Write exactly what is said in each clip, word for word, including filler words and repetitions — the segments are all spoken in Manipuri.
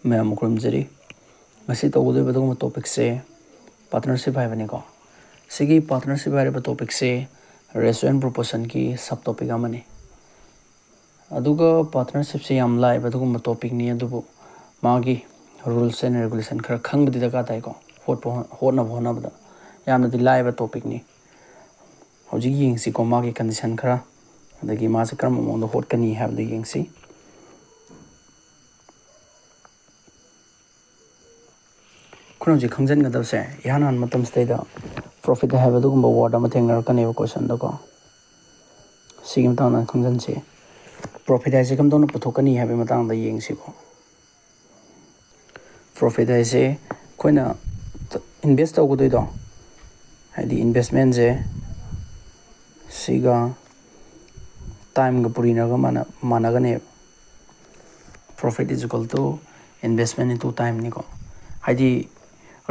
ꯃꯌꯥꯝ ꯈꯨꯔꯨꯝꯖꯔꯤ꯫ ꯉꯁꯤ ꯇꯧꯒꯗꯧꯔꯤꯕ ꯑꯗꯨꯒꯨꯝꯕ ꯇꯣꯄꯤꯛꯁꯦ ꯄꯥꯔꯠꯅꯔꯁꯤꯞ ꯍꯥꯏꯕꯅꯤꯀꯣ꯫ ꯁꯤꯒꯤ ꯄꯥꯔꯠꯅꯔꯁꯤꯞ ꯍꯥꯏꯔꯤꯕ ꯇꯣꯄꯤꯛꯁꯦ ꯔꯦꯁꯤꯑꯣ ꯑꯦꯟ ꯄ꯭ꯔꯣꯄꯣꯔꯁꯟꯒꯤ ꯁꯕ ꯇꯣꯄꯤꯛ ꯑꯃꯅꯤ꯫ ꯑꯗꯨꯒ ꯄꯥꯔꯠꯅꯔꯁꯤꯞꯁꯦ ꯌꯥꯝ ꯂꯥꯏꯕ ꯑꯗꯨꯒꯨꯝꯕ ꯇꯣꯄꯤꯛꯅꯤ, ꯑꯗꯨꯕꯨ ꯃꯥꯒꯤ ꯔꯨꯜꯁ ꯑꯦꯟ ꯔꯦꯒꯨꯂꯦꯁꯟ ꯈꯔ ꯈꯪꯕꯗꯤ ꯗꯔꯀꯥꯔ ꯇꯥꯏꯀꯣ꯫ ꯍꯣꯠꯄ ꯍꯣꯠꯅꯕ ꯍꯣꯠꯅꯕꯗ ꯌꯥꯝꯅꯗꯤ ꯂꯥꯏꯕ ꯇꯣꯄꯤꯛꯅꯤ꯫ ꯍꯧꯖꯤꯛ ꯌꯦꯡꯁꯤꯀꯣ, ꯃꯥꯒꯤ ꯀꯟꯗꯤꯁꯟ ꯈꯔ, ꯑꯗꯒꯤ ꯃꯥꯁꯦ ꯀꯔꯝꯕ ꯃꯑꯣꯡꯗ ꯍꯣꯠꯀꯅꯤ ꯍꯥꯏꯕꯗꯨ ꯌꯦꯡꯁꯤ꯫ ꯑꯩꯈꯣꯏꯅ ꯍꯧꯖꯤꯛ ꯈꯪꯖꯤꯟꯒꯗꯕꯁꯦ, ꯏꯍꯥꯟ ꯍꯥꯟꯕ ꯃꯇꯝꯁꯤꯗꯩꯗ ꯄ꯭ꯔꯣꯐꯤꯠ ꯍꯥꯏꯕ ꯑꯗꯨꯒꯨꯝꯕ ꯋꯥꯔꯗ ꯑꯃ ꯊꯦꯡꯅꯔꯛꯀꯅꯦꯕ ꯀꯣꯏꯁꯟꯗꯀꯣ꯫ ꯁꯤꯒꯤ ꯃꯇꯥꯡꯗ ꯈꯪꯖꯤꯟꯁꯤ꯫ ꯄ꯭ꯔꯣꯐꯤꯠ ꯍꯥꯏꯁꯦ ꯀꯝꯗꯧꯅ ꯄꯨꯊꯣꯛꯀꯅꯤ ꯍꯥꯏꯕꯒꯤ ꯃꯇꯥꯡꯗ ꯌꯦꯡꯁꯤꯀꯣ꯫ ꯄ꯭ꯔꯣꯐꯤꯠ ꯍꯥꯏꯁꯦ ꯑꯩꯈꯣꯏꯅ ꯏꯟꯚꯦꯁ ꯇꯧꯒꯗꯣꯏꯗꯣ, ꯍꯥꯏꯗꯤ ꯏꯟꯚꯦꯁꯃꯦꯟꯁꯦ ꯁꯤꯒ ꯇꯥꯏꯝꯒ ꯄꯨꯔꯤꯅꯔꯒ ꯃꯥꯟꯅ ꯃꯥꯟꯅꯒꯅꯦꯕ꯫ Profit is equal to investment into time ꯅꯤꯀꯣ꯫ ꯍꯥꯏꯗꯤ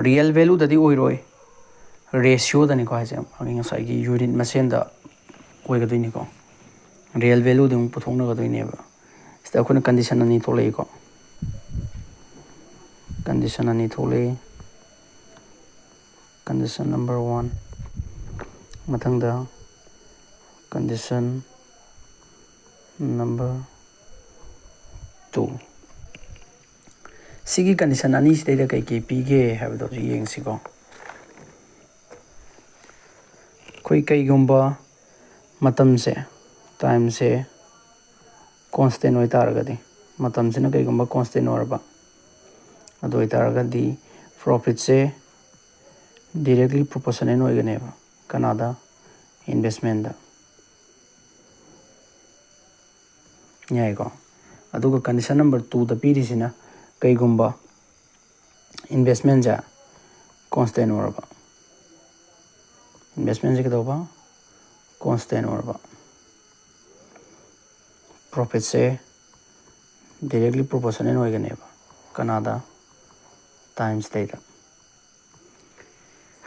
ꯔꯤꯌꯦꯜ ꯚꯦꯂꯨꯗꯗꯤ ꯑꯣꯏꯔꯣꯏ, ꯔꯦꯁꯤꯌꯣꯗꯅꯤꯀꯣ ꯍꯥꯏꯁꯦ, ꯃꯥꯒꯤ ꯉꯁꯥꯏꯒꯤ ꯌꯨꯅꯤꯠ ꯃꯁꯦꯟꯗ ꯑꯣꯏꯒꯗꯣꯏꯅꯤꯀꯣ꯫ ꯔꯤꯌꯦꯜ ꯚꯦꯂꯨꯗꯤ ꯑꯃꯨꯛ ꯄꯨꯊꯣꯛꯅꯒꯗꯣꯏꯅꯦꯕ꯫ ꯁꯤꯗ ꯑꯩꯈꯣꯏꯅ ꯀꯟꯗꯤꯁꯟ ꯑꯅꯤ ꯊꯣꯛꯂꯛꯏꯀꯣ꯫ ꯀꯟꯗꯤꯁꯟ ꯑꯅꯤ ꯊꯣꯛꯂꯛꯏ꯫ Condition number one꯫ ꯃꯊꯪꯗ condition number two꯫ ꯁꯤꯒꯤ ꯀꯟꯗꯤꯁꯟ ꯑꯅꯤꯁꯤꯗꯩꯗ ꯀꯩꯀꯩ ꯄꯤꯒꯦ ꯍꯥꯏꯕꯗꯣ ꯍꯧꯖꯤꯛ ꯌꯦꯡꯁꯤꯀꯣ꯫ ꯑꯩꯈꯣꯏ ꯀꯩꯒꯨꯝꯕ ꯃꯇꯝꯁꯦ, ꯇꯥꯏꯝꯁꯦ ꯀꯣꯟꯁꯇꯦꯟ ꯑꯣꯏꯇꯥꯔꯒꯗꯤ, ꯃꯇꯝꯁꯤꯅ ꯀꯩꯒꯨꯝꯕ ꯀꯣꯟꯁꯇꯦꯟ ꯑꯣꯏꯔꯕ, ꯑꯗꯨ ꯑꯣꯏꯇꯥꯔꯒꯗꯤ ꯄ꯭ꯔꯣꯐꯤꯠꯁꯦ ꯗꯤꯔꯦꯛꯂꯤ ꯄ꯭ꯔꯣꯄꯣꯔꯁꯅꯦꯜ ꯑꯣꯏꯒꯅꯦꯕ꯫ ꯀꯅꯥꯗ? ꯏꯟꯚꯦꯁꯃꯦꯟꯗ꯫ ꯌꯥꯏꯀꯣ꯫ ꯑꯗꯨꯒ ꯀꯟꯗꯤꯁꯟ ꯅꯝꯕꯔ ꯇꯨꯗ ꯄꯤꯔꯤꯁꯤꯅ ꯀꯩꯒꯨꯝꯕ ꯏꯟꯚꯦꯁꯃꯦꯟꯁꯦ ꯀꯣꯟꯁꯇꯦꯟ ꯑꯣꯏꯔꯕ, ꯏꯟꯚꯦꯁꯃꯦꯟꯁꯦ ꯀꯩꯗꯧꯕ? ꯀꯣꯟꯁꯇꯦꯟ ꯑꯣꯏꯔꯕ, ꯄ꯭ꯔꯣꯐꯤꯠꯁꯦ ꯗꯤꯔꯦꯛꯂꯤ ꯄ꯭ꯔꯣꯄꯣꯔꯁꯅꯦꯜ ꯑꯣꯏꯒꯅꯦꯕ꯫ ꯀꯅꯥꯗ? ꯇꯥꯏꯝꯁꯤꯗꯩꯗ꯫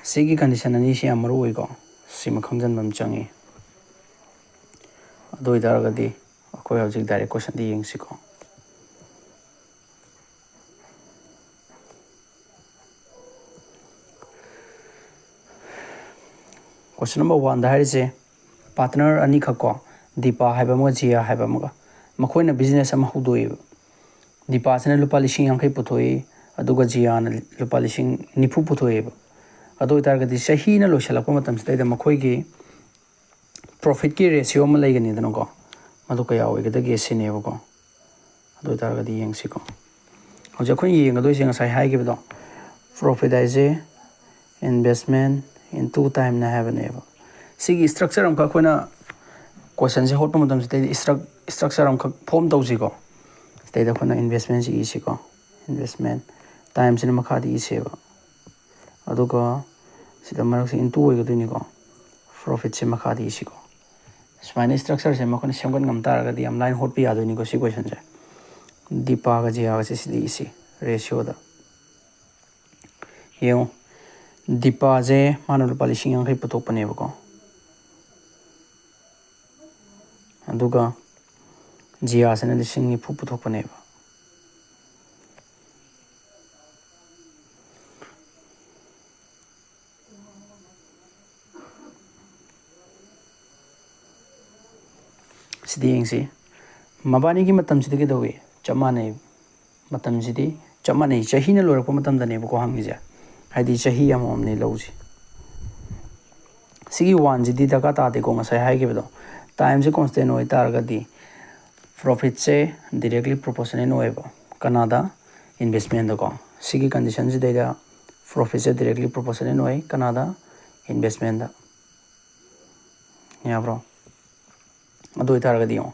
ꯁꯤꯒꯤ ꯀꯟꯗꯤꯁꯟ ꯑꯅꯤꯁꯤ ꯌꯥꯝ ꯃꯔꯨ ꯑꯣꯏꯀꯣ, ꯁꯤꯃ ꯈꯪꯖꯤꯟꯕ ꯑꯃ ꯆꯪꯉꯤ꯫ ꯑꯗꯨ ꯑꯣꯏꯇꯥꯔꯒꯗꯤ ꯑꯩꯈꯣꯏ ꯍꯧꯖꯤꯛ ꯗꯥꯏꯔꯦꯛ ꯀꯣꯏꯁꯟꯗ ꯌꯦꯡꯁꯤꯀꯣ꯫ Question number one ꯗ ꯍꯥꯏꯔꯤꯁꯦ, ꯄꯥꯔꯠꯅꯔ ꯑꯅꯤꯈꯛ ꯀꯣ, ꯗꯤꯄꯥ ꯍꯥꯏꯕ ꯑꯃꯒ ꯖꯤꯌꯥ ꯍꯥꯏꯕ ꯑꯃꯒ, ꯃꯈꯣꯏꯅ ꯕꯤꯖꯤꯅꯦꯁ ꯑꯃ ꯍꯧꯗꯣꯛꯑꯦꯕ꯫ ꯗꯤꯄꯥꯁꯤꯅ ꯂꯨꯄꯥ ꯂꯤꯁꯤꯡ ꯌꯥꯡꯈꯩ ꯄꯨꯊꯣꯛꯏ, ꯑꯗꯨꯒ ꯖꯤꯌꯥꯅ ꯂꯨꯄꯥ ꯂꯤꯁꯤꯡ ꯅꯤꯐꯨ ꯄꯨꯊꯣꯛꯑꯦꯕ꯫ ꯑꯗꯨ ꯑꯣꯏꯇꯥꯔꯒꯗꯤ ꯆꯍꯤꯅ ꯂꯣꯏꯁꯤꯜꯂꯛꯄ ꯃꯇꯝꯁꯤꯗꯩꯗ ꯃꯈꯣꯏꯒꯤ ꯄ꯭ꯔꯣꯐꯤꯠꯀꯤ ꯔꯦꯁꯤꯌꯣ ꯑꯃ ꯂꯩꯒꯅꯤꯗꯅꯀꯣ, ꯃꯗꯨ ꯀꯌꯥ ꯑꯣꯏꯒꯗꯒꯦ ꯁꯤꯅꯦꯕꯀꯣ꯫ ꯑꯗꯨ ꯑꯣꯏꯇꯥꯔꯒꯗꯤ ꯌꯦꯡꯁꯤꯀꯣ꯫ ꯍꯧꯖꯤꯛ ꯑꯩꯈꯣꯏꯅ ꯌꯦꯡꯒꯗꯣꯏꯁꯦ ꯉꯁꯥꯏ ꯍꯥꯏꯈꯤꯕꯗꯣ, ꯄ꯭ꯔꯣꯐꯤꯠ ꯍꯥꯏꯁꯦ investment into time ꯅ ꯍꯥꯏꯕꯅꯦꯕ꯫ ꯁꯤꯒꯤ ꯏꯁꯇ꯭ꯔꯛꯆꯔ ꯑꯃꯈꯛ ꯑꯩꯈꯣꯏꯅ ꯀꯣꯏꯁꯟꯁꯦ ꯍꯣꯠꯄ ꯃꯇꯝꯁꯤꯗꯩꯗ ꯏꯁꯇ꯭ꯔꯛꯆꯔ ꯑꯃꯈꯛ ꯐꯣꯝ ꯇꯧꯁꯤꯀꯣ꯫ ꯁꯤꯗꯩꯗ ꯑꯩꯈꯣꯏꯅ ꯏꯟꯚꯦꯁꯃꯦꯟꯁꯤ ꯏꯁꯤꯀꯣ, ꯏꯟꯚꯦꯁꯃꯦꯟ ꯇꯥꯏꯝꯁꯤꯅ ꯃꯈꯥꯗ ꯏꯁꯦꯕ꯫ ꯑꯗꯨꯒ ꯁꯤꯗ ꯃꯔꯛꯁꯤ into ꯑꯣꯏꯒꯗꯣꯏꯅꯤꯀꯣ, ꯄ꯭ꯔꯣꯐꯤꯠꯁꯦ ꯃꯈꯥꯗ ꯏꯁꯤꯀꯣ꯫ ꯁꯨꯃꯥꯏꯅ ꯏꯁꯇ꯭ꯔꯛꯆꯔꯁꯦ ꯃꯈꯣꯏꯅ ꯁꯦꯝꯒꯠ ꯉꯝ ꯇꯥꯔꯒꯗꯤ ꯌꯥꯝ ꯂꯥꯏꯅ ꯍꯣꯠꯄ ꯌꯥꯗꯣꯏꯅꯤꯀꯣ ꯁꯤ ꯀꯣꯏꯁꯟꯁꯦ꯫ ꯗꯤꯄꯥꯒ ꯖꯤꯌꯥꯒꯁꯦ ꯁꯤꯗ ꯏꯁꯤ ꯔꯦꯁꯤꯌꯣꯗ꯫ ꯌꯦꯡꯉꯣ, ꯗꯤꯄꯥꯁꯦ ꯃꯥꯅ ꯂꯨꯄꯥ ꯂꯤꯁꯤꯡ ꯌꯥꯡꯈꯩ ꯄꯨꯊꯣꯛꯄꯅꯦꯕꯀꯣ, ꯑꯗꯨꯒ ꯖꯤꯌꯥꯁꯤꯅ ꯂꯤꯁꯤꯡ ꯅꯤꯐꯨ ꯄꯨꯊꯣꯛꯄꯅꯦꯕ꯫ ꯁꯤꯗꯤ ꯌꯦꯡꯁꯤ, ꯃꯕꯥꯅꯤꯒꯤ ꯃꯇꯝꯁꯤꯗꯤ ꯀꯩꯗꯧꯏ? ꯆꯞ ꯃꯥꯟꯅꯩ꯫ ꯃꯇꯝꯁꯤꯗꯤ ꯆꯞ ꯃꯥꯟꯅꯩ, ꯆꯍꯤꯅ ꯂꯣꯏꯔꯛꯄ ꯃꯇꯝꯗꯅꯦꯕꯀꯣ ꯍꯪꯉꯤꯁꯦ, ꯍꯥꯏꯗꯤ ꯆꯍꯤ ꯑꯃꯃꯝꯅꯦ ꯂꯧꯁꯤ꯫ ꯁꯤꯒꯤ ꯋꯥꯟꯁꯤꯗꯤ ꯗꯔꯀꯥꯔ ꯇꯥꯗꯦꯀꯣ, ꯉꯁꯥꯏ ꯍꯥꯏꯈꯤꯕꯗꯣ꯫ ꯇꯥꯏꯝꯁꯦ ꯀꯣꯟꯁꯇꯦꯟ ꯑꯣꯏꯇꯥꯔꯒꯗꯤ ꯄ꯭ꯔꯣꯐꯤꯠꯁꯦ ꯗꯤꯔꯦꯛꯂꯤ ꯄ꯭ꯔꯣꯄꯣꯔꯁꯅꯦꯜ ꯑꯣꯏꯌꯦꯕ꯫ ꯀꯅꯥꯗ? ꯏꯟꯚꯦꯁꯃꯦꯟꯗꯀꯣ꯫ ꯁꯤꯒꯤ ꯀꯟꯗꯤꯁꯟꯁꯤꯗꯩꯗ ꯄ꯭ꯔꯣꯐꯤꯠꯁꯦ ꯗꯤꯔꯦꯛꯂꯤ ꯄ꯭ꯔꯣꯄꯣꯔꯁꯅꯦꯜ ꯑꯣꯏ꯫ ꯀꯅꯥꯗ? ꯏꯟꯚꯦꯁꯃꯦꯟꯗ꯫ ꯌꯥꯕ꯭ꯔꯣ? ꯑꯗꯨ ꯑꯣꯏꯇꯥꯔꯒꯗꯤ ꯌꯦꯡꯉꯣ,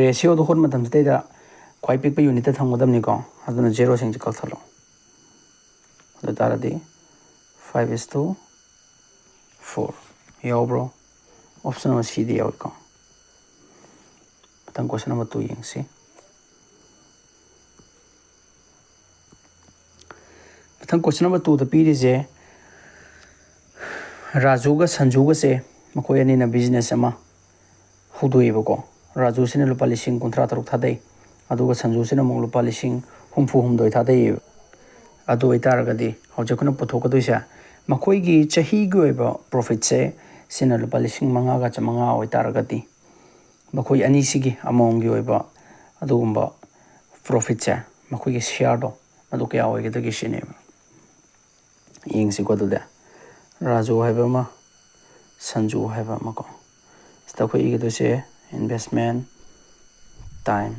ꯔꯦꯁꯤꯌꯣꯗꯣ ꯍꯣꯠ ꯃꯇꯝꯁꯤꯗꯩꯗ ꯈ꯭ꯋꯥꯏ ꯄꯤꯛꯄ ꯌꯨꯅꯤꯠꯇ ꯊꯝꯒꯗꯕꯅꯤꯀꯣ꯫ ꯑꯗꯨꯅ ꯖꯦꯔꯣꯁꯤꯡꯁꯦ ꯀꯛꯊꯠꯂꯣ꯫ ꯑꯗꯨ ꯑꯣꯏꯇꯥꯔꯗꯤ five is to four ꯌꯥꯎꯕ꯭ꯔꯣ? ꯑꯣꯞꯁꯟ ꯑꯃ ꯁꯤꯗ ꯌꯥꯎꯏꯀꯣ꯫ ꯃꯊꯪ ꯀꯣꯏꯁꯟ ꯅꯝꯕꯔ ꯇꯨ ꯌꯦꯡꯁꯤ꯫ ꯃꯊꯪ ꯀꯣꯏꯁꯟ ꯅꯝꯕꯔ ꯇꯨꯗ ꯄꯤꯔꯤꯁꯦ, ꯔꯥꯖꯨꯒ ꯁꯟꯖꯨꯒꯁꯦ ꯃꯈꯣꯏ ꯑꯅꯤꯅ ꯕꯤꯖꯤꯅꯦꯁ ꯑꯃ ꯍꯧꯗꯣꯛꯑꯦꯕꯀꯣ꯫ ꯔꯥꯖꯨꯁꯤꯅ ꯂꯨꯄꯥ ꯂꯤꯁꯤꯡ ꯀꯨꯟꯊ꯭ꯔꯥ ꯇꯔꯨꯛ ꯊꯥꯗꯩ, ꯑꯗꯨꯒ ꯁꯟꯖꯨꯁꯤꯅ ꯑꯃꯨꯛ ꯂꯨꯄꯥ ꯂꯤꯁꯤꯡ ꯍꯨꯝꯐꯨ ꯍꯨꯝꯗꯣꯏ ꯊꯥꯗꯩꯌꯦꯕ꯫ ꯑꯗꯨ ꯑꯣꯏꯇꯥꯔꯒꯗꯤ ꯍꯧꯖꯤꯛ ꯑꯩꯈꯣꯏꯅ ꯄꯨꯊꯣꯛꯀꯗꯣꯏꯁꯦ, ꯃꯈꯣꯏꯒꯤ ꯆꯍꯤꯒꯤ ꯑꯣꯏꯕ ꯄ꯭ꯔꯣꯐꯤꯠꯁꯦ ꯁꯤꯅ ꯂꯨꯄꯥ ꯂꯤꯁꯤꯡ ꯃꯉꯥꯒ ꯆꯥꯝꯃꯉꯥ ꯑꯣꯏꯇꯥꯔꯒꯗꯤ, ꯃꯈꯣꯏ ꯑꯅꯤꯁꯤꯒꯤ ꯑꯃꯃꯝꯒꯤ ꯑꯣꯏꯕ ꯑꯗꯨꯒꯨꯝꯕ profitꯁꯦ, ꯃꯈꯣꯏꯒꯤ shareꯗꯣ, ꯃꯗꯨ ꯀꯌꯥ ꯑꯣꯏꯒꯗꯒꯦ ꯁꯤꯅꯦꯕ꯫ ꯌꯦꯡꯁꯤꯀꯣ꯫ ꯑꯗꯨꯗꯤ ꯔꯥꯖꯨ ꯍꯥꯏꯕ ꯑꯃ, ꯁꯟꯖꯨ ꯍꯥꯏꯕ ꯑꯃꯀꯣ꯫ ꯁꯤꯗ ꯑꯩꯈꯣꯏ ꯏꯒꯗꯣꯏꯁꯦ investment, time,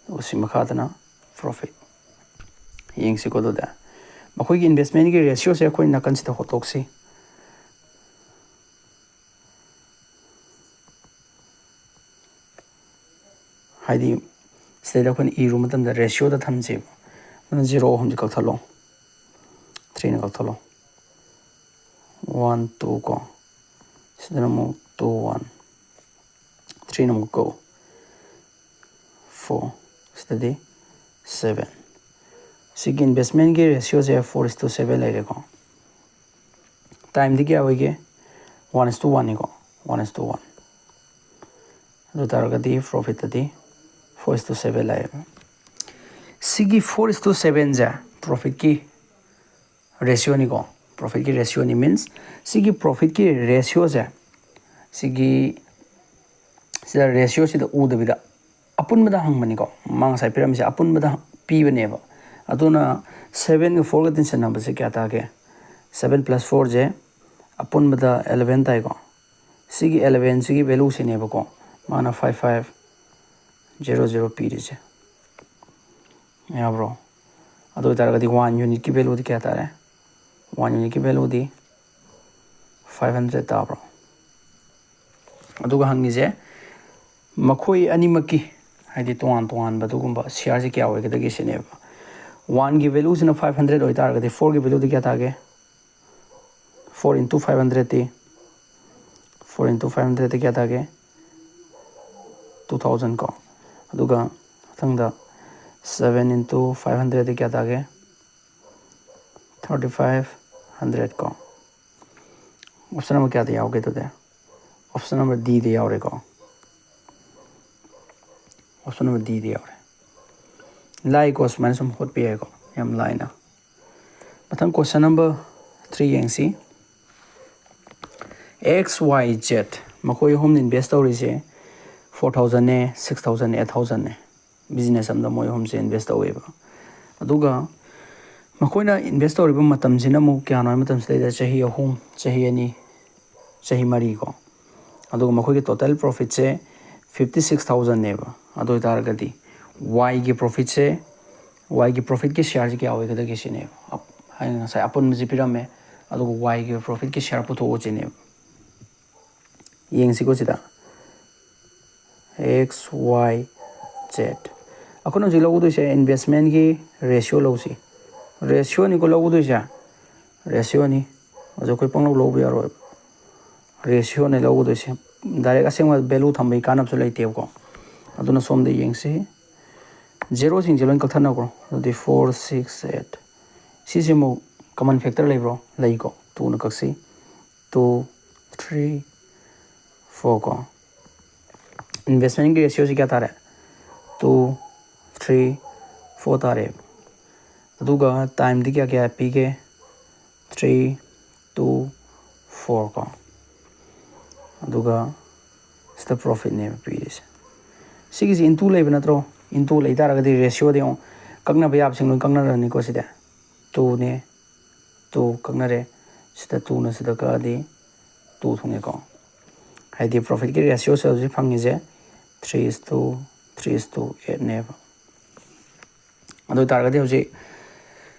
ꯑꯗꯨꯒ ꯁꯤ ꯃꯈꯥꯗꯅ profit꯫ ꯌꯦꯡꯁꯤꯀꯣ꯫ ꯑꯗꯨꯗꯤ ꯃꯈꯣꯏꯒꯤ investmentꯀꯤ ratioꯁꯦ ꯑꯩꯈꯣꯏ ꯅꯥꯀꯟꯁꯤꯗ ꯍꯣꯠꯇꯣꯛꯁꯤ꯫ ꯍꯥꯏꯗꯤ ꯁꯤꯗꯩꯗ ꯑꯩꯈꯣꯏꯅ ꯏꯔꯨꯕ ꯃꯇꯝꯗ ratioꯗ ꯊꯝꯁꯦꯕ꯫ ꯑꯗꯨꯅ zero ꯑꯍꯨꯝꯁꯦ ꯀꯛꯊꯠꯂꯣ, threeꯅ ꯀꯛꯊꯠꯂꯣ, one two ꯀꯣ, ꯁꯤꯗꯅ ꯑꯃꯨꯛ two one, threeꯅ ꯑꯃꯨꯛ ꯀꯛꯎ, four, ꯁꯤꯗꯗꯤ seven꯫ ꯁꯤꯒꯤ investmentꯀꯤ ratioꯁꯦ four is to seven ꯂꯩꯔꯦꯀꯣ꯫ Timeꯗꯤ ꯀꯌꯥ ꯑꯣꯏꯒꯦ? One is to oneꯅꯤꯀꯣ, one is to one꯫ ꯑꯗꯨ ꯇꯥꯔꯒꯗꯤ profitꯇꯗꯤ four is to seven ꯂꯥꯛꯑꯦꯕ꯫ ꯁꯤꯒꯤ four is to sevenꯁꯦ profitꯀꯤ ratioꯅꯤꯀꯣ, profitꯀꯤ ratioꯅꯤ꯫ Means ꯁꯤꯒꯤ profitꯀꯤ ratioꯁꯦ, ꯁꯤꯒꯤ, ꯁꯤꯗ ratioꯁꯤꯗ ꯎꯗꯕꯤꯗ ꯑꯄꯨꯟꯕꯗ ꯍꯪꯕꯅꯤꯀꯣ꯫ ꯃꯥ ꯉꯁꯥꯏ ꯄꯤꯔꯝꯃꯤꯁꯦ ꯑꯄꯨꯟꯕꯗ ꯄꯤꯕꯅꯦꯕ꯫ ꯑꯗꯨꯅ sevenꯒ fourꯒ ꯇꯤꯟꯁꯤꯟꯅꯕꯁꯦ ꯀꯌꯥ ꯇꯥꯒꯦ? Seven plus fourꯁꯦ ꯑꯄꯨꯟꯕꯗ eleven ꯇꯥꯏꯀꯣ꯫ ꯁꯤꯒꯤ elevenꯁꯤꯒꯤ valueꯁꯤꯅꯦꯕꯀꯣ, ꯃꯥꯅ five five zero zero ꯄꯤꯔꯤꯁꯦ꯫ ꯌꯥꯕ꯭ꯔꯣ? ꯑꯗꯨ ꯑꯣꯏꯇꯥꯔꯒꯗꯤ one unitꯀꯤ valueꯗꯤ ꯀꯌꯥ ꯇꯥꯔꯦ? One unitꯀꯤ valueꯗꯤ five hundred ꯇꯥꯕ꯭ꯔꯣ? ꯑꯗꯨꯒ ꯍꯪꯉꯤꯁꯦ ꯃꯈꯣꯏ ꯑꯅꯤꯃꯛꯀꯤ, ꯍꯥꯏꯗꯤ ꯇꯣꯉꯥꯟ ꯇꯣꯉꯥꯟꯕ ꯑꯗꯨꯒꯨꯝꯕ shareꯁꯦ ꯀꯌꯥ ꯑꯣꯏꯒꯗꯒꯦ ꯁꯤꯅꯦꯕ꯫ Oneꯒꯤ valueꯁꯤꯅ five hundred ꯑꯣꯏꯇꯥꯔꯒꯗꯤ fourꯒꯤ valueꯗꯤ ꯀꯌꯥ ꯇꯥꯒꯦ? Four into five hundredꯇꯤ, four into five hundredꯇꯤ ꯀꯌꯥ ꯇꯥꯒꯦ? Two thousand ꯀꯣ꯫ ꯑꯗꯨꯒ ꯃꯊꯪꯗ seven into five hundredꯇꯤ ꯀꯌꯥ ꯇꯥꯒꯦ? Thirty five hundred ꯀꯣ꯫ Option number ꯀꯌꯥꯗ ꯌꯥꯎꯒꯦ ꯑꯗꯨꯗꯤ? Option number Dꯗ ꯌꯥꯎꯔꯦꯀꯣ꯫ Option number Dꯗ ꯌꯥꯎꯔꯦ꯫ ꯂꯥꯏꯀꯣ, ꯁꯨꯃꯥꯏꯅ ꯁꯨꯝ ꯍꯣꯠꯄ ꯌꯥꯏꯀꯣ, ꯌꯥꯝ ꯂꯥꯏꯅ꯫ ꯃꯊꯪ question number three ꯌꯦꯡꯁꯤ꯫ X Y Z ꯃꯈꯣꯏ ꯑꯍꯨꯝꯅ invest ꯇꯧꯔꯤꯁꯦ four thousand ꯅꯦ, six thousand ꯅꯦ, eight thousand ꯅꯦ꯫ Business ꯑꯃꯗ ꯃꯣꯏ ꯑꯍꯨꯝꯁꯦ invest ꯇꯧꯋꯦꯕ꯫ ꯑꯗꯨꯒ ꯃꯈꯣꯏꯅ invest ꯇꯧꯔꯤꯕ ꯃꯇꯝꯁꯤꯅ ꯑꯃꯨꯛ ꯀꯌꯥꯅꯣ ꯍꯥꯏꯕ ꯃꯇꯝꯁꯤꯗꯩꯗ ꯆꯍꯤ ꯑꯍꯨꯝ, ꯆꯍꯤ ꯑꯅꯤ, ꯆꯍꯤ ꯃꯔꯤ ꯀꯣ꯫ ꯑꯗꯨꯒ ꯃꯈꯣꯏꯒꯤ total profitꯁꯦ fifty six thousandꯅꯦꯕ꯫ ꯑꯗꯨ ꯑꯣꯏꯇꯥꯔꯒꯗꯤ Yꯒꯤ profitꯁꯦ, Yꯒꯤ profitꯀꯤ shareꯁꯦ ꯀꯌꯥ ꯑꯣꯏꯒꯗꯒꯦ ꯁꯤꯅꯦꯕ꯫ ꯑꯞ-, ꯍꯥꯏꯅ ꯉꯁꯥꯏ ꯑꯄꯨꯟꯕꯁꯤ ꯄꯤꯔꯝꯃꯦ, ꯑꯗꯨꯒ Yꯒꯤ profitꯀꯤ share ꯄꯨꯊꯣꯛꯑꯣ ꯁꯤꯅꯦꯕ꯫ ꯌꯦꯡꯁꯤꯀꯣ ꯁꯤꯗ, X Y Z꯫ ꯑꯩꯈꯣꯏꯅ ꯍꯧꯖꯤꯛ ꯂꯧꯒꯗꯣꯏꯁꯦ investmentꯀꯤ ratio ꯂꯧꯁꯤ꯫ Ratioꯅꯤꯀꯣ ꯂꯧꯒꯗꯣꯏꯁꯦ, ratioꯅꯤ꯫ ꯍꯧꯖꯤꯛ ꯑꯩꯈꯣꯏ ꯄꯪꯂꯧ ꯂꯧꯕ ꯌꯥꯔꯣꯏꯕ, ratioꯅꯦ ꯂꯧꯒꯗꯣꯏꯁꯦ꯫ Direct ꯑꯁꯦꯡꯕ value ꯊꯝꯕꯒꯤ ꯀꯥꯟꯅꯕꯁꯨ ꯂꯩꯇꯦꯕꯀꯣ꯫ ꯑꯗꯨꯅ ꯁꯣꯝꯗ ꯌꯦꯡꯁꯤ, ꯖꯦꯔꯣꯁꯤꯡꯁꯦ ꯂꯣꯏ ꯀꯛꯊꯠꯅꯈ꯭ꯔꯣ꯫ ꯑꯗꯨꯗꯤ four, six, eight꯫ ꯁꯤꯁꯦ ꯑꯃꯨꯛ common factor ꯂꯩꯕ꯭ꯔꯣ? ꯂꯩꯀꯣ꯫ Twoꯅ ꯀꯛꯁꯤ, two, three, four ꯀꯣ꯫ Investmentꯀꯤ ratioꯁꯤ ꯀꯌꯥ ꯇꯥꯔꯦ? Two, three, four ꯇꯥꯔꯦ꯫ ꯑꯗꯨꯒ timeꯗꯤ ꯀꯌꯥ ꯀꯌꯥ ꯄꯤꯒꯦ? Three, two, four ꯀꯣ꯫ ꯑꯗꯨꯒ ꯁꯤꯗ profitꯅꯦꯕ ꯄꯤꯔꯤꯁꯦ꯫ ꯁꯤꯒꯤꯁꯤ into ꯂꯩꯕ ꯅꯠꯇ꯭ꯔꯣ? Into ꯂꯩ ꯇꯥꯔꯒꯗꯤ ratioꯗ ꯌꯦꯡꯉꯣ, ꯀꯛꯅꯕ ꯌꯥꯕꯁꯤꯡ ꯂꯣꯏ ꯀꯛꯅꯔꯅꯤꯀꯣ꯫ ꯁꯤꯗ twoꯅꯦ, two ꯀꯛꯅꯔꯦ꯫ ꯁꯤꯗ twoꯅ ꯁꯤꯗ ꯀꯛꯑꯗꯤ two ꯊꯨꯡꯉꯦꯀꯣ꯫ ꯍꯥꯏꯗꯤ profitꯀꯤ ratioꯁꯦ ꯍꯧꯖꯤꯛ ꯐꯪꯉꯤꯁꯦ three is to, three is to eightꯅꯦꯕ꯫ ꯑꯗꯨ ꯑꯣꯏ ꯇꯥꯔꯒꯗꯤ ꯍꯧꯖꯤꯛ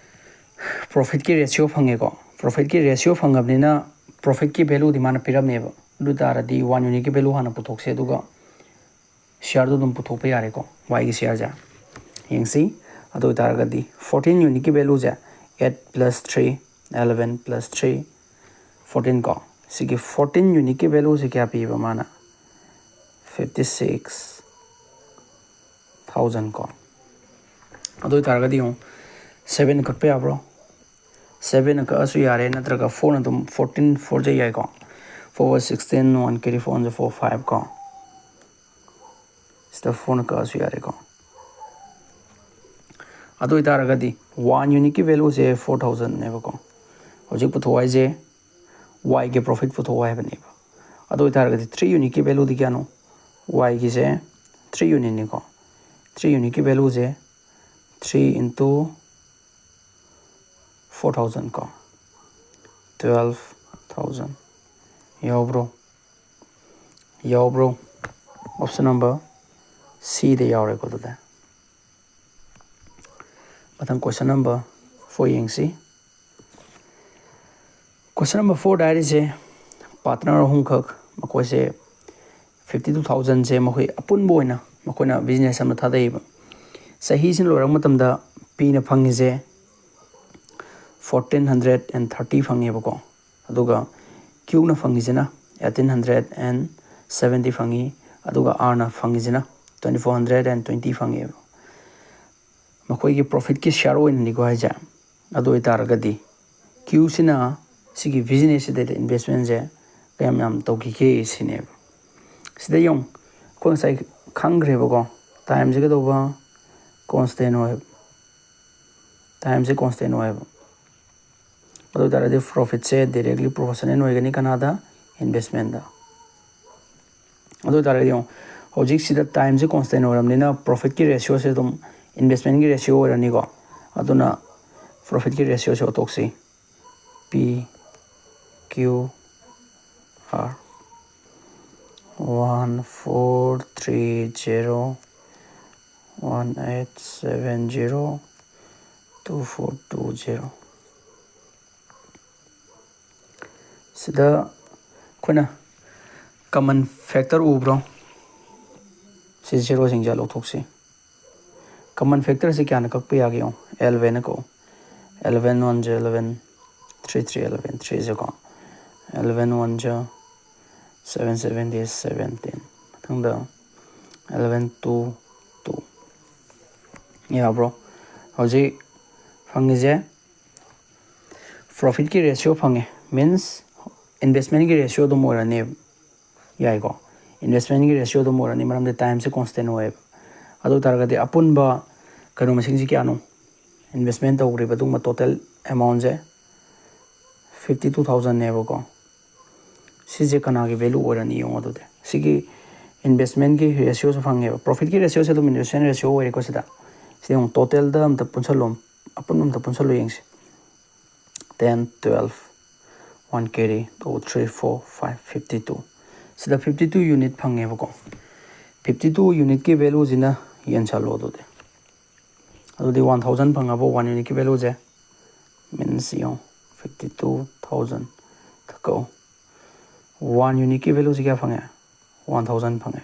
profitꯀꯤ ratio ꯐꯪꯉꯦꯀꯣ꯫ Profitꯀꯤ ratio ꯐꯪꯉꯕꯅꯤꯅ profitꯀꯤ valueꯗꯤ ꯃꯥꯅ ꯄꯤꯔꯝꯃꯦꯕ꯫ ꯑꯗꯨ ꯑꯣꯏ ꯇꯥꯔꯗꯤ one unitꯀꯤ value ꯍꯥꯟꯅ ꯄꯨꯊꯣꯛꯁꯦ, ꯑꯗꯨꯒ shareꯗꯨ ꯑꯗꯨꯝ ꯄꯨꯊꯣꯛꯄ ꯌꯥꯔꯦꯀꯣ, Yꯒꯤ shareꯁꯦ꯫ ꯌꯦꯡꯁꯤ꯫ ꯑꯗꯨ ꯑꯣꯏ ꯇꯥꯔꯒꯗꯤ fourteen unitꯀꯤ valueꯁꯦ eight plus three, eleven plus three, fourteen ꯀꯣ꯫ ꯁꯤꯒꯤ fourteen unitꯀꯤ valueꯁꯦ ꯀꯌꯥ ꯄꯤꯕ ꯃꯥꯅ? Fifty six thousand ꯀꯣ꯫ ꯑꯗꯨ ꯑꯣꯏ ꯇꯥꯔꯒꯗꯤ ꯌꯦꯡꯉꯣ, seven ꯀꯛꯄ ꯌꯥꯕ꯭ꯔꯣ? Seven ꯀꯛꯑꯁꯨ ꯌꯥꯔꯦ, ꯅꯠꯇ꯭ꯔꯒ fourꯅ ꯑꯗꯨꯝ, fourteen fourꯁꯦ ꯌꯥꯏꯀꯣ꯫ Four sixteen, one carry four, four five ꯀꯣ꯫ ꯁꯤꯗ fourꯅ ꯀꯛꯑꯁꯨ ꯌꯥꯔꯦꯀꯣ꯫ ꯑꯗꯨ ꯑꯣꯏ ꯇꯥꯔꯒꯗꯤ one unitꯀꯤ valueꯁꯦ four thousandꯅꯦꯕꯀꯣ꯫ ꯍꯧꯖꯤꯛ ꯄꯨꯊꯣꯛ ꯍꯥꯏꯁꯦ ꯋꯥꯏꯒꯤ ꯄ꯭ꯔꯣꯐꯤꯠ ꯄꯨꯊꯣꯛꯑꯣ ꯍꯥꯏꯕꯅꯦꯕ꯫ ꯑꯗꯨ ꯑꯣꯏꯇꯥꯔꯒꯗꯤ ꯊ꯭ꯔꯤ ꯌꯨꯅꯤꯠꯀꯤ ꯚꯦꯂꯨꯗꯤ ꯀꯌꯥꯅꯣ? ꯋꯥꯏꯒꯤꯁꯦ ꯊ꯭ꯔꯤ ꯌꯨꯅꯤꯠꯅꯤꯀꯣ꯫ ꯊ꯭ꯔꯤ ꯌꯨꯅꯤꯠꯀꯤ ꯚꯦꯂꯨꯁꯦ ꯊ꯭ꯔꯤ ꯏꯟꯇꯨ ꯐꯣꯔ ꯊꯥꯎꯖꯟ ꯀꯣ, ꯇ꯭ꯋꯦꯜꯐ ꯊꯥꯎꯖꯟ꯫ ꯌꯥꯎꯕ꯭ꯔꯣ? ꯌꯥꯎꯕ꯭ꯔꯣ? ꯑꯣꯞꯁꯟ ꯅꯝꯕꯔ ꯁꯤꯗ ꯌꯥꯎꯔꯦꯀꯣ꯫ ꯑꯗꯨꯗꯤ ꯃꯊꯪ ꯀꯣꯏꯁꯟ ꯅꯝꯕꯔ ꯐꯣꯔ ꯌꯦꯡꯁꯤ꯫ ꯀꯣꯏꯁꯟ ꯅꯝꯕꯔ ꯐꯣꯔꯗ ꯍꯥꯏꯔꯤꯁꯦ, ꯄꯥꯔꯠꯅꯔ ꯑꯍꯨꯝꯈꯛ, ꯃꯈꯣꯏꯁꯦ ꯐꯤꯐꯇꯤ ꯇꯨ ꯊꯥꯎꯖꯟꯁꯦ ꯃꯈꯣꯏ ꯑꯄꯨꯟꯕ ꯑꯣꯏꯅ ꯃꯈꯣꯏꯅ ꯕꯤꯖꯤꯅꯦꯁ ꯑꯃ ꯊꯥꯗꯩꯌꯦꯕ꯫ ꯆꯍꯤꯁꯤꯅ ꯂꯣꯏꯔꯛꯄ ꯃꯇꯝꯗ ꯄꯤꯅ ꯐꯪꯉꯤꯁꯦ ꯐꯣꯔꯇꯤꯟ ꯍꯟꯗ꯭ꯔꯦꯠ ꯑꯦꯟ ꯊꯥꯔꯇꯤ ꯐꯪꯉꯦꯕꯀꯣ꯫ ꯑꯗꯨꯒ ꯀ꯭ꯌꯨꯅ ꯐꯪꯉꯤꯁꯤꯅ ꯑꯩꯠꯇꯤꯟ ꯍꯟꯗ꯭ꯔꯦꯠ ꯑꯦꯟ ꯁꯕꯦꯟꯇꯤ ꯐꯪꯉꯤ꯫ ꯑꯗꯨꯒ ꯑꯥꯔꯅ ꯐꯪꯉꯤꯁꯤꯅ twenty four hundred and twenty ꯐꯪꯉꯦꯕ꯫ ꯃꯈꯣꯏꯒꯤ ꯄ꯭ꯔꯣꯐꯤꯠꯀꯤ ꯁꯤꯌꯥꯔ ꯑꯣꯏꯅꯅꯤꯀꯣ ꯍꯥꯏꯁꯦ꯫ ꯑꯗꯨ ꯑꯣꯏꯇꯥꯔꯒꯗꯤ ꯀ꯭ꯌꯨꯁꯤꯅ ꯁꯤꯒꯤ ꯕꯤꯖꯤꯅꯦꯁꯁꯤꯗ ꯏꯟꯚꯦꯁꯃꯦꯟꯁꯦ ꯀꯌꯥꯝ ꯌꯥꯝ ꯇꯧꯈꯤꯒꯦ ꯁꯤꯅꯦꯕ꯫ ꯁꯤꯗ ꯌꯦꯡꯉꯨ, ꯑꯩꯈꯣꯏ ꯉꯁꯥꯏ ꯈꯪꯈ꯭ꯔꯦꯕꯀꯣ, ꯇꯥꯏꯝꯁꯦ ꯀꯩꯗꯧꯕ? ꯀꯣꯟꯁꯇꯦꯟ ꯑꯣꯏꯕ꯫ ꯇꯥꯏꯝꯁꯦ ꯀꯣꯟꯁꯇꯦꯟ ꯑꯣꯏꯕ꯫ ꯑꯗꯨ ꯑꯣꯏꯇꯥꯔꯗꯤ ꯄ꯭ꯔꯣꯐꯤꯠꯁꯦ ꯗꯥꯏꯔꯦꯛꯂꯤ ꯄ꯭ꯔꯣꯄꯣꯔꯁꯅꯦꯜ ꯑꯣꯏꯒꯅꯤ ꯀꯅꯥꯗ? ꯏꯟꯚꯦꯁꯃꯦꯟꯗ꯫ ꯑꯗꯨ ꯑꯣꯏꯇꯥꯔꯗꯤ ꯌꯦꯡꯉꯣ, ꯍꯧꯖꯤꯛꯁꯤꯗ ꯇꯥꯏꯝꯁꯦ ꯀꯣꯟꯁꯇꯦꯟ ꯑꯣꯏꯔꯕꯅꯤꯅ ꯄ꯭ꯔꯣꯐꯤꯠꯀꯤ ꯔꯦꯁꯤꯌꯣꯁꯦ ꯑꯗꯨꯝ ꯏꯟꯚꯦꯁꯃꯦꯟꯒꯤ ꯔꯦꯁꯤꯌꯣ ꯑꯣꯏꯔꯅꯤꯀꯣ꯫ ꯑꯗꯨꯅ ꯄ꯭ꯔꯣꯐꯤꯠꯀꯤ ꯔꯦꯁꯤꯌꯣꯁꯦ ꯑꯣꯟꯊꯣꯛꯁꯤ꯫ P Q R one four three zero one eight seven zero two four two zero. ꯁꯤꯗ ꯑꯩꯈꯣꯏꯅ ꯀꯃꯟ ꯐꯦꯛꯇꯔ ꯎꯕ꯭ꯔꯣ? ꯁꯤ ꯖꯦꯔꯣꯁꯤꯡꯁꯦ ꯂꯧꯊꯣꯛꯁꯤ꯫ ꯀꯃꯟ ꯐꯦꯛꯇꯔꯁꯦ ꯀꯌꯥꯅ ꯀꯛꯄ ꯌꯥꯒꯦ ꯌꯦꯡꯉꯣ꯫ ꯑꯦꯂꯚꯦꯟꯅ ꯀꯛꯎ꯫ ꯑꯦꯂꯚꯦꯟ ꯋꯥꯟ ꯖꯦ ꯑꯦꯂꯚꯦꯟ, ꯊ꯭ꯔꯤ ꯊ꯭ꯔꯤ ꯑꯦꯂꯚꯦꯟ, ꯊ꯭ꯔꯤꯁꯦꯀꯣ꯫ ꯑꯦꯂꯚꯦꯟ ꯋꯥꯟ ꯖꯦ ꯁꯕꯦꯟ, ꯁꯕꯦꯟ ꯖꯦ ꯁꯕꯦꯟꯇꯤꯟ꯫ ꯃꯊꯪꯗ ꯑꯦꯂꯚꯦꯟ ꯇꯨ ꯇꯨ꯫ ꯌꯥꯕ꯭ꯔꯣ? ꯍꯧꯖꯤꯛ ꯐꯪꯉꯤꯁꯦ ꯄ꯭ꯔꯣꯐꯤꯠꯀꯤ ꯔꯦꯁꯤꯌꯣ ꯐꯪꯉꯦ, ꯃꯤꯟꯁ ꯏꯟꯚꯦꯁꯃꯦꯟꯒꯤ ꯔꯦꯁꯤꯌꯣ ꯑꯗꯨꯝ ꯑꯣꯏꯔꯅꯦꯕ꯫ ꯌꯥꯏꯀꯣ? ꯏꯟꯚꯦꯁꯃꯦꯟꯒꯤ ꯔꯦꯁꯤꯌꯣ ꯑꯗꯨꯝ ꯑꯣꯏꯔꯅꯤ, ꯃꯔꯝꯗꯤ ꯇꯥꯏꯝꯁꯦ ꯀꯣꯟꯁꯇꯦꯟ ꯑꯣꯏꯌꯦꯕ꯫ ꯑꯗꯨ ꯑꯣꯏ ꯇꯥꯔꯒꯗꯤ ꯑꯄꯨꯟꯕ ꯀꯩꯅꯣ ꯃꯁꯤꯡꯁꯦ ꯀꯌꯥꯅꯣ? ꯏꯟꯚꯦꯁꯃꯦꯟ ꯇꯧꯈ꯭ꯔꯤꯕ ꯑꯗꯨꯒꯨꯝꯕ ꯇꯣꯇꯦꯜ ꯑꯦꯃꯥꯎꯟꯁꯦ ꯐꯤꯐꯇꯤ ꯇꯨ ꯊꯥꯎꯖꯟꯅꯦꯕꯀꯣ꯫ ꯁꯤꯁꯦ ꯀꯅꯥꯒꯤ value ꯑꯣꯏꯔꯅꯤ ꯌꯦꯡꯉꯣ꯫ ꯑꯗꯨꯗꯤ ꯁꯤꯒꯤ investmentꯀꯤ ratioꯁꯨ ꯐꯪꯉꯦꯕ, profitꯀꯤ ratioꯁꯦ ꯑꯗꯨꯝ investment ratio ꯑꯣꯏꯔꯦꯀꯣ꯫ ꯁꯤꯗ ꯁꯤꯗ ꯑꯃꯨꯛ totalꯗ ꯑꯝꯇ ꯄꯨꯟꯁꯜꯂꯣ, ꯑꯄꯨꯟꯕ ꯑꯝꯇ ꯄꯨꯟꯁꯜꯂꯣ ꯌꯦꯡꯁꯤ꯫ Ten, twelve, one carry, two, three, four, five, fifty two꯫ ꯁꯤꯗ fifty two unit ꯐꯪꯉꯦꯕꯀꯣ꯫ Fifty two unitꯀꯤ valueꯁꯤꯅ ꯌꯦꯟꯁꯜꯂꯣ ꯑꯗꯨꯗꯤ꯫ ꯑꯗꯨꯗꯤ one thousand ꯐꯪꯉꯕ one unitꯀꯤ valueꯁꯦ꯫ Means ꯌꯦꯡꯉꯣ, fifty two thousand ꯀꯛꯑꯣ꯫ One unitꯀꯤ valueꯁꯤ ꯀꯌꯥ ꯐꯪꯉꯦ? One thousand ꯐꯪꯉꯦ꯫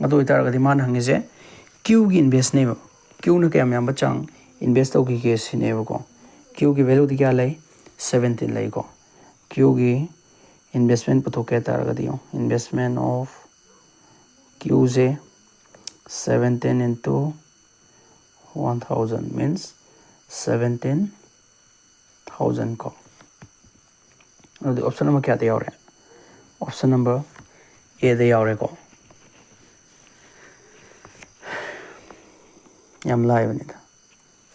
ꯑꯗꯨ ꯑꯣꯏꯇꯥꯔꯒꯗꯤ ꯃꯥꯅ ꯍꯪꯉꯤꯁꯦ Qꯒꯤ investmentꯅꯦꯕ꯫ Qꯅ ꯀꯌꯥꯝ ꯌꯥꯝꯕ ꯆꯥꯡ invest ꯇꯧꯈꯤꯒꯦ ꯁꯤꯅꯦꯕꯀꯣ꯫ Qꯒꯤ valueꯗꯤ ꯀꯌꯥ ꯂꯩ? Seventeen ꯂꯩꯀꯣ꯫ Qꯒꯤ investment ꯄꯨꯊꯣꯛꯀꯦ ꯍꯥꯏ ꯇꯥꯔꯒꯗꯤ ꯌꯦꯡꯉꯣ, investment of Qꯁꯦ seventeen into one thousand means seventeen thousand ꯀꯣ꯫ ꯑꯗꯨꯗꯤ option number ꯀꯌꯥꯗ ꯌꯥꯎꯔꯦ? Option number Aꯗ ꯌꯥꯎꯔꯦꯀꯣ꯫ ꯌꯥꯝ ꯂꯥꯏꯕꯅꯤꯗ꯫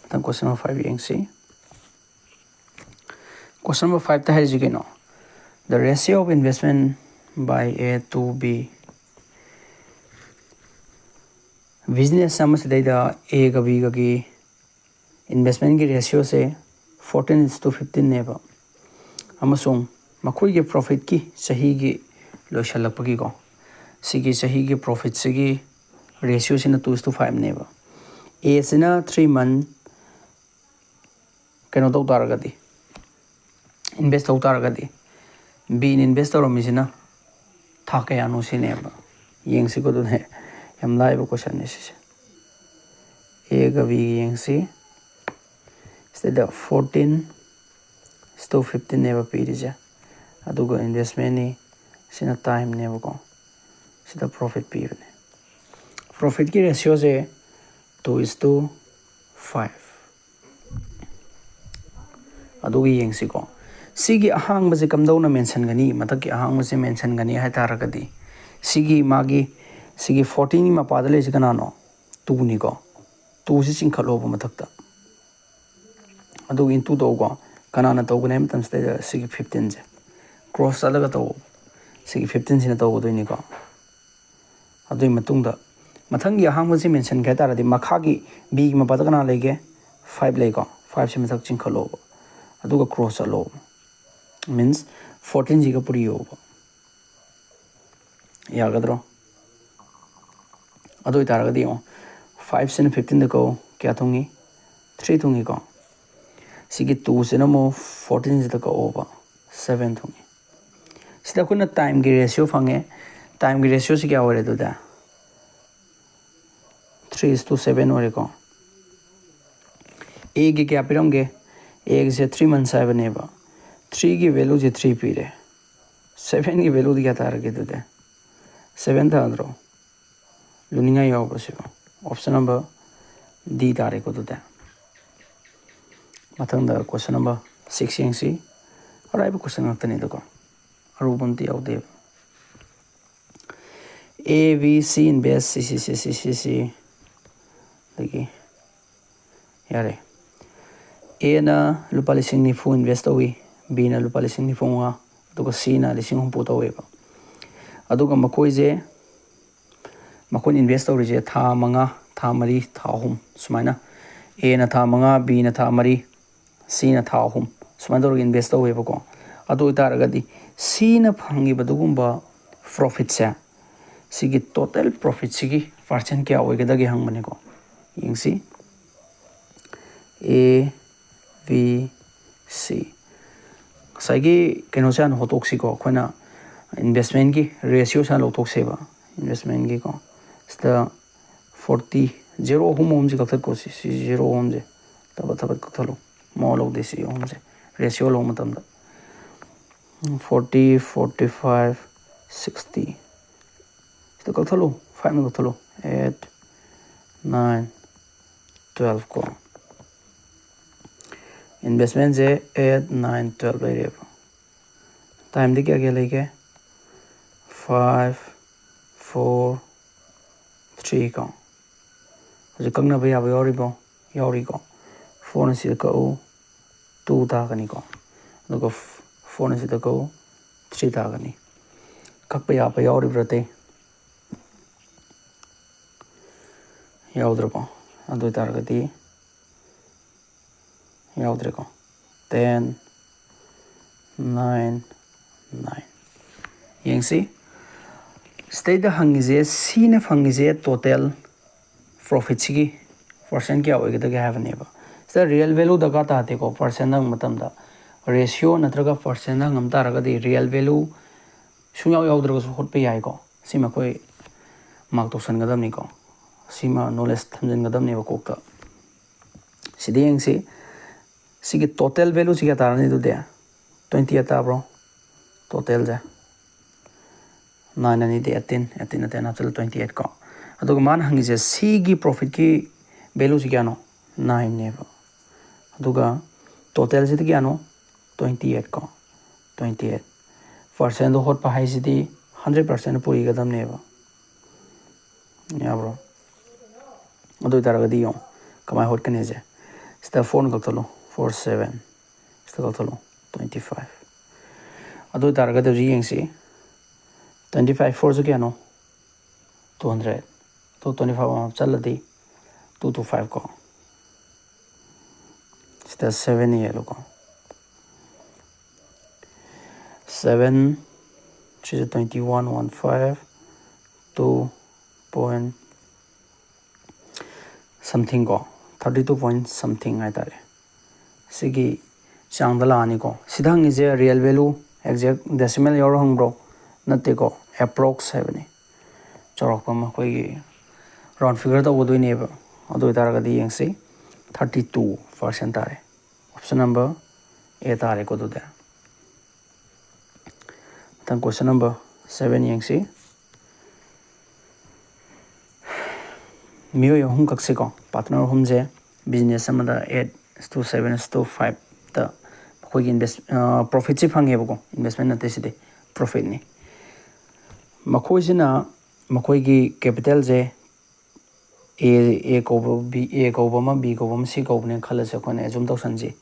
ꯃꯊꯪ question number five ꯌꯦꯡꯁꯤ꯫ Question number fiveꯇ ꯍꯥꯏꯔꯤꯁꯤ ꯀꯩꯅꯣ? The ratio of investment by A to B꯫ Business ꯑꯃꯁꯤꯗꯩꯗ Aꯒ Bꯒꯒꯤ investmentꯀꯤ ratioꯁꯦ fourteen is to fifteenꯅꯦꯕ꯫ ꯑꯃꯁꯨꯡ ꯃꯈꯣꯏꯒꯤ profitꯀꯤ ꯆꯍꯤꯒꯤ ꯂꯣꯏꯁꯤꯜꯂꯛꯄꯒꯤꯀꯣ, ꯁꯤꯒꯤ ꯆꯍꯤꯒꯤ profitꯁꯤꯒꯤ ratioꯁꯤꯅ two is to fiveꯅꯦꯕ꯫ Aꯁꯤꯅ three month ꯀꯩꯅꯣ ꯇꯧ ꯇꯥꯔꯒꯗꯤ, invest ꯇꯧ ꯇꯥꯔꯒꯗꯤ, Bꯅ invest ꯇꯧꯔꯝꯃꯤꯁꯤꯅ ꯊꯥ ꯀꯌꯥꯅꯣ ꯁꯤꯅꯦꯕ꯫ ꯌꯦꯡꯁꯤꯀꯣ, ꯑꯗꯨꯅꯦ ꯌꯥꯝ ꯂꯥꯏꯕ questionꯅꯦ ꯁꯤꯁꯦ꯫ Aꯒ Bꯒ ꯌꯦꯡꯁꯤ꯫ ꯁꯤꯗ fourteen is to fifteenꯅꯦꯕ ꯄꯤꯔꯤꯁꯦ, ꯑꯗꯨꯒ investmentꯅꯤ, ꯁꯤꯅ timeꯅꯦꯕꯀꯣ꯫ ꯁꯤꯗ profit ꯄꯤꯕꯅꯦ꯫ Profitꯀꯤ ratioꯁꯦ two is to five꯫ ꯑꯗꯨꯒ ꯌꯦꯡꯁꯤꯀꯣ꯫ ꯁꯤꯒꯤ ꯑꯍꯥꯡꯕꯁꯦ ꯀꯝꯗꯧꯅ ꯃꯦꯟꯁꯟꯒꯅꯤ? ꯃꯊꯛꯀꯤ ꯑꯍꯥꯡꯕꯁꯦ ꯃꯦꯟꯁꯟꯒꯅꯤ ꯍꯥꯏ ꯇꯥꯔꯒꯗꯤ, ꯁꯤꯒꯤ ꯃꯥꯒꯤ, ꯁꯤꯒꯤ fourteenꯒꯤ ꯃꯄꯥꯗ ꯂꯩꯔꯤꯁꯦ ꯀꯅꯥꯅꯣ? Twoꯅꯤꯀꯣ꯫ Twoꯁꯤ ꯆꯤꯡꯈꯠꯂꯣꯕ ꯃꯊꯛꯇ꯫ ꯑꯗꯨꯒ into ꯇꯧꯀꯣ꯫ ꯀꯅꯥꯅ ꯇꯧꯒꯅꯤ ꯍꯥꯏꯕ ꯃꯇꯝꯁꯤꯗ ꯁꯤꯒꯤ fifteenꯁꯦ꯫ ꯀ꯭ꯔꯣꯁ ꯆꯠꯂꯒ ꯇꯧ꯫ ꯁꯤꯒꯤ ꯐꯤꯐꯇꯤꯟꯁꯤꯅ ꯇꯧꯒꯗꯣꯏꯅꯤꯀꯣ꯫ ꯑꯗꯨꯒꯤ ꯃꯇꯨꯡꯗ ꯃꯊꯪꯒꯤ ꯑꯍꯥꯟꯕꯁꯤ ꯃꯦꯟꯁꯟꯒꯦ ꯍꯥꯏ ꯇꯥꯔꯗꯤ, ꯃꯈꯥꯒꯤ ꯕꯤꯒꯤ ꯃꯄꯥꯗ ꯀꯅꯥ ꯂꯩꯒꯦ? ꯐꯥꯏꯚ ꯂꯩꯀꯣ꯫ ꯐꯥꯏꯚꯁꯤ ꯃꯊꯛ ꯆꯤꯡꯈꯠꯂꯣꯕ, ꯑꯗꯨꯒ ꯀ꯭ꯔꯣꯁ ꯆꯠꯂꯣꯕ꯫ ꯃꯤꯟꯁ ꯐꯣꯔꯇꯤꯟꯁꯤꯒ ꯄꯨꯔꯤꯌꯣꯕ꯫ ꯌꯥꯒꯗ꯭ꯔꯣ? ꯑꯗꯨ ꯑꯣꯏꯇꯥꯔꯒꯗꯤ ꯌꯦꯡꯉꯣ, ꯐꯥꯏꯚꯁꯤꯅ ꯐꯤꯐꯇꯤꯟꯗ ꯀꯛꯎ, ꯀꯌꯥ ꯊꯨꯡꯉꯤ? ꯊ꯭ꯔꯤ ꯊꯨꯡꯉꯤꯀꯣ꯫ ꯁꯤꯒꯤ ꯇꯨꯁꯤꯅ ꯑꯃꯨꯛ ꯐꯣꯔꯇꯤꯟꯁꯤꯗ ꯀꯛꯑꯣꯕ, ꯁꯕꯦꯟ ꯊꯨꯡꯉꯤ꯫ ꯁꯤꯗ ꯑꯩꯈꯣꯏꯅ ꯇꯥꯏꯝꯒꯤ ꯔꯦꯁꯤꯌꯣ ꯐꯪꯉꯦ꯫ ꯇꯥꯏꯝꯒꯤ ꯔꯦꯁꯤꯌꯣꯁꯤ ꯀꯌꯥ ꯑꯣꯏꯔꯦ ꯑꯗꯨꯗꯤ? Three is to seven ꯑꯣꯏꯔꯦꯀꯣ꯫ ꯑꯦꯒꯤ ꯀꯌꯥ ꯄꯤꯔꯝꯒꯦ? ꯑꯦꯒꯤꯁꯦ ꯊ꯭ꯔꯤ ꯃꯟꯁ ꯍꯥꯏꯕꯅꯦꯕ꯫ ꯊ꯭ꯔꯤꯒꯤ ꯚꯦꯂꯨꯁꯦ ꯊ꯭ꯔꯤ ꯄꯤꯔꯦ꯫ ꯁꯕꯦꯟꯒꯤ ꯚꯦꯂꯨꯗꯤ ꯀꯌꯥ ꯇꯥꯔꯒꯦ ꯑꯗꯨꯗꯤ? ꯁꯕꯦꯟ ꯇꯥꯗ꯭ꯔꯣ? ꯂꯨꯅꯤꯡꯉꯥꯏ ꯌꯥꯎꯕ꯭ꯔꯣ ꯁꯤꯕꯣ? Option number D ꯇꯥꯔꯦꯀꯣ ꯑꯗꯨꯗꯤ꯫ ꯃꯊꯪꯗ question number six ꯌꯦꯡꯁꯤ꯫ ꯑꯔꯥꯏꯕ question ꯉꯥꯛꯇꯅꯤꯗꯀꯣ, ꯑꯔꯨꯕ ꯑꯝꯇ ꯌꯥꯎꯗꯦꯕ꯫ A, B, C invest, C, C, C, C, C, C, ꯑꯗꯒꯤ ꯌꯥꯔꯦ꯫ ꯑꯦꯅ ꯂꯨꯄꯥ ꯂꯤꯁꯤꯡ ꯅꯤꯐꯨ invest ꯇꯧꯏ, ꯕꯤꯅ ꯂꯨꯄꯥ ꯂꯤꯁꯤꯡ ꯅꯤꯐꯨ ꯃꯉꯥ, ꯑꯗꯨꯒ ꯁꯤꯅ ꯂꯤꯁꯤꯡ ꯍꯨꯝꯐꯨ ꯇꯧꯋꯦꯕ꯫ ꯑꯗꯨꯒ ꯃꯈꯣꯏꯁꯦ, ꯃꯈꯣꯏꯅ invest ꯇꯧꯔꯤꯁꯦ ꯊꯥ ꯃꯉꯥ, ꯊꯥ ꯃꯔꯤ, ꯊꯥ ꯑꯍꯨꯝ ꯁꯨꯃꯥꯏꯅ꯫ ꯑꯦꯅ ꯊꯥ ꯃꯉꯥ, ꯕꯤꯅ ꯊꯥ ꯃꯔꯤ, ꯁꯤꯅ ꯊꯥ ꯑꯍꯨꯝ ꯁꯨꯃꯥꯏꯅ ꯇꯧꯔꯒ invest ꯇꯧꯋꯦꯕꯀꯣ꯫ ꯑꯗꯨ ꯑꯣꯏꯇꯥꯔꯒꯗꯤ ꯁꯤꯅ ꯐꯪꯉꯤꯕ ꯑꯗꯨꯒꯨꯝꯕ profitꯁꯦ, ꯁꯤꯒꯤ total profitꯁꯤꯒꯤ percent ꯀꯌꯥ ꯑꯣꯏꯒꯗꯒꯦ ꯍꯪꯕꯅꯤꯀꯣ꯫ ꯌꯦꯡꯁꯤ꯫ A, B, C꯫ ꯉꯁꯥꯏꯒꯤ ꯀꯩꯅꯣꯁꯦ ꯍꯥꯟꯅ ꯍꯣꯠꯇꯣꯛꯁꯤꯀꯣ꯫ ꯑꯩꯈꯣꯏꯅ investmentꯀꯤ ratioꯁꯦ ꯍꯥꯟꯅ ꯂꯧꯊꯣꯛꯁꯦꯕ꯫ Investmentꯀꯤꯀꯣ꯫ ꯁꯤꯗ forty, zero ꯑꯍꯨꯝ ꯑꯍꯨꯝꯁꯦ ꯀꯛꯊꯠꯀꯣ꯫ ꯁꯤ, ꯁꯤ zero ꯑꯍꯨꯝꯁꯦ ꯊꯕꯠ ꯊꯕꯠ ꯀꯛꯊꯠꯂꯨ꯫ ꯃꯋꯥ ꯂꯧꯗꯦ ꯁꯤ ꯑꯍꯨꯝꯁꯦ꯫ Ratio ꯂꯧꯕ ꯃꯇꯝꯗ forty, forty five, sixty꯫ ꯁꯤꯗ ꯀꯛꯊꯠꯂꯨ, fiveꯅ ꯀꯛꯊꯠꯂꯨ꯫ Eight, nine, twelve ꯀꯣ꯫ Investmentꯁꯦ eight, nine, twelve ꯂꯩꯔꯦꯕ꯫ Timeꯗꯤ ꯀꯌꯥ ꯀꯌꯥ ꯂꯩꯒꯦ? Five, four, three ꯀꯣ꯫ ꯍꯧꯖꯤꯛ ꯀꯛꯅꯕ ꯌꯥꯕ ꯌꯥꯎꯔꯤꯕꯣ? ꯌꯥꯎꯔꯤꯀꯣ꯫ Fourꯅ ꯁꯤꯗ ꯀꯛꯎ, two ꯇꯥꯒꯅꯤꯀꯣ꯫ ꯑꯗꯨꯒ fourꯅ ꯁꯤꯗ ꯀꯛꯎ, ꯊ꯭ꯔꯤ ꯇꯥꯒꯅꯤ꯫ ꯀꯛꯄ ꯌꯥꯕ ꯌꯥꯎꯔꯤꯕ꯭ꯔꯥ ꯑꯇꯩ? ꯌꯥꯎꯗ꯭ꯔꯕꯣ? ꯑꯗꯨ ꯑꯣꯏꯇꯥꯔꯒꯗꯤ ꯌꯥꯎꯗ꯭ꯔꯦꯀꯣ꯫ Ten, nine, nine. ꯌꯦꯡꯁꯤ꯫ ꯁꯤꯗꯩꯗ ꯍꯪꯉꯤꯁꯦ, ꯁꯤꯅ ꯐꯪꯉꯤꯁꯦ ꯇꯣꯇꯦꯜ ꯄ꯭ꯔꯣꯐꯤꯠꯁꯤꯒꯤ ꯄꯥꯔꯁꯦꯟ ꯀꯌꯥ ꯑꯣꯏꯒꯗꯒꯦ ꯍꯥꯏꯕꯅꯦꯕ꯫ ꯁꯤꯗ ꯔꯤꯌꯦꯜ ꯚꯦꯂꯨ ꯗꯔꯀꯥꯔ ꯇꯥꯗꯦꯀꯣ꯫ ꯄꯥꯔꯁꯦꯟꯗ ꯍꯪꯕ ꯃꯇꯝꯗ ꯔꯦꯁꯤꯌꯣ ꯅꯠꯇ꯭ꯔꯒ ꯄꯥꯔꯁꯦꯟꯗ ꯍꯪꯉꯝ ꯇꯥꯔꯒꯗꯤ ꯔꯤꯌꯦꯜ ꯚꯦꯂꯨ ꯁꯨꯡꯌꯥꯎ ꯌꯥꯎꯗ꯭ꯔꯒꯁꯨ ꯍꯣꯠꯄ ꯌꯥꯏꯀꯣ꯫ ꯁꯤꯃ ꯑꯩꯈꯣꯏ ꯃꯥꯔꯛ ꯇꯧꯁꯟꯒꯗꯕꯅꯤꯀꯣ꯫ ꯁꯤꯃ ꯅꯣꯂꯦꯖ ꯊꯝꯖꯤꯟꯒꯗꯕꯅꯦꯕ ꯀꯣꯛꯇ꯫ ꯁꯤꯗ ꯌꯦꯡꯁꯤ꯫ ꯁꯤꯒꯤ ꯇꯣꯇꯦꯜ ꯚꯦꯂꯨꯁꯤ ꯀꯌꯥ ꯇꯥꯔꯅꯤ ꯑꯗꯨꯗꯤ? ꯇ꯭ꯋꯦꯟꯇꯤ ꯑꯩꯠ ꯇꯥꯕ꯭ꯔꯣ? ꯇꯣꯇꯦꯜꯁꯦ ꯅꯥꯏꯟ ꯑꯅꯤꯗꯤ ꯑꯩꯠꯇꯤꯟ, ꯑꯩꯠꯇꯤꯟ ꯑꯇꯦꯟ ꯍꯥꯞꯆꯤꯜꯂ ꯇ꯭ꯋꯦꯟꯇꯤ ꯑꯩꯠ ꯀꯣ꯫ ꯑꯗꯨꯒ ꯃꯥꯅ ꯍꯪꯉꯤꯁꯦ ꯁꯤꯒꯤ ꯄ꯭ꯔꯣꯐꯤꯠꯀꯤ ꯚꯦꯂꯨꯁꯤ ꯀꯌꯥꯅꯣ? ꯅꯥꯏꯟꯅꯦꯕ꯫ ꯑꯗꯨꯒ ꯇꯣꯇꯦꯜꯁꯤꯗꯤ ꯀꯌꯥꯅꯣ? ꯇ꯭ꯋꯦꯟꯇꯤ ꯑꯩꯠ ꯀꯣ꯫ Twenty eight. ꯄꯥꯔꯁꯦꯟꯗꯣ ꯍꯣꯠꯄ ꯍꯥꯏꯁꯤꯗꯤ ꯍꯟꯗ꯭ꯔꯦꯠ ꯄꯥꯔꯁꯦꯟ ꯄꯨꯔꯤꯒꯗꯕꯅꯦꯕ꯫ ꯌꯥꯕ꯭ꯔꯣ? ꯑꯗꯨ ꯑꯣꯏꯇꯥꯔꯒꯗꯤ ꯌꯦꯡꯉꯣ ꯀꯃꯥꯏꯅ ꯍꯣꯠꯀꯅꯤꯁꯦ꯫ ꯁꯤꯗ ꯐꯣꯔꯅ ꯀꯛꯊꯠꯂꯣ, ꯐꯣꯔ ꯁꯕꯦꯟ꯫ ꯁꯤꯗ ꯀꯛꯊꯠꯂꯣ, ꯇ꯭ꯋꯦꯟꯇꯤ ꯐꯥꯏꯚ꯫ ꯑꯗꯨ ꯑꯣꯏꯇꯥꯔꯒꯗꯤ ꯍꯧꯖꯤꯛ ꯌꯦꯡꯁꯤ, ꯇ꯭ꯋꯦꯟꯇꯤ ꯐꯥꯏꯚ ꯐꯣꯔꯁꯨ ꯀꯌꯥꯅꯣ? Two hundred. ꯑꯗꯨ ꯇ꯭ꯋꯦꯟꯇꯤ ꯐꯥꯏꯚ ꯑꯃ ꯍꯥꯞꯆꯜꯂꯗꯤ ꯇꯨ ꯇꯨ ꯐꯥꯏꯚ ꯀꯣ꯫ ꯁꯤꯗ ꯁꯕꯦꯟ ꯌꯦꯛꯂꯣꯀꯣ꯫ ꯁꯕꯦꯟ, ꯁꯤꯁꯦ twenty one, one five, two point something ꯀꯣ, ꯊꯥꯔꯇꯤ ꯇꯨ ꯄꯣꯏꯟ ꯁꯝꯊꯤꯡ ꯍꯥꯏꯇꯥꯔꯦ꯫ ꯁꯤꯒꯤ ꯆꯥꯡꯗ ꯂꯥꯛꯑꯅꯤꯀꯣ꯫ ꯁꯤꯗ ꯍꯪꯉꯤꯁꯦ ꯔꯤꯌꯦꯜ ꯚꯦꯂꯨ, ꯑꯦꯛꯖꯦꯛ ꯗꯦꯁꯤꯃꯦꯜ ꯌꯥꯎꯔ ꯍꯪꯕ꯭ꯔꯣ? ꯅꯠꯇꯦꯀꯣ, ꯑꯦꯄ꯭ꯔꯣꯛꯁ ꯍꯥꯏꯕꯅꯤ꯫ ꯆꯥꯎꯔꯥꯛꯄ ꯑꯃ ꯑꯩꯈꯣꯏꯒꯤ ꯔꯥꯎꯟ ꯐꯤꯒꯔ ꯇꯧꯒꯗꯣꯏꯅꯦꯕ꯫ ꯑꯗꯨ ꯑꯣꯏꯇꯥꯔꯒꯗꯤ ꯌꯦꯡꯁꯤ, ꯊꯥꯔꯇꯤ ꯇꯨ ꯄꯥꯔꯁꯦꯟ ꯇꯥꯔꯦ꯫ ꯑꯣꯞꯁꯟ ꯅꯝꯕꯔ ꯑꯦ ꯇꯥꯔꯦꯀꯣ ꯑꯗꯨꯗꯤ꯫ ꯃꯊꯪ ꯀꯣꯏꯁꯟ ꯅꯝꯕꯔ ꯁꯕꯦꯟ ꯌꯦꯡꯁꯤ꯫ ꯃꯤꯑꯣꯏ ꯑꯍꯨꯝꯈꯛꯁꯦꯀꯣ, ꯄꯥꯔꯠꯅꯔ ꯑꯍꯨꯝꯁꯦ ꯕꯤꯖꯤꯅꯦꯁ ꯑꯃꯗ ꯑꯦꯠ ꯇꯨ ꯁꯕꯦꯟ ꯇꯨ ꯐꯥꯏꯚꯇ ꯃꯈꯣꯏꯒꯤ ꯏꯟꯚꯦꯁ-, ꯑ, ꯄ꯭ꯔꯣꯐꯤꯠꯁꯤ ꯐꯪꯉꯦꯕꯀꯣ꯫ ꯏꯟꯚꯦꯁꯃꯦꯟ ꯅꯠꯇꯦ ꯁꯤꯗꯤ, ꯄ꯭ꯔꯣꯐꯤꯠꯅꯤ꯫ ꯃꯈꯣꯏꯁꯤꯅ ꯃꯈꯣꯏꯒꯤ ꯀꯦꯄꯤꯇꯦꯜꯁꯦ ꯑꯦ, ꯑꯦ ꯀꯧꯕ, ꯕꯤ, ꯑꯦ ꯀꯧꯕ ꯑꯃ, ꯕꯤ ꯀꯧꯕ ꯑꯃ, ꯁꯤ ꯀꯧꯕꯅꯦꯅ ꯈꯜꯂꯁꯦ ꯑꯩꯈꯣꯏꯅ, ꯑꯦꯖꯨꯝ ꯇꯧꯁꯟꯁꯤ꯫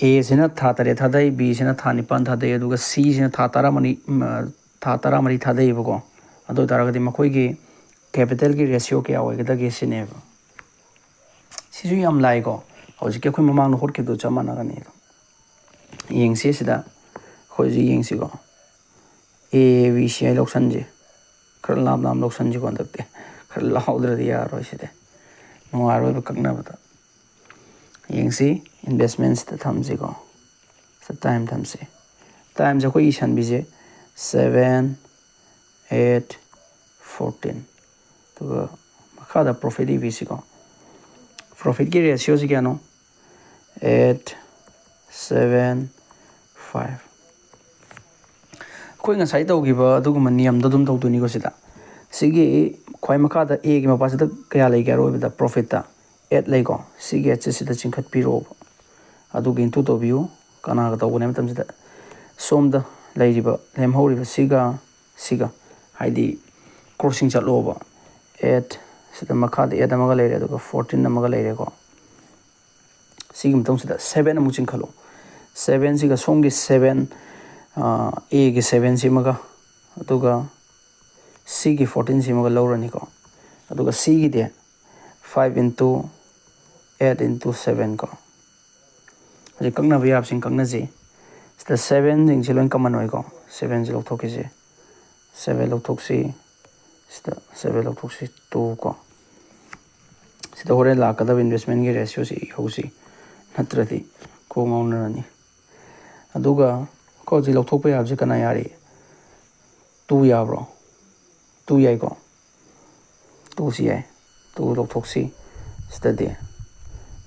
ꯑꯦꯁꯤꯅ ꯊꯥ ꯇꯔꯦꯠ ꯊꯥꯗꯩ, ꯕꯤꯁꯤꯅ ꯊꯥ ꯅꯤꯄꯥꯟ ꯊꯥꯗꯩ, ꯑꯗꯨꯒ ꯁꯤꯁꯤꯅ ꯊꯥ ꯇꯔꯥꯃꯔꯤ, ꯎꯝ, ꯊꯥ ꯇꯔꯥꯃꯔꯤ ꯊꯥꯗꯩꯌꯦꯕꯀꯣ꯫ ꯑꯗꯨ ꯑꯣꯏꯇꯥꯔꯒꯗꯤ ꯃꯈꯣꯏꯒꯤ ꯀꯦꯄꯤꯇꯦꯜꯒꯤ ꯔꯦꯁꯤꯌꯣ ꯀꯌꯥ ꯑꯣꯏꯒꯗꯒꯦ ꯁꯤꯅꯦꯕ꯫ ꯁꯤꯁꯨ ꯌꯥꯝ ꯂꯥꯏꯀꯣ, ꯍꯧꯖꯤꯛꯀꯤ ꯑꯩꯈꯣꯏ ꯃꯃꯥꯡꯗ ꯍꯣꯠꯈꯤꯕꯗꯨ ꯆꯞ ꯃꯥꯟꯅꯒꯅꯤ꯫ ꯌꯦꯡꯁꯤ ꯁꯤꯗ, ꯑꯩꯈꯣꯏ ꯍꯧꯖꯤꯛ ꯌꯦꯡꯁꯤꯀꯣ꯫ A B C I ꯂꯧꯁꯟꯁꯤ꯫ ꯈꯔ ꯂꯥꯞ ꯂꯥꯞ ꯂꯧꯁꯟꯁꯤꯀꯣ ꯍꯟꯗꯛꯇꯤ꯫ ꯈꯔ ꯂꯥꯎꯗ꯭ꯔꯗꯤ ꯌꯥꯔꯣꯏ ꯁꯤꯗꯤ꯫ ꯅꯨꯡꯉꯥꯏꯔꯣꯏꯕ ꯀꯛꯅꯕꯗ꯫ ꯌꯦꯡꯁꯤ, ꯏꯟꯚꯦꯁꯃꯦꯟꯁꯤꯗ ꯊꯝꯁꯤꯀꯣ꯫ ꯁꯤꯗ ꯇꯥꯏꯝ ꯊꯝꯁꯤ꯫ ꯇꯥꯏꯝꯁꯦ ꯑꯩꯈꯣꯏ ꯏꯁꯟꯕꯤꯁꯦ seven, eight, fourteen꯫ ꯑꯗꯨꯒ ꯃꯈꯥꯗ ꯄ꯭ꯔꯣꯐꯤꯠ ꯏꯕꯤꯁꯤꯀꯣ꯫ ꯄ꯭ꯔꯣꯐꯤꯠꯀꯤ ꯔꯦꯁꯤꯌꯣꯁꯤ ꯀꯌꯥꯅꯣ? Eight, seven, five꯫ ꯑꯩꯈꯣꯏ ꯉꯁꯥꯏ ꯇꯧꯈꯤꯕ ꯑꯗꯨꯒꯨꯝꯕ ꯅꯤꯌꯝꯗꯣ ꯑꯗꯨꯝ ꯇꯧꯗꯣꯏꯅꯤꯀꯣ ꯁꯤꯗ꯫ ꯁꯤꯒꯤ ꯈ꯭ꯋꯥꯏ ꯃꯈꯥꯗ ꯑꯦꯒꯤ ꯃꯄꯥꯁꯤꯗ ꯀꯌꯥ ꯂꯩꯒꯦ? ꯑꯔꯣꯏꯕꯗ ꯄ꯭ꯔꯣꯐꯤꯠꯇ eight ꯂꯩꯀꯣ꯫ ꯁꯤꯒꯤ eightꯁꯦ ꯁꯤꯗ ꯆꯤꯡꯈꯠꯄꯤꯔꯛꯑꯣꯕ꯫ ꯑꯗꯨꯒ into ꯇꯧꯕꯤꯌꯨ꯫ ꯀꯅꯥꯒ ꯇꯧꯒꯅꯤ ꯍꯥꯏꯕ ꯃꯇꯝꯁꯤꯗ ꯁꯣꯝꯗ ꯂꯩꯔꯤꯕ, ꯂꯦꯝꯍꯧꯔꯤꯕ ꯁꯤꯒ ꯁꯤꯒ, ꯍꯥꯏꯗꯤ crossing ꯆꯠꯂꯣꯕ꯫ Eight, ꯁꯤꯗ ꯃꯈꯥꯗ eight ꯑꯃꯒ ꯂꯩꯔꯦ, ꯑꯗꯨꯒ fourteen ꯑꯃꯒ ꯂꯩꯔꯦꯀꯣ꯫ ꯁꯤꯒꯤ ꯃꯇꯨꯡꯁꯤꯗ seven ꯑꯃꯨꯛ ꯆꯤꯡꯈꯠꯂꯣ꯫ Sevenꯁꯤꯒ ꯁꯣꯝꯒꯤ seven, ꯑꯦꯒꯤ sevenꯁꯤꯃꯒ, ꯑꯗꯨꯒ ꯁꯤꯒꯤ fourteenꯁꯤꯃꯒ ꯂꯧꯔꯅꯤꯀꯣ꯫ ꯑꯗꯨꯒ ꯁꯤꯒꯤꯗꯤ five into eight into seven ꯀꯣ꯫ ꯍꯧꯖꯤꯛ ꯀꯛꯅꯕ ꯌꯥꯕꯁꯤꯡ ꯀꯛꯅꯁꯤ꯫ ꯁꯤꯗ sevenꯁꯤꯡꯁꯤ ꯂꯣꯏ common ꯑꯣꯏꯀꯣ꯫ Sevenꯁꯤ ꯂꯧꯊꯣꯛꯈꯤꯁꯤ꯫ Seven ꯂꯧꯊꯣꯛꯁꯤ꯫ ꯁꯤꯗ seven ꯂꯧꯊꯣꯛꯁꯤ, two ꯀꯣ꯫ ꯁꯤꯗ ꯍꯣꯔꯦꯟ ꯂꯥꯛꯀꯗꯕ investmentꯀꯤ ratioꯁꯤ ꯏꯍꯧꯁꯤ, ꯅꯠꯇ꯭ꯔꯗꯤ ꯀꯣꯛ ꯉꯥꯎꯅꯔꯅꯤ꯫ ꯑꯗꯨꯒ ꯑꯩꯈꯣꯏ ꯍꯧꯖꯤꯛ ꯂꯧꯊꯣꯛꯄ ꯌꯥꯕꯁꯤ ꯀꯅꯥ ꯌꯥꯔꯤ? Two ꯌꯥꯕ꯭ꯔꯣ? Two ꯌꯥꯏꯀꯣ꯫ Twoꯁꯤ ꯌꯥꯏ꯫ Two ꯂꯧꯊꯣꯛꯁꯤ꯫ ꯁꯤꯗꯗꯤ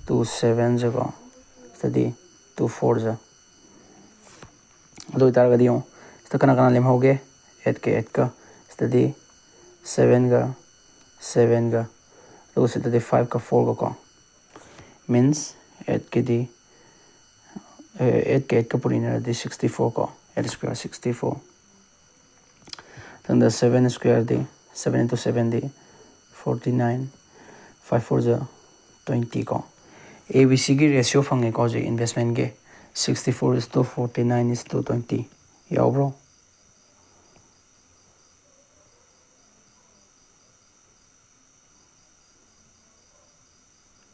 two sevenꯁꯦꯀꯣ꯫ ꯁꯤꯗꯗꯤ two fourꯁꯦ꯫ ꯑꯗꯨ ꯑꯣꯏꯇꯥꯔꯒꯗꯤ ꯌꯦꯡꯉꯣ, ꯁꯤꯗ ꯀꯅꯥ ꯀꯅꯥ ꯂꯦꯝꯍꯧꯒꯦ? Eightꯀ eightꯀ꯫ ꯁꯤꯗꯗꯤ sevenꯒ sevenꯒ꯫ ꯑꯗꯨꯒ ꯁꯤꯗꯗꯤ fiveꯀ fourꯒꯀꯣ꯫ Means eightꯀꯤꯗꯤ, eightꯀ eightꯀ ꯄꯨꯔꯤꯅꯔꯗꯤ sixty four ꯀꯣ꯫ Eight square sixty four꯫ ꯃꯊꯪꯗ seven squareꯗꯤ, seven into sevenꯗꯤ forty nine, five fourꯖ twenty ꯀꯣ꯫ ꯑꯦ ꯕꯤ ꯁꯤꯒꯤ ratio ꯐꯪꯉꯦꯀꯣ ꯍꯧꯖꯤꯛ investmentꯀꯤ꯫ Sixty four is to forty nine is to twenty ꯌꯥꯎꯕ꯭ꯔꯣ?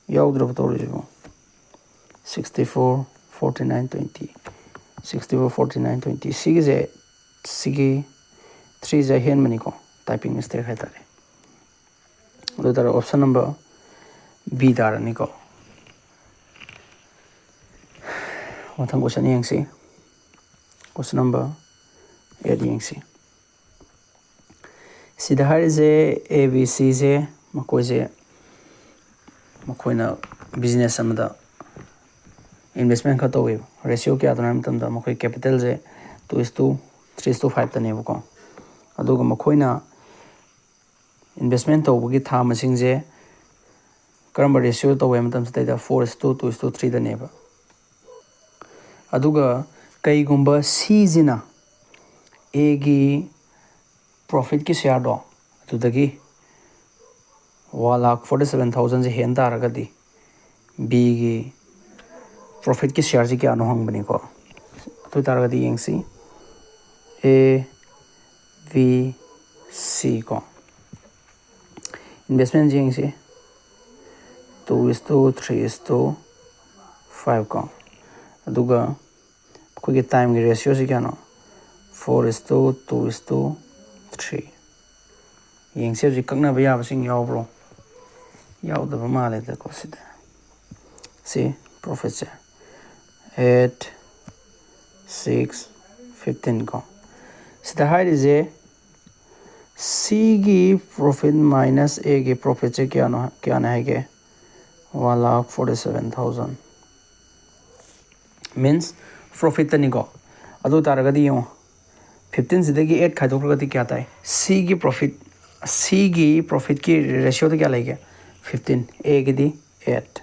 ꯌꯥꯎꯗ꯭ꯔꯕ ꯇꯧꯔꯤꯁꯤꯕꯣ? Sixty four, forty nine, twenty, sixty four, forty nine, twenty, ꯁꯤꯒꯤꯁꯦ, ꯁꯤꯒꯤ ꯊ꯭ꯔꯤꯁꯦ ꯑꯍꯦꯟꯕꯅꯤꯀꯣ, typing mistake ꯍꯥꯏꯇꯥꯔꯦ꯫ ꯑꯗꯨ ꯑꯣꯏꯇꯥꯔꯗꯤ option number B ꯇꯥꯔꯅꯤꯀꯣ꯫ ꯃꯊꯪ question ꯌꯦꯡꯁꯤ꯫ Question number eight ꯌꯦꯡꯁꯤ꯫ ꯁꯤꯗ ꯍꯥꯏꯔꯤꯁꯦ, A B Cꯁꯦ, ꯃꯈꯣꯏꯁꯦ, ꯃꯈꯣꯏꯅ business ꯑꯃꯗ investment ꯈꯔ ꯇꯧꯋꯦꯕ꯫ Ratio ꯀꯌꯥꯗꯅꯣ ꯍꯥꯏꯕ ꯃꯇꯝꯗ, ꯃꯈꯣꯏ capitalꯁꯦ two is to three is to fiveꯇꯅꯦꯕꯀꯣ꯫ ꯑꯗꯨꯒ ꯃꯈꯣꯏꯅ investment ꯇꯧꯕꯒꯤ ꯊꯥ ꯃꯁꯤꯡꯁꯦ ꯀꯔꯝꯕ ratioꯗ ꯇꯧꯋꯦ ꯍꯥꯏꯕ ꯃꯇꯝꯁꯤꯗꯩꯗ four is to two is to threeꯗꯅꯦꯕ꯫ ꯑꯗꯨꯒ ꯀꯩꯒꯨꯝꯕ Cꯁꯤꯅ Aꯒꯤ profitꯀꯤ shareꯗꯣ ꯑꯗꯨꯗꯒꯤ one lakh forty seven thousandꯁꯦ ꯍꯦꯟ ꯇꯥꯔꯒꯗꯤ, Bꯒꯤ profitꯀꯤ shareꯁꯤ ꯀꯌꯥꯅꯣ ꯍꯪꯕꯅꯤꯀꯣ꯫ ꯑꯗꯨ ꯑꯣꯏꯇꯥꯔꯒꯗꯤ ꯌꯦꯡꯁꯤ, A, B, C ꯀꯣ꯫ Investment ꯌꯦꯡꯁꯤ, two is to three is to five ꯀꯣ꯫ ꯑꯗꯨꯒ ꯑꯩꯈꯣꯏꯒꯤ timeꯒꯤ ratioꯁꯤ ꯀꯌꯥꯅꯣ? Four is to two is to three꯫ ꯌꯦꯡꯁꯤ, ꯍꯧꯖꯤꯛ ꯀꯛꯅꯕ ꯌꯥꯕꯁꯤꯡ ꯌꯥꯎꯕ꯭ꯔꯣ? ꯌꯥꯎꯗꯕ ꯃꯥꯜꯂꯦꯗꯀꯣ ꯁꯤꯗ꯫ ꯁꯤ profitꯁꯦ eight, six, fifteen ꯀꯣ꯫ ꯁꯤꯗ ꯍꯥꯏꯔꯤꯁꯦ, Cꯒꯤ profit minus Aꯒꯤ profitꯁꯦ ꯀꯌꯥꯅꯣ, ꯀꯌꯥꯅꯦ ꯍꯥꯏꯒꯦ? One lakh forty seven thousand꯫ Means profitꯇꯅꯤꯀꯣ꯫ ꯑꯗꯨ ꯑꯣꯏ ꯇꯥꯔꯒꯗꯤ ꯌꯦꯡꯉꯣ, fifteenꯁꯤꯗꯒꯤ eight ꯈꯥꯏꯗꯣꯛꯈ꯭ꯔꯒꯗꯤ ꯀꯌꯥ ꯇꯥꯏ? Cꯒꯤ profit, Cꯒꯤ profitꯀꯤ ratioꯗ ꯀꯌꯥ ꯂꯩꯒꯦ? Fifteen꯫ Aꯒꯤꯗꯤ eight꯫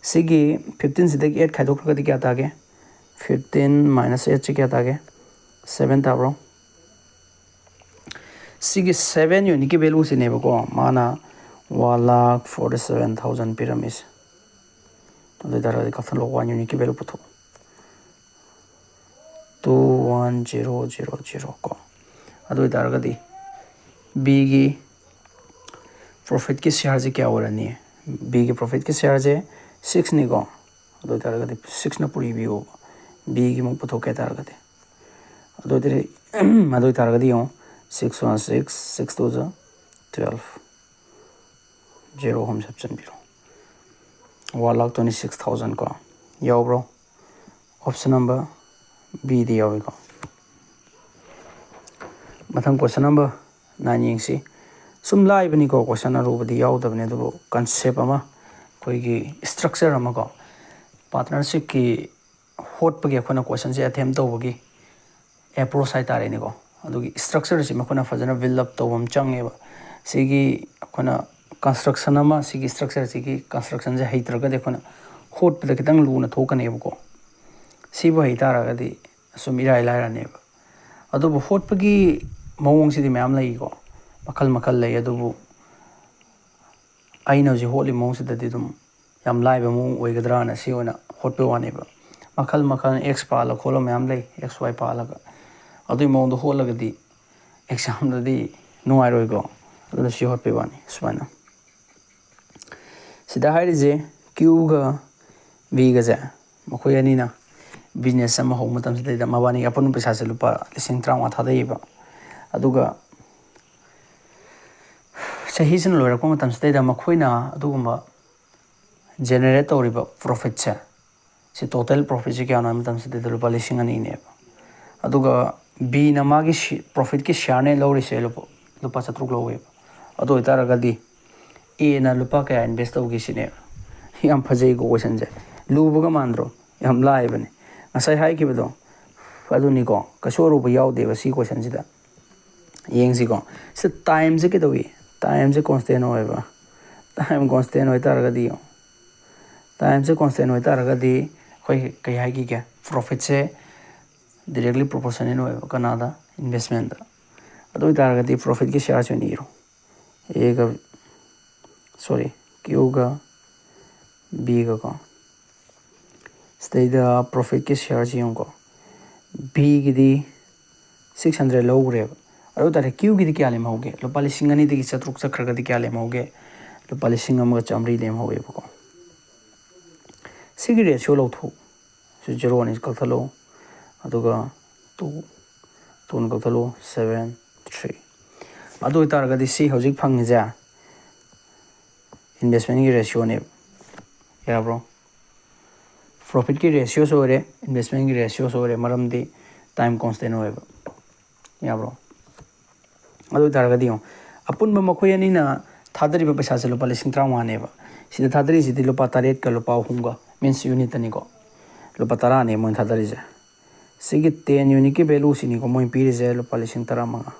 ꯁꯤꯒꯤ fifteenꯁꯤꯗꯒꯤ eight ꯈꯥꯏꯗꯣꯛꯈ꯭ꯔꯒꯗꯤ ꯀꯌꯥ ꯇꯥꯒꯦ? Fifteen minus eightꯁꯤ ꯀꯌꯥ ꯇꯥꯒꯦ? Seven ꯇꯥꯕ꯭ꯔꯣ? ꯁꯤꯒꯤ seven unitꯀꯤ valueꯁꯤꯅꯦꯕꯀꯣ, ꯃꯥꯅ one lakh forty seven thousand ꯄꯤꯔꯝꯃꯤꯁꯦ꯫ ꯑꯗꯨ ꯑꯣꯏ ꯇꯥꯔꯒꯗꯤ ꯀꯛꯊꯠꯂꯣ, one unitꯀꯤ value ꯄꯨꯊꯣꯛꯑꯣ꯫ Two one zero zero zero ꯀꯣ꯫ ꯑꯗꯨ ꯑꯣꯏꯇꯥꯔꯒꯗꯤ ꯕꯤꯒꯤ ꯄ꯭ꯔꯣꯐꯤꯠꯀꯤ ꯁꯤꯌꯥꯔꯁꯦ ꯀꯌꯥ ꯑꯣꯏꯔꯅꯤ? ꯕꯤꯒꯤ ꯄ꯭ꯔꯣꯐꯤꯠꯀꯤ ꯁꯤꯌꯥꯔꯁꯦ ꯁꯤꯛꯁꯅꯤꯀꯣ꯫ ꯑꯗꯨ ꯑꯣꯏꯇꯥꯔꯒꯗꯤ ꯁꯤꯛꯁꯅ ꯄꯨꯔꯤꯕꯤꯌꯣꯕ, ꯕꯤꯒꯤ ꯑꯃꯨꯛ ꯄꯨꯊꯣꯛꯀꯦ ꯍꯥꯏꯇꯥꯔꯒꯗꯤ꯫ ꯑꯗꯨ ꯑꯣꯏꯇꯥꯔꯗꯤ, ꯑꯗꯨ ꯑꯣꯏꯇꯥꯔꯒꯗꯤ ꯌꯦꯡꯉꯣ, six one six, six two twelve, zero ꯑꯍꯨꯝ ꯍꯥꯞꯆꯤꯟꯕꯤꯔꯣ꯫ One lakh twenty six thousand ꯀꯣ, ꯌꯥꯎꯕ꯭ꯔꯣ? Option number ꯕꯤꯗꯤ ꯌꯥꯎꯏꯀꯣ꯫ ꯃꯊꯪ question number nine ꯌꯦꯡꯁꯤ꯫ ꯁꯨꯝ ꯂꯥꯏꯕꯅꯤꯀꯣ, question ꯑꯔꯨꯕꯗꯤ ꯌꯥꯎꯗꯕꯅꯤ, ꯑꯗꯨꯕꯨ concept ꯑꯃ, ꯑꯩꯈꯣꯏꯒꯤ structure ꯑꯃꯀꯣ, partnershipꯀꯤ ꯍꯣꯠꯄꯒꯤ ꯑꯩꯈꯣꯏꯅ questionꯁꯦ attempt ꯇꯧꯕꯒꯤ approach ꯍꯥꯏꯇꯥꯔꯦꯅꯦꯀꯣ꯫ ꯑꯗꯨꯒꯤ structureꯁꯤ ꯃꯈꯣꯏꯅ ꯐꯖꯅ build up ꯇꯧꯕ ꯑꯃ ꯆꯪꯉꯦꯕ꯫ ꯁꯤꯒꯤ ꯑꯩꯈꯣꯏꯅ construction ꯑꯃ, ꯁꯤꯒꯤ structureꯁꯤꯒꯤ constructionꯁꯦ ꯍꯩꯇ꯭ꯔꯒꯗꯤ ꯑꯩꯈꯣꯏꯅ ꯍꯣꯠꯄꯗ ꯈꯤꯇꯪ ꯂꯨꯅ ꯊꯣꯛꯀꯅꯦꯕꯀꯣ꯫ ꯁꯤꯕꯨ ꯍꯩꯇꯥꯔꯒꯗꯤ ꯑꯁꯨꯝ ꯏꯔꯥꯏ ꯂꯥꯏꯔꯅꯦꯕ꯫ ꯑꯗꯨꯕꯨ ꯍꯣꯠꯄꯒꯤ ꯃꯑꯣꯡꯁꯤꯗꯤ ꯃꯌꯥꯝ ꯂꯩꯀꯣ, ꯃꯈꯜ ꯃꯈꯜ ꯂꯩ꯫ ꯑꯗꯨꯕꯨ ꯑꯩꯅ ꯍꯧꯖꯤꯛ ꯍꯣꯠꯂꯤꯕ ꯃꯑꯣꯡꯁꯤꯗꯗꯤ ꯑꯗꯨꯝ ꯌꯥꯝ ꯂꯥꯏꯕ ꯃꯑꯣꯡ ꯑꯣꯏꯒꯗ꯭ꯔꯥꯅ ꯁꯤ ꯑꯣꯏꯅ ꯍꯣꯠꯄꯩ ꯋꯥꯅꯦꯕ꯫ ꯃꯈꯜ ꯃꯈꯜ X ꯄꯥꯜꯂ ꯈꯣꯠꯂ ꯃꯌꯥꯝ ꯂꯩ, X Y ꯄꯥꯜꯂꯒ꯫ ꯑꯗꯨꯒꯤ ꯃꯑꯣꯡꯗ ꯍꯣꯠꯂꯒꯗꯤ examꯗꯗꯤ ꯅꯨꯡꯉꯥꯏꯔꯣꯏꯀꯣ꯫ ꯑꯗꯨꯅ ꯁꯤ ꯍꯣꯠꯄꯩ ꯋꯥꯅꯤ꯫ ꯁꯨꯃꯥꯏꯅ ꯁꯤꯗ ꯍꯥꯏꯔꯤꯁꯦ Qꯒ Bꯒꯁꯦ, ꯃꯈꯣꯏ ꯑꯅꯤꯅ business ꯑꯃ ꯍꯧꯕ ꯃꯇꯝꯁꯤꯗꯩꯗ ꯃꯕꯥꯅꯤꯒꯤ ꯑꯄꯨꯟꯕ ꯄꯩꯁꯥꯁꯦ ꯂꯨꯄꯥ ꯂꯤꯁꯤꯡ ꯇꯔꯥꯃꯉꯥ ꯊꯥꯗꯩꯌꯦꯕ꯫ ꯑꯗꯨꯒ ꯆꯍꯤꯁꯤꯅ ꯂꯣꯏꯔꯛꯄ ꯃꯇꯝꯁꯤꯗꯩꯗ ꯃꯈꯣꯏꯅ ꯑꯗꯨꯒꯨꯝꯕ generate ꯇꯧꯔꯤꯕ profitꯁꯦ, ꯁꯤ total profitꯁꯦ ꯀꯌꯥꯅꯣ ꯍꯥꯏꯕ ꯃꯇꯝꯁꯤꯗꯩꯗ ꯂꯨꯄꯥ ꯂꯤꯁꯤꯡ ꯑꯅꯤꯅꯦꯕ꯫ ꯑꯗꯨꯒ Bꯅ ꯃꯥꯒꯤ ꯁꯤ-, profitꯀꯤ shareꯅꯦ ꯂꯧꯔꯤꯁꯦ ꯂꯨꯄꯥ, ꯂꯨꯄꯥ ꯆꯥꯇ꯭ꯔꯨꯛ ꯂꯧꯋꯦꯕ꯫ ꯑꯗꯨ ꯑꯣꯏꯇꯥꯔꯒꯗꯤ Aꯅ ꯂꯨꯄꯥ ꯀꯌꯥ invest ꯇꯧꯒꯦ ꯁꯤꯅꯦꯕ꯫ ꯌꯥꯝ ꯐꯖꯩꯀꯣ questionꯁꯦ, ꯂꯨꯕꯒ ꯃꯥꯟꯗ꯭ꯔꯣ? ꯌꯥꯝ ꯂꯥꯏꯕꯅꯦ꯫ ꯉꯁꯥꯏ ꯍꯥꯏꯈꯤꯕꯗꯣ ꯑꯗꯨꯅꯤꯀꯣ, ꯀꯩꯁꯨ ꯑꯔꯨꯕ ꯌꯥꯎꯗꯦꯕ ꯁꯤ questionꯁꯤꯗ꯫ ꯌꯦꯡꯁꯤꯀꯣ, ꯁꯤ timeꯁꯦ ꯀꯩꯗꯧꯏ? Timeꯁꯦ constant ꯑꯣꯏꯕ꯫ Time constant ꯑꯣꯏꯇꯥꯔꯒꯗꯤ ꯌꯦꯡꯉꯣ, timeꯁꯦ constant ꯑꯣꯏꯇꯥꯔꯒꯗꯤ ꯑꯩꯈꯣꯏ ꯀꯩ ꯍꯥꯏꯈꯤꯒꯦ? Profitꯁꯦ directly proportional ꯑꯣꯏꯕ ꯀꯅꯥꯗ? Investmentꯇ꯫ ꯑꯗꯨ ꯑꯣꯏꯇꯥꯔꯒꯗꯤ profitꯀꯤ shareꯁꯦ ꯑꯣꯏꯅ ꯏꯔꯣ꯫ Aꯒ, sorry, Qꯒ Bꯒꯀꯣ꯫ ꯁꯤꯗꯩꯗ profitꯀꯤ shareꯁꯤ ꯌꯦꯡꯉꯨꯀꯣ꯫ ꯕꯤꯒꯤꯗꯤ ꯁꯤꯛꯁ ꯍꯟꯗ꯭ꯔꯦꯗ ꯂꯧꯈ꯭ꯔꯦꯕ꯫ ꯑꯗꯨ ꯑꯣꯏ ꯇꯥꯔꯗꯤ ꯀ꯭ꯌꯨꯒꯤꯗꯤ ꯀꯌꯥ ꯂꯦꯝꯍꯧꯒꯦ? ꯂꯨꯄꯥ ꯂꯤꯁꯤꯡ ꯑꯅꯤꯗꯒꯤ ꯆꯥꯇ꯭ꯔꯨꯛ ꯆꯠꯈ꯭ꯔꯒꯗꯤ ꯀꯌꯥ ꯂꯦꯝꯍꯧꯒꯦ? ꯂꯨꯄꯥ ꯂꯤꯁꯤꯡ ꯑꯃꯒ ꯆꯥꯝꯃꯔꯤ ꯂꯦꯝꯍꯧꯋꯦꯕꯀꯣ꯫ ꯁꯤꯒꯤ ꯔꯦꯁꯤꯌꯣ ꯂꯧꯊꯣꯛ꯫ ꯁꯤ ꯖꯦꯔꯣ ꯑꯅꯤ ꯀꯛꯊꯠꯂꯣ꯫ ꯑꯗꯨꯒ ꯇꯨ, ꯇꯨꯅ ꯀꯛꯊꯠꯂꯣ, ꯁꯕꯦꯟ, ꯊ꯭ꯔꯤ꯫ ꯑꯗꯨ ꯑꯣꯏ ꯇꯥꯔꯒꯗꯤ ꯁꯤ ꯍꯧꯖꯤꯛ ꯐꯪꯉꯤꯁꯦ ꯏꯟꯚꯦꯁꯃꯦꯟꯒꯤ ꯔꯦꯁꯤꯌꯣꯅꯦꯕ꯫ ꯌꯥꯕ꯭ꯔꯣ? ꯄ꯭ꯔꯣꯐꯤꯠꯀꯤ ꯔꯦꯁꯤꯌꯣꯁꯨ ꯑꯣꯏꯔꯦ, ꯏꯟꯚꯦꯁꯃꯦꯟꯒꯤ ꯔꯦꯁꯤꯌꯣꯁꯨ ꯑꯣꯏꯔꯦ, ꯃꯔꯝꯗꯤ ꯇꯥꯏꯝ ꯀꯣꯟꯁꯇꯦꯟ ꯑꯣꯏꯌꯦꯕ꯫ ꯌꯥꯕ꯭ꯔꯣ? ꯑꯗꯨ ꯑꯣꯏ ꯇꯥꯔꯒꯗꯤ ꯌꯦꯡꯉꯣ, ꯑꯄꯨꯟꯕ ꯃꯈꯣꯏ ꯑꯅꯤꯅ ꯊꯥꯗꯔꯤꯕ ꯄꯩꯁꯥꯁꯦ ꯂꯨꯄꯥ ꯂꯤꯁꯤꯡ ꯇꯔꯥꯃꯉꯥꯅꯦꯕ꯫ ꯁꯤꯗ ꯊꯥꯗꯔꯤꯁꯤꯗꯤ ꯂꯨꯄꯥ ꯇꯔꯦꯠꯀ ꯂꯨꯄꯥ ꯑꯍꯨꯝꯒ, ꯃꯤꯟꯁ ꯌꯨꯅꯤꯠꯇꯅꯤꯀꯣ꯫ ꯂꯨꯄꯥ ꯇꯔꯥꯅꯦ ꯃꯣꯏꯅ ꯊꯥꯗꯔꯤꯁꯦ꯫ ꯁꯤꯒꯤ ꯇꯦꯟ ꯌꯨꯅꯤꯠꯀꯤ ꯚꯦꯂꯨꯁꯤꯅꯤꯀꯣ ꯃꯣꯏꯅ ꯄꯤꯔꯤꯁꯦ, ꯂꯨꯄꯥ ꯂꯤꯁꯤꯡ ꯇꯔꯥꯃꯉꯥ꯫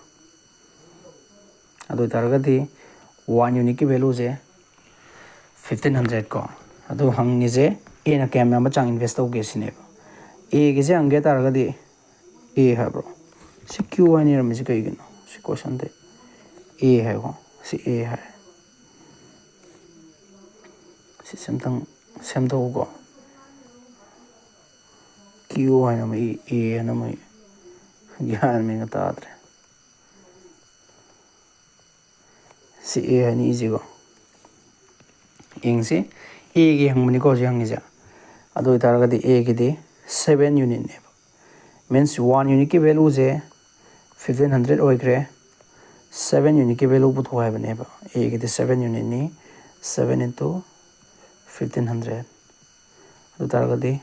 ꯑꯗꯨ ꯑꯣꯏ ꯇꯥꯔꯒꯗꯤ ꯋꯥꯟ ꯌꯨꯅꯤꯠꯀꯤ ꯚꯦꯂꯨꯁꯦ ꯐꯤꯐꯇꯤꯟ ꯍꯟꯗ꯭ꯔꯦꯗ ꯀꯣ꯫ ꯑꯗꯨ ꯍꯪꯉꯤꯁꯦ ꯑꯦꯅ ꯀꯌꯥꯝ ꯌꯥꯝꯕ ꯆꯥꯡ ꯏꯟꯚꯦꯁ ꯇꯧꯒꯦ ꯁꯤꯅꯦꯕ꯫ ꯑꯦꯒꯤꯁꯦ ꯍꯪꯒꯦ ꯇꯥꯔꯒꯗꯤ ꯑꯦ ꯍꯥꯏꯕ꯭ꯔꯣ? ꯁꯤ ꯀ꯭ꯌꯨ ꯍꯥꯏꯅ ꯏꯔꯝꯃꯤꯁꯤ ꯀꯩꯒꯤꯅꯣ? ꯁꯤ ꯀꯣꯏꯁꯟꯗ ꯑꯦ ꯍꯥꯏꯀꯣ꯫ ꯁꯤ ꯑꯦ ꯍꯥꯏ꯫ ꯁꯤꯁꯦ ꯑꯝꯇꯪ ꯁꯦꯝꯗꯣꯛꯎꯀꯣ꯫ ꯀ꯭ꯌꯨ ꯍꯥꯏꯅ ꯑꯃ ꯏ, ꯑꯦ ꯍꯥꯏꯅ ꯑꯃ ꯏ꯫ ꯒ꯭ꯌꯥꯟ ꯃꯦꯟꯒ ꯇꯥꯗ꯭ꯔꯦ꯫ ꯁꯤ ꯑꯦ ꯍꯥꯏꯅ ꯏꯁꯤꯀꯣ꯫ ꯌꯦꯡꯁꯤ, ꯑꯦꯒꯤ ꯍꯪꯕꯅꯤꯀꯣ ꯍꯧꯖꯤꯛ ꯍꯪꯉꯤꯁꯦ꯫ ꯑꯗꯨ ꯑꯣꯏꯇꯥꯔꯒꯗꯤ ꯑꯦꯒꯤꯗꯤ ꯁꯕꯦꯟ ꯌꯨꯅꯤꯠꯅꯦꯕ꯫ ꯃꯤꯟꯁ ꯋꯥꯟ ꯌꯨꯅꯤꯠꯀꯤ ꯚꯦꯂꯨꯁꯦ ꯐꯤꯐꯇꯤꯟ ꯍꯟꯗ꯭ꯔꯦꯗ ꯑꯣꯏꯈ꯭ꯔꯦ꯫ ꯁꯕꯦꯟ ꯌꯨꯅꯤꯠꯀꯤ ꯚꯦꯂꯨ ꯄꯨꯊꯣꯛ ꯍꯥꯏꯕꯅꯦꯕ꯫ ꯑꯦꯒꯤꯗꯤ ꯁꯕꯦꯟ ꯌꯨꯅꯤꯠꯅꯤ꯫ Seven into fifteen hundred. ꯑꯗꯨ ꯇꯥꯔꯒꯗꯤ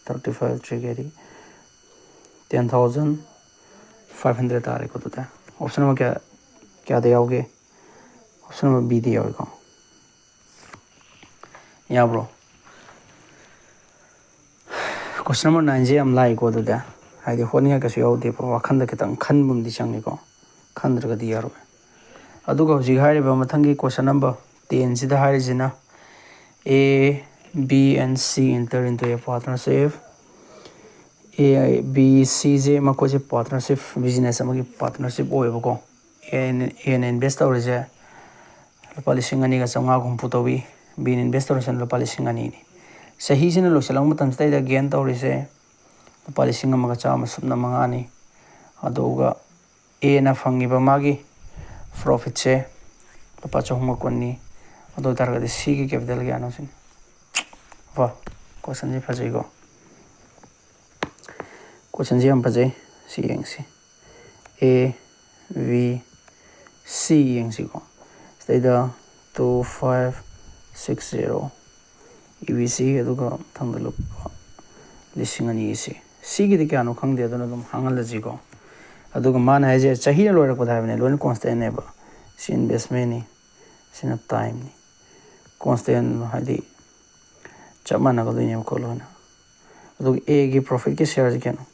ꯊꯥꯔꯇꯤ ꯐꯥꯏꯚ ꯊ꯭ꯔꯤ ꯀꯦꯗꯤ ꯇꯦꯟ ꯊꯥꯎꯖꯟ ꯐꯥꯏꯚ ꯍꯟꯗ꯭ꯔꯦꯗ ꯇꯥꯔꯦꯀꯣ꯫ ꯑꯗꯨꯗꯤ ꯑꯣꯞꯁꯟ ꯑꯃ ꯀꯌꯥ, ꯀꯌꯥꯗ ꯌꯥꯎꯒꯦ? ꯑꯣꯞꯁꯟ ꯅꯝꯕꯔ ꯕꯤꯗ ꯌꯥꯎꯏꯀꯣ꯫ ꯌꯥꯕ꯭ꯔꯣ? ꯀꯣꯏꯁꯟ ꯅꯝꯕꯔ ꯅꯥꯏꯟꯁꯦ ꯌꯥꯝ ꯂꯥꯏꯀꯣ꯫ ꯑꯗꯨꯗꯤ ꯍꯥꯏꯗꯤ ꯍꯣꯠꯅꯤꯡꯉꯥꯏ ꯀꯩꯁꯨ ꯌꯥꯎꯗꯦꯕ, ꯋꯥꯈꯟꯗ ꯈꯤꯇꯪ ꯈꯟꯕ ꯑꯃꯗꯤ ꯆꯪꯉꯤꯀꯣ, ꯈꯟꯗ꯭ꯔꯒꯗꯤ ꯌꯥꯔꯣꯏ꯫ ꯑꯗꯨꯒ ꯍꯧꯖꯤꯛ ꯍꯥꯏꯔꯤꯕ ꯃꯊꯪꯒꯤ ꯀꯣꯏꯁꯟ ꯅꯝꯕꯔ ꯇꯦꯟꯁꯤꯗ ꯍꯥꯏꯔꯤꯁꯤꯅ A, B and C enter into a partnership. A, B, ꯁꯤꯁꯦ ꯃꯈꯣꯏꯁꯦ ꯄꯥꯔꯠꯅꯔꯁꯤꯞ, ꯕꯤꯖꯤꯅꯦꯁ ꯑꯃꯒꯤ ꯄꯥꯔꯠꯅꯔꯁꯤꯞ ꯑꯣꯏꯌꯦꯕꯀꯣ꯫ ꯑꯦꯅ, ꯑꯦꯅ ꯏꯟꯚꯦꯁ ꯇꯧꯔꯤꯁꯦ ꯂꯨꯄꯥ ꯂꯤꯁꯤꯡ ꯑꯅꯤꯒ ꯆꯥꯝꯃꯉꯥ ꯍꯨꯝꯐꯨ ꯇꯧꯏ꯫ ꯕꯤꯅ ꯏꯟꯚꯦꯁ ꯇꯧꯔꯤꯁꯤꯅ ꯂꯨꯄꯥ ꯂꯤꯁꯤꯡ ꯑꯅꯤꯅꯤ꯫ ꯆꯍꯤꯁꯤꯅ ꯂꯣꯏꯁꯤꯜꯂꯛꯄ ꯃꯇꯝꯁꯤꯗꯩꯗ ꯒꯦꯟ ꯇꯧꯔꯤꯁꯦ ꯂꯨꯄꯥ ꯂꯤꯁꯤꯡ ꯑꯃꯒ ꯆꯥꯝꯃ ꯁꯨꯞꯅ ꯃꯉꯥꯅꯤ꯫ ꯑꯗꯨꯒ ꯑꯦꯅ ꯐꯪꯉꯤꯕ ꯃꯥꯒꯤ ꯄ꯭ꯔꯣꯐꯤꯠꯁꯦ ꯂꯨꯄꯥ ꯆꯍꯨꯝꯒ ꯀꯨꯟꯅꯤ꯫ ꯑꯗꯨ ꯑꯣꯏꯇꯥꯔꯒꯗꯤ ꯁꯤꯒꯤ ꯀꯦꯄꯤꯇꯦꯜ ꯀꯌꯥꯅꯣ ꯁꯤꯅꯤ꯫ ꯋꯥ, ꯀꯣꯏꯁꯟꯁꯤ ꯐꯖꯩꯀꯣ꯫ ꯀꯣꯏꯁꯟꯁꯤ ꯌꯥꯝ ꯐꯖꯩ꯫ ꯁꯤ ꯌꯦꯡꯁꯤ꯫ A B C ꯌꯦꯡꯁꯤꯀꯣ꯫ ꯁꯤꯗꯩꯗ two five six zero E B C, ꯑꯗꯨꯒ ꯃꯊꯪꯗ ꯂꯨꯄꯥ ꯂꯤꯁꯤꯡ ꯑꯅꯤꯒꯤꯁꯤ꯫ ꯁꯤꯒꯤꯗꯤ ꯀꯌꯥꯅꯣ ꯈꯪꯗꯦ, ꯑꯗꯨꯅ ꯑꯗꯨꯝ ꯍꯥꯡꯍꯜꯂꯁꯤꯀꯣ꯫ ꯑꯗꯨꯒ ꯃꯥꯅ ꯍꯥꯏꯁꯦ ꯆꯍꯤꯅ ꯂꯣꯏꯔꯛꯄꯗ ꯍꯥꯏꯕꯅꯦ, ꯂꯣꯏꯅ ꯀꯣꯟꯁꯇꯦꯟꯅꯦꯕ꯫ ꯁꯤ ꯏꯟꯚꯦꯁꯃꯦꯟꯅꯤ, ꯁꯤꯅ ꯇꯥꯏꯝꯅꯤ꯫ ꯀꯣꯟꯁꯇꯦꯟ ꯍꯥꯏꯗꯤ ꯆꯞ ꯃꯥꯟꯅꯒꯗꯣꯏꯅꯦꯕꯀꯣ ꯂꯣꯏꯅ꯫ ꯑꯗꯨꯒ ꯑꯦꯒꯤ ꯄ꯭ꯔꯣꯐꯤꯠꯀꯤ ꯁꯤꯌꯥꯔꯁꯤ ꯀꯌꯥꯅꯣ?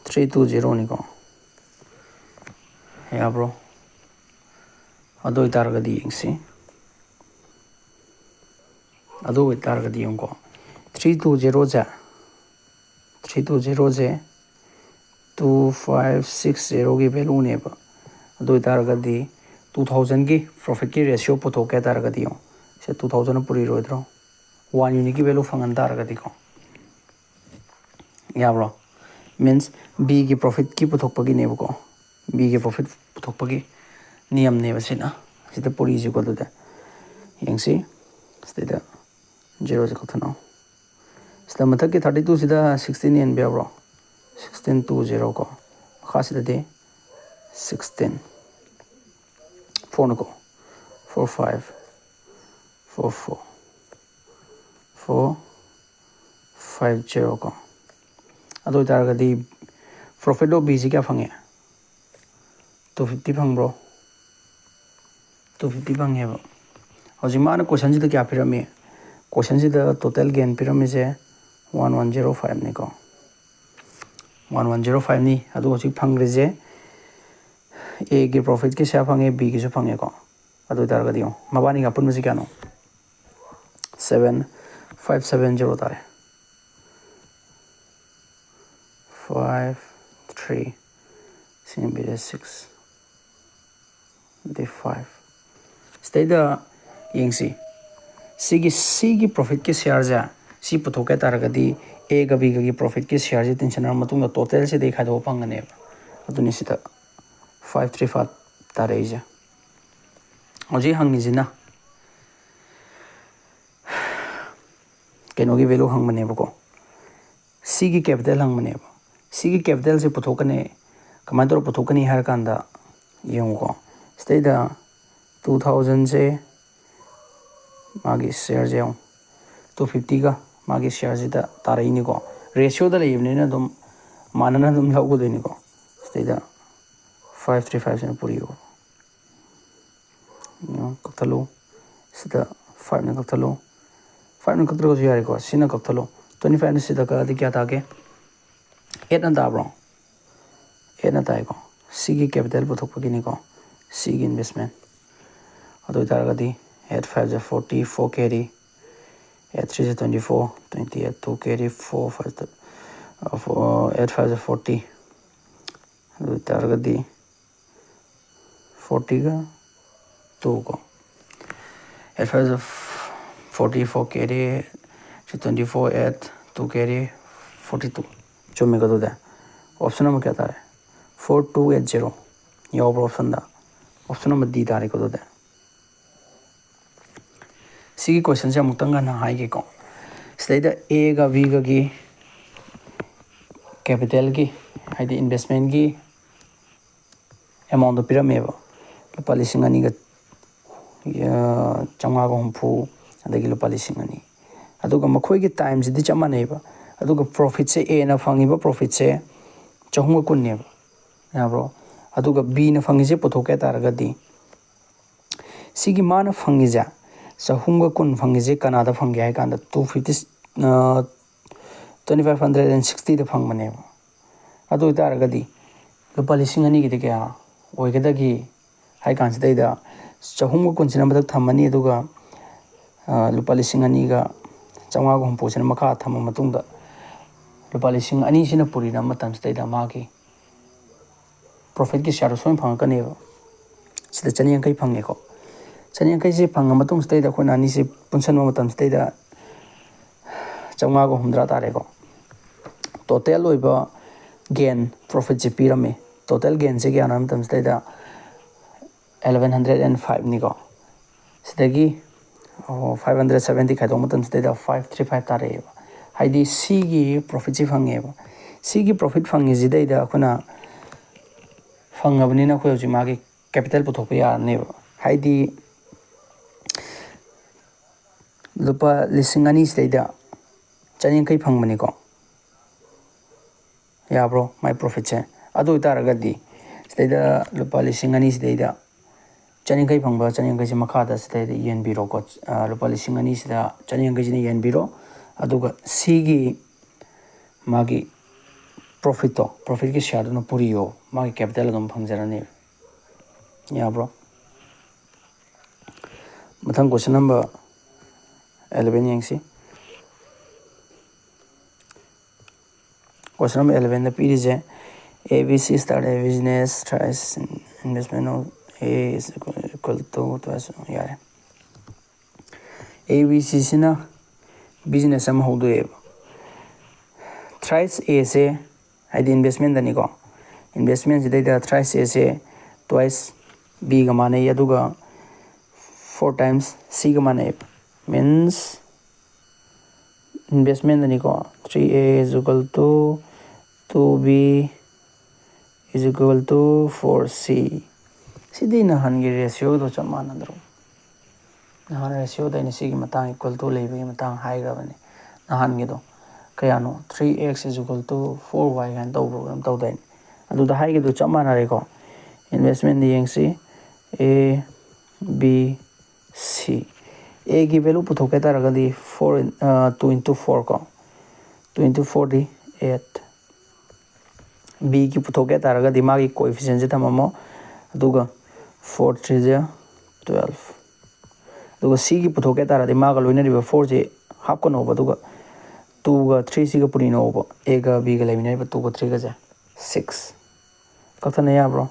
Three two zeroꯅꯤꯀꯣ꯫ ꯌꯥꯕ꯭ꯔꯣ? ꯑꯗꯨ ꯑꯣꯏꯇꯥꯔꯒꯗꯤ ꯌꯦꯡꯁꯤ꯫ ꯑꯗꯨ ꯑꯣꯏꯇꯥꯔꯒꯗꯤ ꯌꯦꯡꯉꯨꯀꯣ, three two zeroꯁꯦ, three two zeroꯁꯦ two five six zeroꯒꯤ ꯚꯦꯂꯨꯅꯦꯕ꯫ ꯑꯗꯨ ꯑꯣꯏꯇꯥꯔꯒꯗꯤ two thousandꯒꯤ ꯄ꯭ꯔꯣꯐꯤꯠꯀꯤ ꯔꯦꯁꯤꯌꯣ ꯄꯨꯊꯣꯛꯀꯦ ꯍꯥꯏ ꯇꯥꯔꯒꯗꯤ ꯌꯦꯡꯉꯣ, ꯁꯦ two thousandꯅ ꯄꯨꯔꯤꯔꯣꯏꯗ꯭ꯔꯣ? One unitꯀꯤ ꯚꯦꯂꯨ ꯐꯪꯍꯟ ꯇꯥꯔꯒꯗꯤꯀꯣ꯫ ꯌꯥꯕ꯭ꯔꯣ? Means Bꯒꯤ ꯄ꯭ꯔꯣꯐꯤꯠꯀꯤ ꯄꯨꯊꯣꯛꯄꯒꯤꯅꯦꯕꯀꯣ꯫ Bꯒꯤ ꯄ꯭ꯔꯣꯐꯤꯠ ꯄꯨꯊꯣꯛꯄꯒꯤ ꯅꯤꯌꯝꯅꯦꯕ ꯁꯤꯅ꯫ ꯁꯤꯗ ꯄꯨꯔꯤꯁꯤꯀꯣ꯫ ꯑꯗꯨꯗ ꯌꯦꯡꯁꯤ꯫ ꯁꯤꯗꯩꯗ ꯖꯦꯔꯣꯁꯦ ꯀꯛꯊꯠꯅꯧ꯫ ꯁꯤꯗ ꯃꯊꯛꯀꯤ thirty twoꯁꯤꯗ sixteen ꯌꯦꯟꯕ ꯌꯥꯕ꯭ꯔꯣ? Sixteen two zero ꯀꯣ꯫ ꯃꯈꯥꯁꯤꯗꯗꯤ sixteen꯫ Fourꯅꯀꯣ꯫ Four five, four four, four five zero ꯀꯣ꯫ ꯑꯗꯨ ꯑꯣꯏꯇꯥꯔꯒꯗꯤ profit of Bꯁꯤ ꯀꯌꯥ ꯐꯪꯉꯦ? Two fifty ꯐꯪꯕ꯭ꯔꯣ? Two fifty ꯐꯪꯉꯦꯕ꯫ ꯍꯧꯖꯤꯛ ꯃꯥꯅ ꯀꯣꯏꯁꯟꯁꯤꯗ ꯀꯌꯥ ꯄꯤꯔꯝꯃꯤ? ꯀꯣꯏꯁꯟꯁꯤꯗ total gain ꯄꯤꯔꯝꯃꯤꯁꯦ one one zero fiveꯅꯤꯀꯣ꯫ One one zero fiveꯅꯤ꯫ ꯑꯗꯨꯒ ꯍꯧꯖꯤꯛ ꯐꯪꯈ꯭ꯔꯤꯁꯦ Aꯒꯤ ꯄ꯭ꯔꯣꯐꯤꯠꯀꯤ ꯁꯤꯌꯥꯔ ꯐꯪꯉꯦ, Bꯒꯤꯁꯨ ꯐꯪꯉꯦꯀꯣ꯫ ꯑꯗꯨ ꯑꯣꯏꯇꯥꯔꯒꯗꯤ ꯌꯦꯡꯉꯣ, ꯃꯕꯥꯅꯤꯒꯤ ꯑꯄꯨꯟꯕꯁꯤ ꯀꯌꯥꯅꯣ? Seven five seven zero ꯇꯥꯔꯦ꯫ Five three, ꯁꯤꯅ ꯕꯤꯗ six, ꯑꯗꯩ five꯫ ꯁꯤꯗꯩꯗ ꯌꯦꯡꯁꯤ, ꯁꯤꯒꯤ, ꯁꯤꯒꯤ ꯄ꯭ꯔꯣꯐꯤꯠꯀꯤ ꯁꯤꯌꯥꯔꯁꯦ ꯁꯤ ꯄꯨꯊꯣꯛꯀꯦ ꯇꯥꯔꯒꯗꯤ ꯑꯦꯒ ꯕꯤꯒꯒꯤ ꯄ꯭ꯔꯣꯐꯤꯠꯀꯤ ꯁꯤꯌꯥꯔꯁꯦ ꯇꯤꯟꯁꯤꯟꯅꯔ ꯃꯇꯨꯡꯗ ꯇꯣꯇꯦꯜꯁꯤꯗꯒꯤ ꯈꯥꯏꯗꯣꯛꯑ ꯐꯪꯒꯅꯦꯕ꯫ ꯑꯗꯨꯅꯤ ꯁꯤꯗ ꯐꯥꯏꯚ ꯊ꯭ꯔꯤ ꯐꯥꯏꯚ ꯇꯥꯔꯛꯏꯁꯦ꯫ ꯍꯧꯖꯤꯛ ꯍꯪꯉꯤꯁꯤꯅ ꯀꯩꯅꯣꯒꯤ ꯚꯦꯂꯨ ꯍꯪꯕꯅꯦꯕꯀꯣ, ꯁꯤꯒꯤ ꯀꯦꯄꯤꯇꯦꯜ ꯍꯪꯕꯅꯦꯕ꯫ ꯁꯤꯒꯤ ꯀꯦꯄꯤꯇꯦꯜꯁꯦ ꯄꯨꯊꯣꯛꯀꯅꯤ꯫ ꯀꯃꯥꯏꯅ ꯇꯧꯔ ꯄꯨꯊꯣꯛꯀꯅꯤ ꯍꯥꯏꯔ ꯀꯥꯟꯗ, ꯌꯦꯡꯉꯨꯀꯣ, ꯁꯤꯗꯩꯗ ꯇꯨ ꯊꯥꯎꯖꯟꯁꯦ ꯃꯥꯒꯤ ꯁꯤꯌꯥꯔꯁꯦ ꯌꯦꯡꯉꯨ, ꯇꯨ ꯐꯤꯐꯇꯤꯒ ꯃꯥꯒꯤ ꯁꯤꯌꯥꯔꯁꯤꯗ ꯇꯥꯔꯛꯏꯅꯤꯀꯣ꯫ ꯔꯦꯁꯤꯌꯣꯗ ꯂꯩꯕꯅꯤꯅ ꯑꯗꯨꯝ ꯃꯥꯟꯅꯅ ꯑꯗꯨꯝ ꯂꯧꯒꯗꯣꯏꯅꯤꯀꯣ꯫ ꯁꯤꯗꯩꯗ ꯐꯥꯏꯚ ꯊ꯭ꯔꯤ ꯐꯥꯏꯚꯁꯤꯅ ꯄꯨꯔꯤꯌꯣ꯫ ꯀꯛꯊꯠꯂꯨ꯫ ꯁꯤꯗ ꯐꯥꯏꯚꯅ ꯀꯛꯊꯠꯂꯨ꯫ ꯐꯥꯏꯚꯅ ꯀꯛꯇ꯭ꯔꯒꯁꯨ ꯌꯥꯔꯦꯀꯣ꯫ ꯁꯤꯅ ꯀꯛꯊꯠꯂꯨ꯫ ꯇ꯭ꯋꯦꯟꯇꯤ ꯐꯥꯏꯚꯅ ꯁꯤꯗ ꯀꯛꯑꯗꯤ ꯀꯌꯥ ꯇꯥꯒꯦ? ꯑꯦꯠꯅ ꯇꯥꯕ꯭ꯔꯣ? ꯑꯦꯠꯅ ꯇꯥꯏꯀꯣ꯫ ꯁꯤꯒꯤ ꯀꯦꯄꯤꯇꯦꯜ ꯄꯨꯊꯣꯛꯄꯒꯤꯅꯤꯀꯣ, ꯁꯤꯒꯤ ꯏꯟꯚꯦꯁꯃꯦꯟ꯫ ꯑꯗꯨ ꯑꯣꯏꯇꯥꯔꯒꯗꯤ, ꯑꯦꯠ ꯐꯥꯏꯚꯁꯦ ꯐꯣꯔꯇꯤ, ꯐꯣꯔ ꯀꯦꯔꯤ, ꯑꯦꯠ ꯊ꯭ꯔꯤꯁꯦ twenty four, twenty eight, two carry, four five, eight ꯐꯥꯏꯚꯁꯦ ꯐꯣꯔꯇꯤ꯫ ꯑꯗꯨ ꯑꯣꯏꯇꯥꯔꯒꯗꯤ, ꯐꯣꯔꯇꯤꯒ ꯇꯨ ꯀꯣ, eight five forty, four carry, ꯁꯤ twenty four eight two carry, forty two. ꯆꯨꯝꯃꯤꯀꯣ? ꯑꯗꯨꯗꯤ ꯑꯣꯞꯁꯟ ꯅꯝꯕꯔ ꯀꯌꯥ ꯇꯥꯔꯦ? ꯐꯣꯔ ꯇꯨ ꯑꯦꯠ ꯖꯦꯔꯣ ꯌꯥꯎꯕ꯭ꯔꯣ ꯑꯣꯞꯁꯟꯗ? ꯑꯣꯞꯁꯟ ꯅꯝꯕꯔ ꯗꯤ ꯇꯥꯔꯦꯀꯣ ꯑꯗꯨꯗꯤ꯫ ꯁꯤꯒꯤ ꯀꯣꯏꯁꯟꯁꯦ ꯑꯃꯨꯛꯇꯪ ꯉꯟꯅ ꯍꯥꯏꯒꯦꯀꯣ꯫ ꯁꯤꯗꯩꯗ ꯑꯦꯒ ꯕꯤꯒꯒꯤ ꯀꯦꯄꯤꯇꯦꯜꯒꯤ, ꯍꯥꯏꯗꯤ ꯏꯟꯚꯦꯁꯃꯦꯟꯒꯤ ꯑꯦꯃꯥꯎꯟꯗꯣ ꯄꯤꯔꯝꯃꯦꯕ, ꯂꯨꯄꯥ ꯂꯤꯁꯤꯡ ꯑꯅꯤꯒ ꯆꯥꯝꯃꯉꯥꯒ ꯍꯨꯝꯐꯨ, ꯑꯗꯒꯤ ꯂꯨꯄꯥ ꯂꯤꯁꯤꯡ ꯑꯅꯤ꯫ ꯑꯗꯨꯒ ꯃꯈꯣꯏꯒꯤ ꯇꯥꯏꯝꯁꯤꯗꯤ ꯆꯞ ꯃꯥꯟꯅꯩꯕ꯫ ꯑꯗꯨꯒ ꯄ꯭ꯔꯣꯐꯤꯠꯁꯦ, ꯑꯦꯅ ꯐꯪꯉꯤꯕ ꯄ꯭ꯔꯣꯐꯤꯠꯁꯦ ꯆꯍꯨꯝꯒ ꯀꯨꯟꯅꯦꯕ꯫ ꯌꯥꯕ꯭ꯔꯣ? ꯑꯗꯨꯒ ꯕꯤꯅ ꯐꯪꯉꯤꯁꯦ ꯄꯨꯊꯣꯛꯀꯦ ꯍꯥꯏ ꯇꯥꯔꯒꯗꯤ, ꯁꯤꯒꯤ ꯃꯥꯅ ꯐꯪꯉꯤꯁꯦ, ꯆꯍꯨꯝꯒ ꯀꯨꯟ ꯐꯪꯉꯤꯁꯦ ꯀꯅꯥꯗ ꯐꯪꯒꯦ ꯍꯥꯏ ꯀꯥꯟꯗ, two fifty, twenty five hundred and sixtyꯗ ꯐꯪꯕꯅꯦꯕ꯫ ꯑꯗꯨ ꯑꯣꯏꯇꯥꯔꯒꯗꯤ ꯂꯨꯄꯥ ꯂꯤꯁꯤꯡ ꯑꯅꯤꯒꯤꯗꯤ ꯀꯌꯥ ꯑꯣꯏꯒꯗꯒꯦ ꯍꯥꯏ ꯀꯥꯟꯁꯤꯗꯩꯗ, ꯆꯍꯨꯝꯒ ꯀꯨꯟꯁꯤꯅ ꯃꯊꯛ ꯊꯝꯃꯅꯤ, ꯑꯗꯨꯒ, ꯑ, ꯂꯨꯄꯥ ꯂꯤꯁꯤꯡ ꯑꯅꯤꯒ ꯆꯥꯝꯃꯉꯥꯒ ꯍꯨꯝꯐꯨꯁꯤꯅ ꯃꯈꯥ ꯊꯝꯃ ꯃꯇꯨꯡꯗ, ꯂꯨꯄꯥ ꯂꯤꯁꯤꯡ ꯑꯅꯤꯁꯤꯅ ꯄꯨꯔꯤꯅꯕ ꯃꯇꯝꯁꯤꯗꯩꯗ ꯃꯥꯒꯤ ꯄ꯭ꯔꯣꯐꯤꯠꯀꯤ ꯁꯤꯌꯥꯔꯗꯣ ꯁꯣꯏꯅ ꯐꯪꯉꯛꯀꯅꯦꯕ꯫ ꯁꯤꯗ ꯆꯅꯤꯌꯥꯡꯈꯩ ꯐꯪꯉꯦꯀꯣ꯫ ꯆꯅꯤꯌꯥꯡꯈꯩꯁꯦ ꯐꯪꯉ ꯃꯇꯨꯡꯁꯤꯗꯩꯗ ꯑꯩꯈꯣꯏꯅ ꯑꯅꯤꯁꯦ ꯄꯨꯟꯁꯤꯟꯕ ꯃꯇꯝꯁꯤꯗꯩꯗ ꯆꯥꯝꯃꯉꯥꯒ ꯍꯨꯝꯗ꯭ꯔꯥ ꯇꯥꯔꯦꯀꯣ꯫ ꯇꯣꯇꯦꯜ ꯑꯣꯏꯕ ꯒꯦꯟ ꯄ꯭ꯔꯣꯐꯤꯠꯁꯦ ꯄꯤꯔꯝꯃꯤ꯫ ꯇꯣꯇꯦꯜ ꯒꯦꯟꯁꯦ ꯀꯌꯥꯅꯣ ꯍꯥꯏꯕ ꯃꯇꯝꯁꯤꯗꯩꯗ eleven hundred and five ꯅꯤꯀꯣ꯫ ꯁꯤꯗꯒꯤ ꯐꯥꯏꯚ ꯍꯟꯗ꯭ꯔꯦꯠ ꯁꯕꯦꯟꯇꯤ ꯈꯥꯏꯗꯣꯛꯄ ꯃꯇꯝꯁꯤꯗꯩꯗ ꯐꯥꯏꯚ ꯊ꯭ꯔꯤ ꯐꯥꯏꯚ ꯇꯥꯔꯛꯑꯦꯕ꯫ ꯍꯥꯏꯗꯤ ꯁꯤꯒꯤ ꯄ꯭ꯔꯣꯐꯤꯠꯁꯤ ꯐꯪꯉꯦꯕ꯫ ꯁꯤꯒꯤ ꯄ꯭ꯔꯣꯐꯤꯠ ꯐꯪꯉꯤꯁꯤꯗꯩꯗ ꯑꯩꯈꯣꯏꯅ ꯐꯪꯉꯕꯅꯤꯅ ꯑꯩꯈꯣꯏ ꯍꯧꯖꯤꯛ ꯃꯥꯒꯤ ꯀꯦꯄꯤꯇꯦꯜ ꯄꯨꯊꯣꯛꯄ ꯌꯥꯔꯅꯦꯕ꯫ ꯍꯥꯏꯗꯤ ꯂꯨꯄꯥ ꯂꯤꯁꯤꯡ ꯑꯅꯤ ꯁꯤꯗꯩꯗ ꯆꯅꯤꯌꯥꯡꯈꯩ ꯐꯪꯕꯅꯤꯀꯣ꯫ ꯌꯥꯕ꯭ꯔꯣ ꯃꯥꯏ ꯄ꯭ꯔꯣꯐꯤꯠꯁꯦ? ꯑꯗꯨ ꯑꯣꯏꯇꯥꯔꯒꯗꯤ ꯁꯤꯗꯩꯗ ꯂꯨꯄꯥ ꯂꯤꯁꯤꯡ ꯑꯅꯤ ꯁꯤꯗꯩꯗ ꯆꯅꯤꯌꯥꯡꯈꯩ ꯐꯪꯕ ꯆꯅꯤꯌꯥꯡꯈꯩꯁꯦ ꯃꯈꯥꯗ ꯁꯤꯗꯩꯗ ꯌꯦꯟꯕꯤꯔꯣꯀꯣ꯫ ꯑ, ꯂꯨꯄꯥ ꯂꯤꯁꯤꯡ ꯑꯅꯤꯁꯤꯗ ꯆꯅꯤꯌꯥꯡꯈꯩꯁꯤꯅ ꯌꯦꯟꯕꯤꯔꯣ꯫ ꯑꯗꯨꯒ ꯁꯤꯒꯤ ꯃꯥꯒꯤ ꯄ꯭ꯔꯣꯐꯤꯠꯇꯣ, ꯄ꯭ꯔꯣꯐꯤꯠꯀꯤ ꯁꯤꯌꯥꯔꯗꯨꯅ ꯄꯨꯔꯤꯌꯣ, ꯃꯥꯒꯤ ꯀꯦꯄꯤꯇꯦꯜ ꯑꯗꯨꯝ ꯐꯪꯖꯔꯅꯤ꯫ ꯌꯥꯕ꯭ꯔꯣ? ꯃꯊꯪ ꯀꯣꯏꯁꯟ ꯅꯝꯕꯔ ꯑꯦꯂꯚꯦꯟ ꯌꯦꯡꯁꯤ꯫ ꯀꯣꯏꯁꯟ number ꯑꯦꯂꯚꯦꯟꯗ ꯄꯤꯔꯤꯁꯦ, A B C start a business, thrice investment of A is equal to, ꯌꯥꯔꯦ꯫ A B C ꯁꯤꯅ ꯕꯤꯖꯤꯅꯦꯁ ꯑꯃ ꯍꯧꯗꯣꯛꯑꯦꯕ꯫ ꯊ꯭ꯔꯥꯏꯁ ꯑꯦꯁꯦ, ꯍꯥꯏꯗꯤ ꯏꯟꯚꯦꯁꯃꯦꯟꯗꯅꯤꯀꯣ, ꯏꯟꯚꯦꯁꯃꯦꯟꯁꯤꯗꯩꯗ ꯊ꯭ꯔꯥꯏꯁ ꯑꯦꯁꯦ ꯇ꯭ꯋꯥꯏꯁ ꯕꯤꯒ ꯃꯥꯟꯅꯩ, ꯑꯗꯨꯒ ꯐꯣꯔ ꯇꯥꯏꯝꯁ ꯁꯤꯒ ꯃꯥꯟꯅꯩ꯫ ꯃꯤꯟꯁ ꯏꯟꯚꯦꯁꯃꯦꯟꯗꯅꯤꯀꯣ, three A is equal to two B is equal to four C꯫ ꯁꯤꯗꯤ ꯅꯍꯥꯟꯒꯤ ꯔꯦꯁꯤꯌꯣꯗꯣ ꯆꯞ ꯃꯥꯟꯅꯗ꯭ꯔꯣ? ꯅꯍꯥꯟ ꯔꯦꯁꯤꯌꯣꯗ ꯑꯩꯅ ꯁꯤꯒꯤ ꯃꯇꯥꯡ, equal to ꯂꯩꯕꯒꯤ ꯃꯇꯥꯡ ꯍꯥꯏꯈ꯭ꯔꯕꯅꯦ꯫ ꯅꯍꯥꯟꯒꯤꯗꯣ ꯀꯌꯥꯅꯣ? Three X is equal to four Y ꯀꯥꯏꯅ ꯇꯧꯕ꯭ꯔꯣ ꯀꯩꯅꯣꯝ ꯇꯧꯗꯥꯏꯅꯦ? ꯑꯗꯨꯗ ꯍꯥꯏꯈꯤꯕꯗꯣ ꯆꯞ ꯃꯥꯟꯅꯔꯦꯀꯣ꯫ ꯏꯟꯚꯦꯁꯃꯦꯟꯗ ꯌꯦꯡꯁꯤ, A B C꯫ ꯑꯦꯒꯤ ꯚꯦꯂꯨ ꯄꯨꯊꯣꯛꯀꯦ ꯇꯥꯔꯒꯗꯤ four in, ꯑ, two into four ꯀꯣ, two into four ꯗꯤ eight꯫ ꯕꯤꯒꯤ ꯄꯨꯊꯣꯛꯀꯦ ꯇꯥꯔꯒꯗꯤ ꯃꯥꯒꯤ ꯀꯣꯏꯐꯤꯁꯦꯟꯁꯦ ꯊꯝꯃꯝꯃꯣ, ꯑꯗꯨꯒ ꯐꯣꯔ ꯊ꯭ꯔꯤꯁꯦ twelve꯫ ꯑꯗꯨꯒ ꯁꯤꯒꯤ ꯄꯨꯊꯣꯛꯀꯦ ꯇꯥꯔꯗꯤ ꯃꯥꯒ ꯂꯣꯏꯅꯔꯤꯕ ꯐꯣꯔꯁꯤ ꯍꯥꯞꯀꯅꯣꯕ, ꯑꯗꯨꯒ ꯇꯨꯒ ꯊ꯭ꯔꯤꯁꯤꯒ ꯄꯨꯔꯤꯅꯣꯕ꯫ ꯑꯦꯒ ꯕꯤꯒ ꯂꯩꯃꯤꯟꯅꯔꯤꯕ ꯇꯨꯒ ꯊ꯭ꯔꯤꯒꯁꯦ ꯁꯤꯛꯁ꯫ ꯀꯛꯊꯠꯅ ꯌꯥꯕ꯭ꯔꯣ?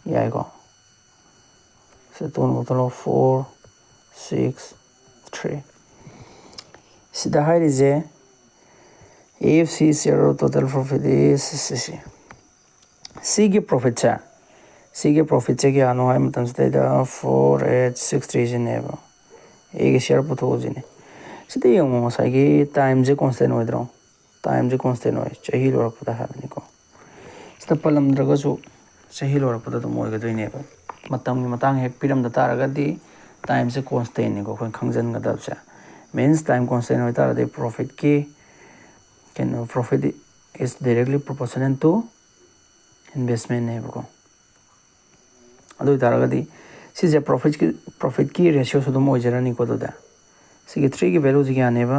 ꯌꯥꯏꯀꯣ꯫ ꯁꯤ ꯇꯨꯅ ꯀꯛꯊꯠꯂꯣ, four, six, three꯫ ꯁꯤꯗ ꯍꯥꯏꯔꯤꯁꯦ If C share of total profit is C C, ꯁꯤꯒꯤ ꯄ꯭ꯔꯣꯐꯤꯠꯁꯦ, ꯁꯤꯒꯤ ꯄ꯭ꯔꯣꯐꯤꯠꯁꯦ ꯀꯌꯥꯅꯣ ꯍꯥꯏꯕ ꯃꯇꯝꯁꯤꯗꯩꯗ ꯐꯣꯔ ꯑꯩꯠ ꯁꯤꯛꯁ ꯊ꯭ꯔꯤꯁꯤꯅꯦꯕ꯫ ꯑꯦꯒꯤ ꯁꯤꯌꯥꯔ ꯄꯨꯊꯣꯛꯎꯁꯤꯅꯦ꯫ ꯁꯤꯗ ꯌꯦꯡꯉꯣ, ꯉꯁꯥꯏꯒꯤ ꯇꯥꯏꯝꯁꯦ ꯀꯣꯟꯁꯇꯦꯟ ꯑꯣꯏꯗ꯭ꯔꯣ? ꯇꯥꯏꯝꯁꯦ ꯀꯣꯟꯁꯇꯦꯟ ꯑꯣꯏ, ꯆꯍꯤ ꯂꯣꯏꯔꯛꯄꯗ ꯍꯥꯏꯕꯅꯤꯀꯣ꯫ ꯁꯤꯗ ꯄꯜꯂꯝꯗ꯭ꯔꯒꯁꯨ ꯆꯍꯤ ꯂꯣꯏꯔꯛꯄꯗ ꯑꯗꯨꯝ ꯑꯣꯏꯒꯗꯣꯏꯅꯦꯕ꯫ ꯃꯇꯝꯒꯤ ꯃꯇꯥꯡ ꯍꯦꯛ ꯄꯤꯔꯝꯗ ꯇꯥꯔꯒꯗꯤ ꯇꯥꯏꯝꯁꯦ ꯀꯣꯟꯁꯇꯦꯟꯅꯤꯀꯣ ꯑꯩꯈꯣꯏꯅ ꯈꯪꯖꯟꯒꯗꯕꯁꯦ꯫ ꯃꯤꯟꯁ ꯇꯥꯏꯝ ꯀꯣꯟꯁꯇꯦꯟ ꯑꯣꯏꯇꯥꯔꯗꯤ ꯄ꯭ꯔꯣꯐꯤꯠꯀꯤ ꯀꯩꯅꯣ, profit is directly proportional to investmentꯅꯦꯕꯀꯣ꯫ ꯑꯗꯨ ꯑꯣꯏꯇꯥꯔꯒꯗꯤ ꯁꯤꯁꯦ ꯄ꯭ꯔꯣꯐꯤꯠꯀꯤ, ꯄ꯭ꯔꯣꯐꯤꯠꯀꯤ ꯔꯦꯁꯤꯌꯣꯁꯨ ꯑꯗꯨꯝ ꯑꯣꯏꯖꯔꯅꯤꯀꯣ꯫ ꯑꯗꯨꯗꯤ ꯁꯤꯒꯤ ꯊ꯭ꯔꯤꯒꯤ ꯚꯦꯂꯨꯁꯤ ꯀꯌꯥꯅꯦꯕ?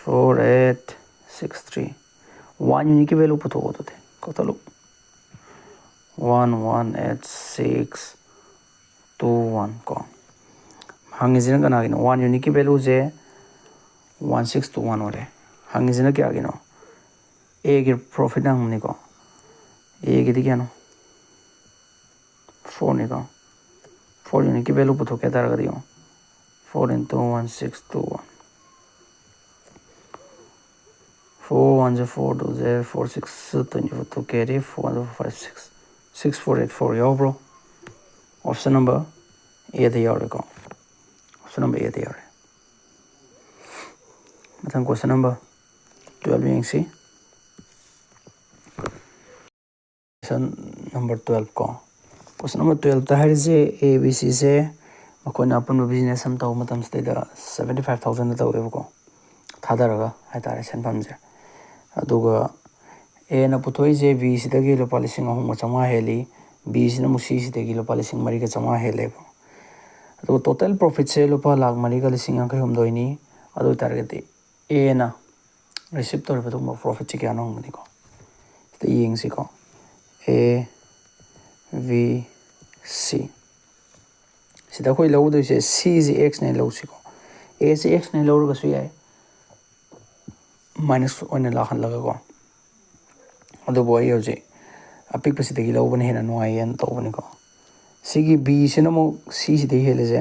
Four eight six three. One ꯌꯨꯅꯤꯠꯀꯤ ꯚꯦꯂꯨ ꯄꯨꯊꯣꯛꯑꯣ ꯑꯗꯨꯗꯤ꯫ ꯀꯛꯊꯠꯂꯨ꯫ One one eight six two one ꯀꯣ꯫ ꯍꯪꯉꯤꯁꯤꯅ ꯀꯅꯥꯒꯤꯅꯣ? ꯋꯥꯟ ꯌꯨꯅꯤꯠꯀꯤ ꯚꯦꯂꯨꯁꯦ ꯋꯥꯟ ꯁꯤꯛꯁ ꯇꯨ ꯋꯥꯟ ꯑꯣꯏꯔꯦ꯫ ꯍꯪꯉꯤꯁꯤꯅ ꯀꯌꯥꯒꯤꯅꯣ? ꯑꯦꯒꯤ ꯄ꯭ꯔꯣꯐꯤꯠ ꯍꯪꯕꯅꯤꯀꯣ꯫ ꯑꯦꯒꯤꯗꯤ ꯀꯌꯥꯅꯣ? ꯐꯣꯔꯅꯤꯀꯣ꯫ ꯐꯣꯔ ꯌꯨꯅꯤꯠꯀꯤ ꯚꯦꯂꯨ ꯄꯨꯊꯣꯛꯀꯦ ꯍꯥꯏ ꯇꯥꯔꯒꯗꯤ ꯌꯦꯡꯉꯣ, four into one six two one. Four ꯋꯥꯟꯁꯦ ꯐꯣꯔ, ꯇꯨꯁꯦ four, six twenty four, two carry, four one four five six, six four eight four ꯌꯥꯎꯕ꯭ꯔꯣ? ꯑꯣꯞꯁꯟ ꯅꯝꯕꯔ ꯑꯦꯗ ꯌꯥꯎꯔꯦꯀꯣ꯫ ꯑꯣꯞꯁꯟ ꯅꯝꯕꯔ ꯑꯦꯗ ꯌꯥꯎꯔꯦ꯫ ꯃꯊꯪ ꯀꯣꯏꯁꯟ ꯅꯝꯕꯔ ꯇꯨꯌꯦꯜꯞ ꯌꯦꯡꯁꯤ꯫ ꯀꯣꯏꯁꯟ ꯅꯝꯕꯔ ꯇꯨꯌꯦꯜꯞ ꯀꯣ꯫ ꯀꯣꯏꯁꯟ ꯅꯝꯕꯔ ꯇꯨꯌꯦꯜꯞꯇ ꯍꯥꯏꯔꯤꯁꯦ, ꯑꯦ ꯕꯤ ꯁꯤꯁꯦ ꯃꯈꯣꯏꯅ ꯑꯄꯨꯟꯕ ꯕꯤꯖꯤꯅꯦꯁ ꯑꯃ ꯇꯧꯕ ꯃꯇꯝꯁꯤꯗꯩꯗ ꯁꯕꯦꯟꯇꯤ ꯐꯥꯏꯚ ꯊꯥꯎꯖꯟꯗ ꯇꯧꯋꯦꯕꯀꯣ, ꯊꯥꯗꯔꯒ ꯍꯥꯏꯇꯥꯔꯦ ꯁꯦꯟꯐꯝꯁꯦ꯫ ꯑꯗꯨꯒ ꯑꯦꯅ ꯄꯨꯊꯣꯛꯏꯁꯦ ꯕꯤꯁꯤꯗꯒꯤ ꯂꯨꯄꯥ ꯂꯤꯁꯤꯡ ꯑꯍꯨꯝꯒ ꯆꯥꯝꯃꯉꯥ ꯍꯦꯜꯂꯤ, ꯕꯤꯁꯤꯅ ꯑꯃꯨꯛ ꯁꯤꯁꯤꯗꯒꯤ ꯂꯨꯄꯥ ꯂꯤꯁꯤꯡ ꯃꯔꯤꯒ ꯆꯥꯝꯃꯉꯥ ꯍꯦꯜꯂꯦꯕ꯫ ꯑꯗꯨꯒ ꯇꯣꯇꯦꯜ ꯄ꯭ꯔꯣꯐꯤꯠꯁꯦ ꯂꯨꯄꯥ ꯂꯥꯛ ꯃꯔꯤꯒ ꯂꯤꯁꯤꯡ ꯌꯥꯡꯈꯩ ꯍꯨꯝꯗꯣꯏꯅꯤ꯫ ꯑꯗꯨ ꯑꯣꯏꯇꯥꯔꯒꯗꯤ ꯑꯦꯅ ꯔꯤꯁꯤꯞ ꯇꯧꯔꯤꯕ ꯑꯗꯨꯒꯨꯝꯕ ꯄ꯭ꯔꯣꯐꯤꯠꯁꯦ ꯀꯌꯥꯅꯣ ꯍꯪꯕꯅꯤꯀꯣ꯫ ꯁꯤꯗ ꯌꯦꯡꯁꯤꯀꯣ, ꯑꯦ ꯕꯤ ꯁꯤ꯫ ꯁꯤꯗ ꯑꯩꯈꯣꯏ ꯂꯧꯗꯣꯏꯁꯦ ꯁꯤꯁꯦ ꯑꯦꯛꯁꯅꯦ ꯂꯧꯁꯤꯀꯣ꯫ ꯑꯦꯁꯦ ꯑꯦꯛꯁꯅꯦ ꯂꯧꯔꯒꯁꯨ ꯌꯥꯏ, ꯃꯥꯏꯅꯁ ꯑꯣꯏꯅ ꯂꯥꯛꯍꯜꯂꯒꯀꯣ꯫ ꯑꯗꯨꯕꯨ ꯑꯩ ꯍꯧꯖꯤꯛ ꯑꯄꯤꯛꯄꯁꯤꯗꯒꯤ ꯂꯧꯕꯅ ꯍꯦꯟꯅ ꯅꯨꯡꯉꯥꯏꯌꯦꯅ ꯇꯧꯕꯅꯤꯀꯣ꯫ ꯁꯤꯒꯤ ꯕꯤꯁꯤꯅ ꯑꯃꯨꯛ ꯁꯤꯁꯤꯗꯒꯤ ꯍꯦꯜꯂꯤꯁꯦ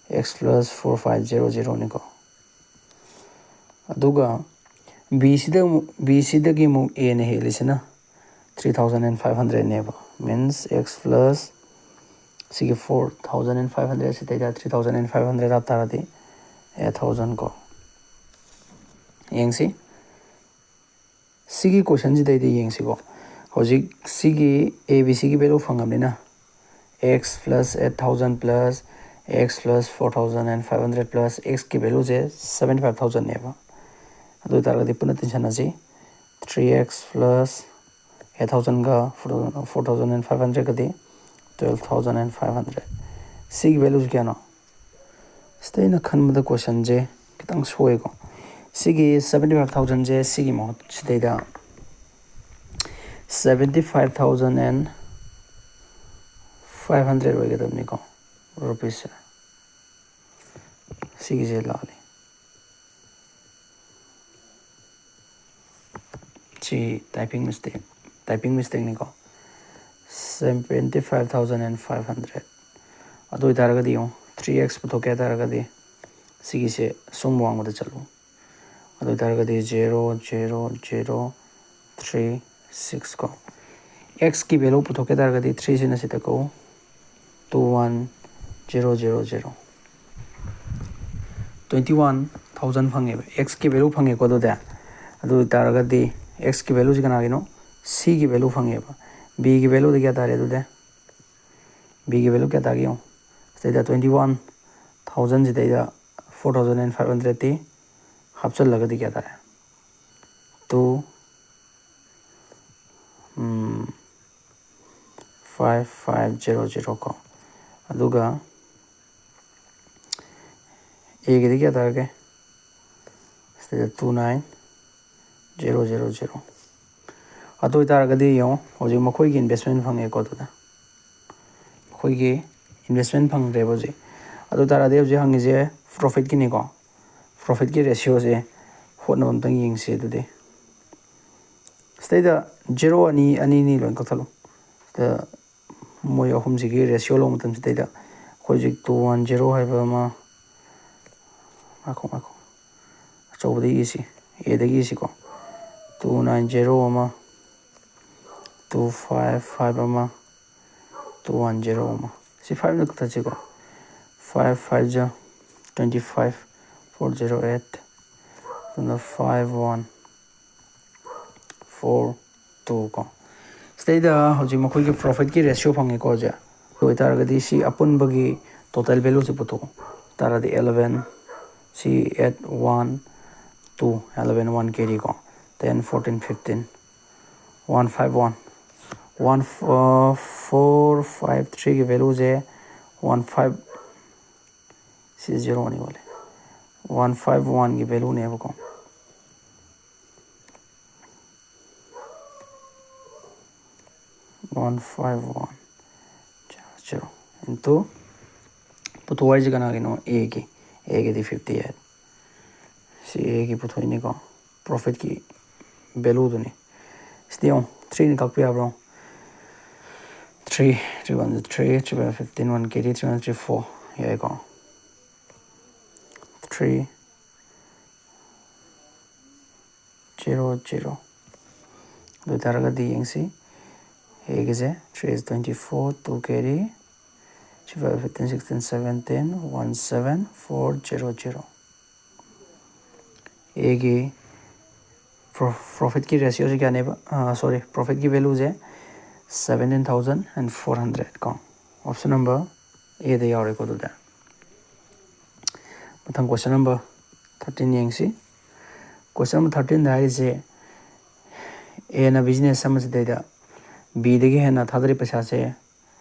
X plus four five zero ꯖꯦꯔꯣꯅꯤꯀꯣ꯫ ꯑꯗꯨꯒ ꯕꯤꯁꯤꯗ ꯑꯃꯨꯛ ꯕꯤꯁꯤꯗꯒꯤ ꯑꯃꯨꯛ ꯑꯦꯅ ꯍꯦꯜꯂꯤꯁꯤꯅ three thousand and five hundredꯅꯦꯕ꯫ Means x plus ꯁꯤꯒꯤ four thousand and five hundred ꯁꯤꯗꯩꯗ three thousand and five hundred ꯍꯥꯞꯇꯥꯔꯗꯤ eight thousand ꯀꯣ꯫ ꯌꯦꯡꯁꯤ, ꯁꯤꯒꯤ ꯀꯣꯏꯁꯟꯁꯤꯗꯩꯗ ꯌꯦꯡꯁꯤꯀꯣ꯫ ꯍꯧꯖꯤꯛ ꯁꯤꯒꯤ ꯑꯦ ꯕꯤ ꯁꯤꯒꯤ value ꯐꯪꯉꯕꯅꯤꯅ x plus eight thousand plus x plus four thousand and five hundred plus xꯀꯤ valueꯁꯦ seventy five thousandꯅꯦꯕ꯫ ꯑꯗꯨ ꯑꯣꯏꯇꯥꯔꯒꯗꯤ ꯄꯨꯟꯅ ꯇꯤꯟꯁꯤꯟꯅꯁꯤ꯫ Three x plus eight thousandꯒ four thousand and five hundredꯀꯗꯤ twelve thousand and five hundred꯫ ꯁꯤꯒꯤ valueꯁꯤ ꯀꯌꯥꯅꯣ? ꯁꯤꯗ ꯑꯩꯅ ꯈꯟꯕꯗ ꯀꯣꯏꯁꯟꯁꯦ ꯈꯤꯇꯪ ꯁꯣꯏꯀꯣ꯫ ꯁꯤꯒꯤ seventy five thousandꯁꯦ ꯁꯤꯒꯤ ꯃꯍꯨꯠ ꯁꯤꯗꯩꯗ seventy five thousand and five hundred ꯑꯣꯏꯒꯗꯕꯅꯤꯀꯣ, rupeesꯁꯦ꯫ ꯁꯤꯒꯤꯁꯦ ꯂꯥꯜꯂꯤ꯫ ꯁꯤ typing mistake, typing mistakeꯅꯤꯀꯣ꯫ Seventy five thousand and five hundred꯫ ꯑꯗꯨ ꯑꯣꯏꯇꯥꯔꯒꯗꯤ ꯌꯦꯡꯉꯣ, three x ꯄꯨꯊꯣꯛꯀꯦ ꯍꯥꯏ ꯇꯥꯔꯒꯗꯤ ꯁꯤꯒꯤꯁꯦ ꯁꯨꯝ ꯋꯥꯡꯃꯗ ꯆꯠꯂꯨ꯫ ꯑꯗꯨ ꯑꯣꯏꯇꯥꯔꯒꯗꯤ zero zero zero three six ꯀꯣ꯫ Xꯀꯤ value ꯄꯨꯊꯣꯛꯀꯦ ꯇꯥꯔꯒꯗꯤ threeꯁꯤꯅ ꯁꯤꯗ ꯀꯛꯎ꯫ Two one zero zero zero꯫ Twenty one thousand ꯐꯪꯉꯦꯕ, xꯀꯤ value ꯐꯪꯉꯦꯀꯣ꯫ ꯑꯗꯨꯗꯤ ꯑꯗꯨ ꯑꯣꯏꯇꯥꯔꯒꯗꯤ xꯀꯤ valueꯁꯤ ꯀꯅꯥꯒꯤꯅꯣ? Cꯒꯤ value ꯐꯪꯉꯦꯕ꯫ Bꯒꯤ valueꯗꯤ ꯀꯌꯥ ꯇꯥꯔꯦ ꯑꯗꯨꯗꯤ? Bꯒꯤ value ꯀꯌꯥ ꯇꯥꯒꯦ ꯌꯦꯡꯉꯣ꯫ ꯁꯤꯗꯩꯗ twenty one thousand ꯁꯤꯗꯩꯗ four thousand and five hundredꯇꯤ ꯍꯥꯞꯆꯤꯜꯂꯒꯗꯤ ꯀꯌꯥ ꯇꯥꯔꯦ? Two five five zero zero ꯀꯣ꯫ ꯑꯗꯨꯒ Aꯒꯤꯗꯤ ꯀꯌꯥ ꯇꯥꯔꯒꯦ? ꯁꯤꯗ two nine zero zero zero꯫ ꯑꯗꯨ ꯑꯣꯏꯇꯥꯔꯒꯗꯤ ꯌꯦꯡꯉꯣ, ꯍꯧꯖꯤꯛ ꯃꯈꯣꯏꯒꯤ investment ꯐꯪꯉꯦꯀꯣ꯫ ꯑꯗꯨꯗ ꯃꯈꯣꯏꯒꯤ investment ꯐꯪꯗ꯭ꯔꯦꯕ ꯍꯧꯖꯤꯛ꯫ ꯑꯗꯨ ꯑꯣꯏꯇꯥꯔꯒꯗꯤ ꯍꯧꯖꯤꯛ ꯍꯪꯉꯤꯁꯦ profitꯀꯤꯅꯤꯀꯣ꯫ Profitꯀꯤ ratioꯁꯦ ꯍꯣꯠꯅꯕ ꯑꯝꯇꯪ ꯌꯦꯡꯁꯤ꯫ ꯑꯗꯨꯗꯤ ꯁꯤꯗꯩꯗ zero ꯑꯅꯤ, ꯑꯅꯤ ꯑꯅꯤ ꯂꯣꯏ ꯀꯛꯊꯠꯂꯨ꯫ ꯁꯤꯗ ꯃꯣꯏ ꯑꯍꯨꯝꯁꯤꯒꯤ ratio ꯂꯧꯕ ꯃꯇꯝꯁꯤꯗꯩꯗ ꯑꯩꯈꯣꯏ ꯍꯧꯖꯤꯛ two one zero ꯍꯥꯏꯕ ꯑꯃ, ꯉꯥꯏꯈꯣ, ꯉꯥꯏꯈꯣ, ꯑꯆꯧꯕꯗ ꯏꯁꯤ, ꯑꯦꯗꯒꯤ ꯁꯤꯀꯣ, two nine zero ꯑꯃ, two five five ꯑꯃ, two one zero ꯑꯃ, ꯁꯤ fiveꯅ ꯀꯛꯊꯠꯁꯤꯀꯣ꯫ Five five ꯖ twenty five, four zero eight, ꯑꯗꯨꯅ five one four two ꯀꯣ꯫ ꯁꯤꯗꯩꯗ ꯍꯧꯖꯤꯛ ꯃꯈꯣꯏꯒꯤ profitꯀꯤ ratio ꯐꯪꯉꯦꯀꯣ ꯍꯧꯖꯤꯛ꯫ ꯑꯗꯨ ꯑꯣꯏꯇꯥꯔꯒꯗꯤ ꯁꯤ ꯑꯄꯨꯟꯕꯒꯤ total valueꯁꯦ ꯄꯨꯊꯣꯛꯑꯣ꯫ ꯇꯥꯔꯗꯤ eleven, ꯁꯤ eight, one, two, eleven, one carry ꯀꯣ, ten, fourteen, fifteen, one five one, one, four five threeꯒꯤ valueꯁꯦ one five, ꯁꯤ zeroꯅꯤ ꯑꯣꯜꯂꯦ, one five oneꯒꯤ valueꯅꯦꯕꯀꯣ꯫ One five one zero zero into ꯄꯨꯊꯣꯛ ꯍꯥꯏꯁꯦ ꯀꯅꯥꯒꯤꯅꯣ? ꯑꯦꯒꯤ꯫ ꯑꯦꯒꯤꯗꯤ fifty eight꯫ ꯁꯤ ꯑꯦꯒꯤ ꯄꯨꯊꯣꯛꯏꯅꯤꯀꯣ, profitꯀꯤ valueꯗꯨꯅꯤ꯫ ꯁꯤꯗꯤ ꯌꯦꯡꯉꯣ, threeꯅ ꯀꯛꯄ ꯌꯥꯕ꯭ꯔꯣ? Three, three one three, three five fifteen, one carry, three one three four꯫ ꯌꯥꯏꯀꯣ? Three zero zero꯫ ꯑꯗꯨ ꯑꯣꯏꯇꯥꯔꯒꯗꯤ ꯌꯦꯡꯁꯤ, ꯑꯦꯒꯤꯁꯦ three is twenty four, two carry, three five fifteen, sixteen, seventeen, one seven four zero zero꯫ ꯑꯦꯒꯤ profitꯀꯤ ratioꯁꯦ ꯀꯌꯥꯅꯦꯕ? Sorry, profitꯀꯤ valueꯁꯦ seventeen thousand and four hundred ꯀꯣ꯫ Option number Aꯗ ꯌꯥꯎꯔꯦꯀꯣ꯫ ꯑꯗꯨꯗ ꯃꯊꯪ question number thirteen ꯌꯦꯡꯁꯤ꯫ Question number thirteenꯗ ꯍꯥꯏꯔꯤꯁꯦ, ꯑꯦꯅ business ꯑꯃꯁꯤꯗꯩꯗ ꯕꯤꯗꯒꯤ ꯍꯦꯟꯅ ꯊꯥꯗꯔꯤ ꯄꯩꯁꯥꯁꯦ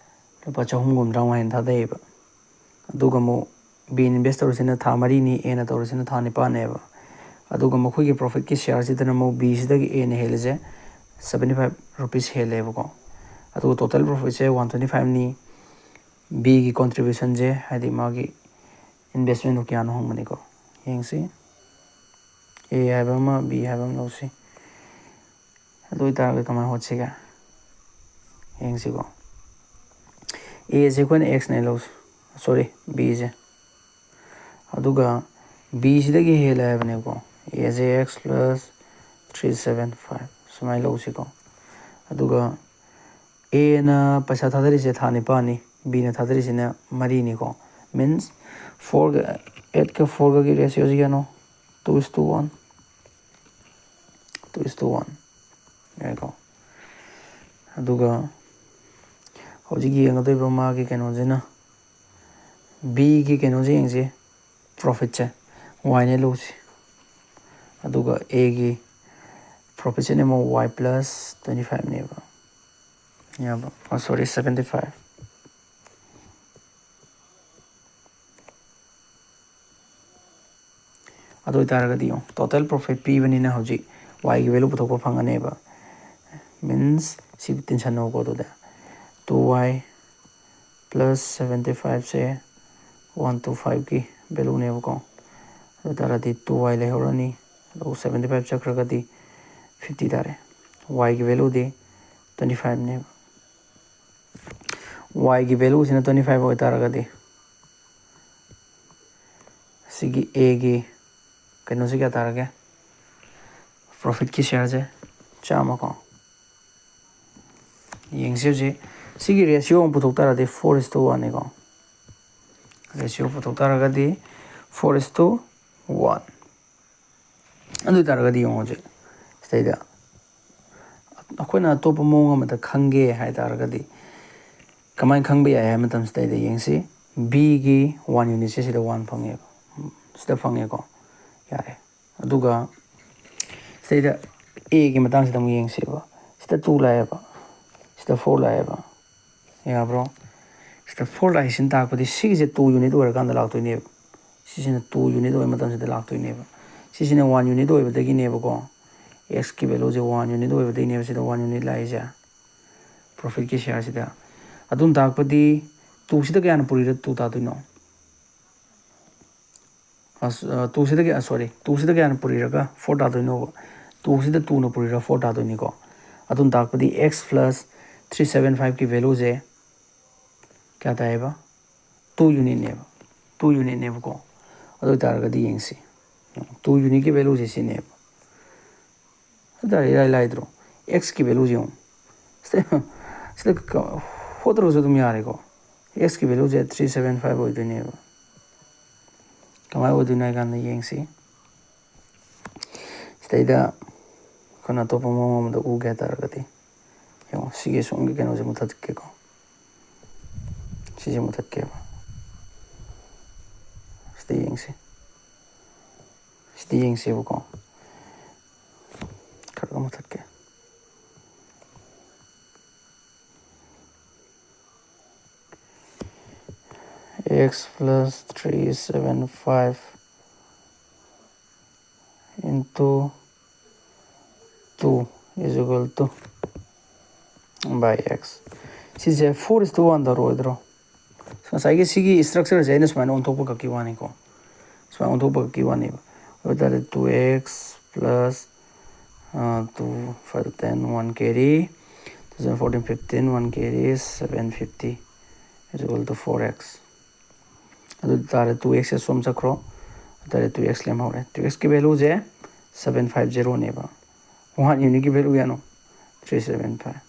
ꯂꯨꯄꯥ ꯆꯍꯨꯝ ꯍꯨꯝꯐꯨꯇꯔꯥꯃꯉꯥ ꯍꯦꯟꯅ ꯊꯥꯗꯩꯌꯦꯕ꯫ ꯑꯗꯨꯒ ꯑꯃꯨꯛ ꯕꯤꯅ invest ꯇꯧꯔꯤꯁꯤꯅ ꯊꯥ ꯃꯔꯤꯅꯤ, ꯑꯦꯅ ꯇꯧꯔꯤꯁꯤꯅ ꯊꯥ ꯅꯤꯄꯥꯟꯅꯦꯕ꯫ ꯑꯗꯨꯒ ꯃꯈꯣꯏꯒꯤ profitꯀꯤ shareꯁꯤꯗꯅ ꯑꯃꯨꯛ ꯕꯤꯁꯤꯗꯒꯤ ꯑꯦꯅ ꯍꯦꯜꯂꯤꯁꯦ seventy five rupees ꯍꯦꯜꯂꯦꯕꯀꯣ꯫ ꯑꯗꯨꯒ total profitꯁꯦ one twenty fiveꯅꯤ꯫ ꯕꯤꯒꯤ contributionꯁꯦ, ꯍꯥꯏꯗꯤ ꯃꯥꯒꯤ investmentꯗꯣ ꯀꯌꯥꯅꯣ ꯍꯪꯕꯅꯤꯀꯣ꯫ ꯌꯦꯡꯁꯤ, ꯑꯦ ꯍꯥꯏꯕ ꯑꯃ, ꯕꯤ ꯍꯥꯏꯕ ꯑꯃ ꯂꯧꯁꯤ꯫ ꯑꯗꯨ ꯑꯣꯏꯇꯥꯔꯒꯗꯤ ꯀꯃꯥꯏꯅ ꯍꯣꯠꯁꯤꯒꯦ? ꯌꯦꯡꯁꯤꯀꯣ꯫ ꯑꯦꯁꯦ ꯑꯩꯈꯣꯏꯅ Xꯅꯦ ꯂꯧꯁꯤ, sorry, ꯕꯤꯁꯦ꯫ ꯑꯗꯨꯒ ꯕꯤꯁꯤꯗꯒꯤ ꯍꯦꯜꯂꯦ ꯍꯥꯏꯕꯅꯦꯕꯀꯣ꯫ ꯑꯦꯁꯦ x plus three seven five ꯁꯨꯃꯥꯏꯅ ꯂꯧꯁꯤꯀꯣ꯫ ꯑꯗꯨꯒ ꯑꯦꯅ ꯄꯩꯁꯥ ꯊꯥꯗꯔꯤꯁꯦ ꯊꯥ ꯅꯤꯄꯥꯜꯅꯤ, ꯕꯤꯅ ꯊꯥꯗꯔꯤꯁꯤꯅ ꯃꯔꯤꯅꯤꯀꯣ꯫ ꯃꯤꯟꯁ ꯐꯣꯔꯒ ꯑꯦꯠꯀ ꯐꯣꯔꯒꯒꯤ ꯔꯦꯁꯤꯌꯣꯁꯤ ꯀꯌꯥꯅꯣ? Two is to one, two is to one꯫ ꯌꯥꯏꯀꯣ꯫ ꯑꯗꯨꯒ ꯍꯧꯖꯤꯛ ꯌꯦꯡꯒꯗꯣꯏꯕ ꯃꯥꯒꯤ ꯀꯩꯅꯣꯁꯤꯅ, ꯕꯤꯒꯤ ꯀꯩꯅꯣꯁꯦ ꯌꯦꯡꯁꯤ, ꯄ꯭ꯔꯣꯐꯤꯠꯁꯦ ꯋꯥꯏꯅꯦ ꯂꯧꯁꯤ꯫ ꯑꯗꯨꯒ ꯑꯦꯒꯤ ꯄ꯭ꯔꯣꯐꯤꯠꯁꯤꯅ ꯑꯃꯨꯛ ꯋꯥꯏ ꯄ꯭ꯂꯁ ꯇ꯭ꯋꯦꯟꯇꯤ ꯐꯥꯏꯚꯅꯦꯕ꯫ ꯌꯥꯕ? ꯑꯣ, ꯁꯣꯔꯤ, ꯁꯕꯦꯟꯇꯤ ꯐꯥꯏꯚ꯫ ꯑꯗꯨ ꯑꯣꯏꯇꯥꯔꯒꯗꯤ ꯌꯦꯡꯉꯣ, ꯇꯣꯇꯦꯜ ꯄ꯭ꯔꯣꯐꯤꯠ ꯄꯤꯕꯅꯤꯅ ꯍꯧꯖꯤꯛ ꯋꯥꯏꯒꯤ ꯚꯦꯂꯨ ꯄꯨꯊꯣꯛꯄ ꯐꯪꯒꯅꯦꯕ꯫ ꯃꯤꯟꯁ ꯁꯤ ꯇꯤꯟꯁꯟꯅꯧꯀꯣ꯫ ꯑꯗꯨꯗ two y plus seventy fiveꯁꯦ one two fiveꯀꯤ ꯚꯦꯂꯨꯅꯦꯕꯀꯣ꯫ ꯑꯗꯨ ꯑꯣꯏꯇꯥꯔꯗꯤ two y ꯂꯩꯍꯧꯔꯅꯤ, ꯑꯗꯨꯒ seventy five ꯆꯠꯈ꯭ꯔꯒꯗꯤ fifty ꯇꯥꯔꯦ꯫ ꯋꯥꯏꯒꯤ ꯚꯦꯂꯨꯗꯤ twenty fiveꯅꯦꯕ꯫ ꯋꯥꯏꯒꯤ ꯚꯦꯂꯨꯁꯤꯅ twenty five ꯑꯣꯏꯇꯥꯔꯒꯗꯤ ꯁꯤꯒꯤ ꯑꯦꯒꯤ ꯀꯩꯅꯣꯁꯤ ꯀꯌꯥ ꯇꯥꯔꯒꯦ? ꯄ꯭ꯔꯣꯐꯤꯠꯀꯤ ꯁꯤꯌꯥꯔꯁꯦ ꯆꯥꯝꯃꯀꯣ꯫ ꯌꯦꯡꯁꯤ ꯍꯧꯖꯤꯛ ꯁꯤꯒꯤ ꯔꯦꯁꯤꯌꯣ ꯑꯃ ꯄꯨꯊꯣꯛ ꯇꯥꯔꯗꯤ four is to oneꯅꯤꯀꯣ꯫ ꯔꯦꯁꯤꯌꯣ ꯄꯨꯊꯣꯛ ꯇꯥꯔꯒꯗꯤ four is to one꯫ ꯑꯗꯨ ꯑꯣꯏ ꯇꯥꯔꯒꯗꯤ ꯌꯦꯡꯉꯣ ꯍꯧꯖꯤꯛ ꯁꯤꯗꯩꯗ ꯑꯩꯈꯣꯏꯅ ꯑꯇꯣꯞꯄ ꯃꯑꯣꯡ ꯑꯃꯗ ꯈꯪꯒꯦ ꯍꯥꯏ ꯇꯥꯔꯒꯗꯤ ꯀꯃꯥꯏꯅ ꯈꯪꯕ ꯌꯥꯏ ꯍꯥꯏꯕ ꯃꯇꯝꯁꯤꯗꯩꯗ ꯌꯦꯡꯁꯤ꯫ ꯕꯤꯒꯤ ꯋꯥꯟ ꯌꯨꯅꯤꯠꯁꯦ ꯁꯤꯗ ꯋꯥꯟ ꯐꯪꯉꯦꯕ, ꯁꯤꯗ ꯐꯪꯉꯦꯀꯣ꯫ ꯌꯥꯔꯦ꯫ ꯑꯗꯨꯒ ꯁꯤꯗꯩꯗ ꯑꯦꯒꯤ ꯃꯇꯥꯡꯁꯤꯗ ꯑꯃꯨꯛ ꯌꯦꯡꯁꯦꯕ꯫ ꯁꯤꯗ ꯇꯨ ꯂꯥꯛꯑꯦꯕ, ꯁꯤꯗ ꯐꯣꯔ ꯂꯥꯛꯑꯦꯕ꯫ ꯌꯥꯕ꯭ꯔꯣ? ꯁꯤꯗ ꯐꯣꯔ ꯂꯥꯛꯏꯁꯤꯅ ꯇꯥꯛꯄꯗꯤ ꯁꯤꯒꯤꯁꯦ ꯇꯨ ꯌꯨꯅꯤꯠ ꯑꯣꯏꯔꯀꯥꯟꯗ ꯂꯥꯛꯇꯣꯏꯅꯦꯕ꯫ ꯁꯤꯁꯤꯅ ꯇꯨ ꯌꯨꯅꯤꯠ ꯑꯣꯏꯕ ꯃꯇꯝꯁꯤꯗ ꯂꯥꯛꯇꯣꯏꯅꯦꯕ꯫ ꯁꯤꯁꯤꯅ ꯋꯥꯟ ꯌꯨꯅꯤꯠ ꯑꯣꯏꯕꯗꯒꯤꯅꯦꯕꯀꯣ꯫ ꯑꯦꯛꯁꯀꯤ ꯚꯦꯂꯨꯁꯦ ꯋꯥꯟ ꯌꯨꯅꯤꯠ ꯑꯣꯏꯕꯗꯒꯤꯅꯦꯕ ꯁꯤꯗ ꯋꯥꯟ ꯌꯨꯅꯤꯠ ꯂꯥꯛꯏꯁꯦ, ꯄ꯭ꯔꯣꯐꯤꯠꯀꯤ ꯁꯤꯌꯥꯔꯁꯤꯗ꯫ ꯑꯗꯨꯅ ꯇꯥꯛꯄꯗꯤ ꯇꯨꯁꯤꯗ ꯀꯌꯥꯅ ꯄꯨꯔꯤꯔ ꯇꯨ ꯇꯥꯗꯣꯏꯅꯣ? ꯑꯁ, ꯑ, ꯇꯨꯁꯤꯗ ꯀꯌꯥ, ꯁꯣꯔꯤ, ꯇꯨꯁꯤꯗ ꯀꯌꯥꯅ ꯄꯨꯔꯤꯔꯒ ꯐꯣꯔ ꯇꯥꯗꯣꯏꯅꯣꯕ? ꯇꯨꯁꯤꯗ ꯇꯨꯅ ꯄꯨꯔꯤꯔ ꯐꯣꯔ ꯇꯥꯗꯣꯏꯅꯤꯀꯣ꯫ ꯑꯗꯨꯅ ꯇꯥꯛꯄꯗꯤ x plus three seven fiveꯀꯤ ꯚꯦꯂꯨꯁꯦ ꯀꯌꯥ ꯇꯥꯏꯌꯦꯕ? ꯇꯨ ꯌꯨꯅꯤꯠꯅꯦꯕ, ꯇꯨ ꯌꯨꯅꯤꯠꯅꯦꯕꯀꯣ꯫ ꯑꯗꯨ ꯑꯣꯏꯇꯥꯔꯒꯗꯤ ꯌꯦꯡꯁꯤ, ꯇꯨ ꯌꯨꯅꯤꯠꯀꯤ ꯚꯦꯂꯨꯁꯦ ꯁꯤꯅꯦꯕ꯫ ꯑꯗꯨ ꯇꯥꯔꯗꯤ ꯏꯔꯥꯏ ꯂꯥꯏꯗ꯭ꯔꯣ? ꯑꯦꯛꯁꯀꯤ ꯚꯦꯂꯨꯁꯦ ꯌꯦꯡꯉꯨ꯫ ꯁꯤꯗ ꯁꯤꯗ ꯀ- ꯍꯣꯠꯇ꯭ꯔꯒꯁꯨ ꯑꯗꯨꯝ ꯌꯥꯔꯦꯀꯣ꯫ ꯑꯦꯛꯁꯀꯤ ꯚꯦꯂꯨꯁꯦ ꯊ꯭ꯔꯤ ꯁꯕꯦꯟ ꯐꯥꯏꯚ ꯑꯣꯏꯗꯣꯏꯅꯦꯕ꯫ ꯀꯃꯥꯏꯅ ꯑꯣꯏꯗꯣꯏꯅꯣ ꯍꯥꯏ ꯀꯥꯟꯗ ꯌꯦꯡꯁꯤ꯫ ꯁꯤꯗꯩꯗ ꯑꯩꯈꯣꯏꯅ ꯑꯇꯣꯞꯄ ꯃꯑꯣꯡ ꯑꯃꯗ ꯎꯒꯦ ꯍꯥꯏ ꯇꯥꯔꯒꯗꯤ, ꯌꯦꯡꯉꯣ, ꯁꯤꯒꯤ ꯁꯣꯝꯒꯤ ꯀꯩꯅꯣꯁꯦ ꯃꯨꯊꯠꯀꯦꯀꯣ꯫ ꯁꯤꯁꯦ ꯃꯨꯊꯠꯀꯦꯕ꯫ ꯁꯤꯗ ꯌꯦꯡꯁꯤ꯫ ꯁꯤꯗ ꯌꯦꯡꯁꯦꯕꯀꯣ꯫ ꯈꯔ ꯃꯨꯊꯠꯀꯦ꯫ X plus three seven five into two is equal to by x. ꯁꯤꯁꯦ four is to one ꯇꯧꯔꯣꯏꯗ꯭ꯔꯣ? ꯉꯁꯥꯏꯒꯤ ꯁꯤꯒꯤ ꯁ꯭ꯇ꯭ꯔꯛꯆꯔꯁꯦ ꯑꯩꯅ ꯁꯨꯃꯥꯏꯅ ꯑꯣꯟꯊꯣꯛꯄ ꯈꯛꯀꯤ ꯋꯥꯅꯤꯀꯣ꯫ ꯁꯨꯃꯥꯏꯅ ꯑꯣꯟꯊꯣꯛꯄ ꯈꯛꯀꯤ ꯋꯥꯅꯦꯕ꯫ ꯑꯗꯨ ꯑꯣꯏ ꯇꯥꯔꯗꯤ two x plus two five ten, one carry, two seven fourteen, fifteen, one carry, seven fifty is equal to four x. ꯑꯗꯨ ꯇꯥꯔꯦ, two x ꯁꯣꯝ ꯆꯠꯈ꯭ꯔꯣ꯫ ꯑꯗꯨ ꯇꯥꯔꯦ, two x ꯂꯦꯝꯍꯧꯔꯦ꯫ Two x ꯀꯤ ꯚꯦꯂꯨꯁꯦ seven five zero ꯅꯦꯕ꯫ One unit ꯀꯤ ꯚꯦꯂꯨ ꯀꯌꯥꯅꯣ? Three seven five꯫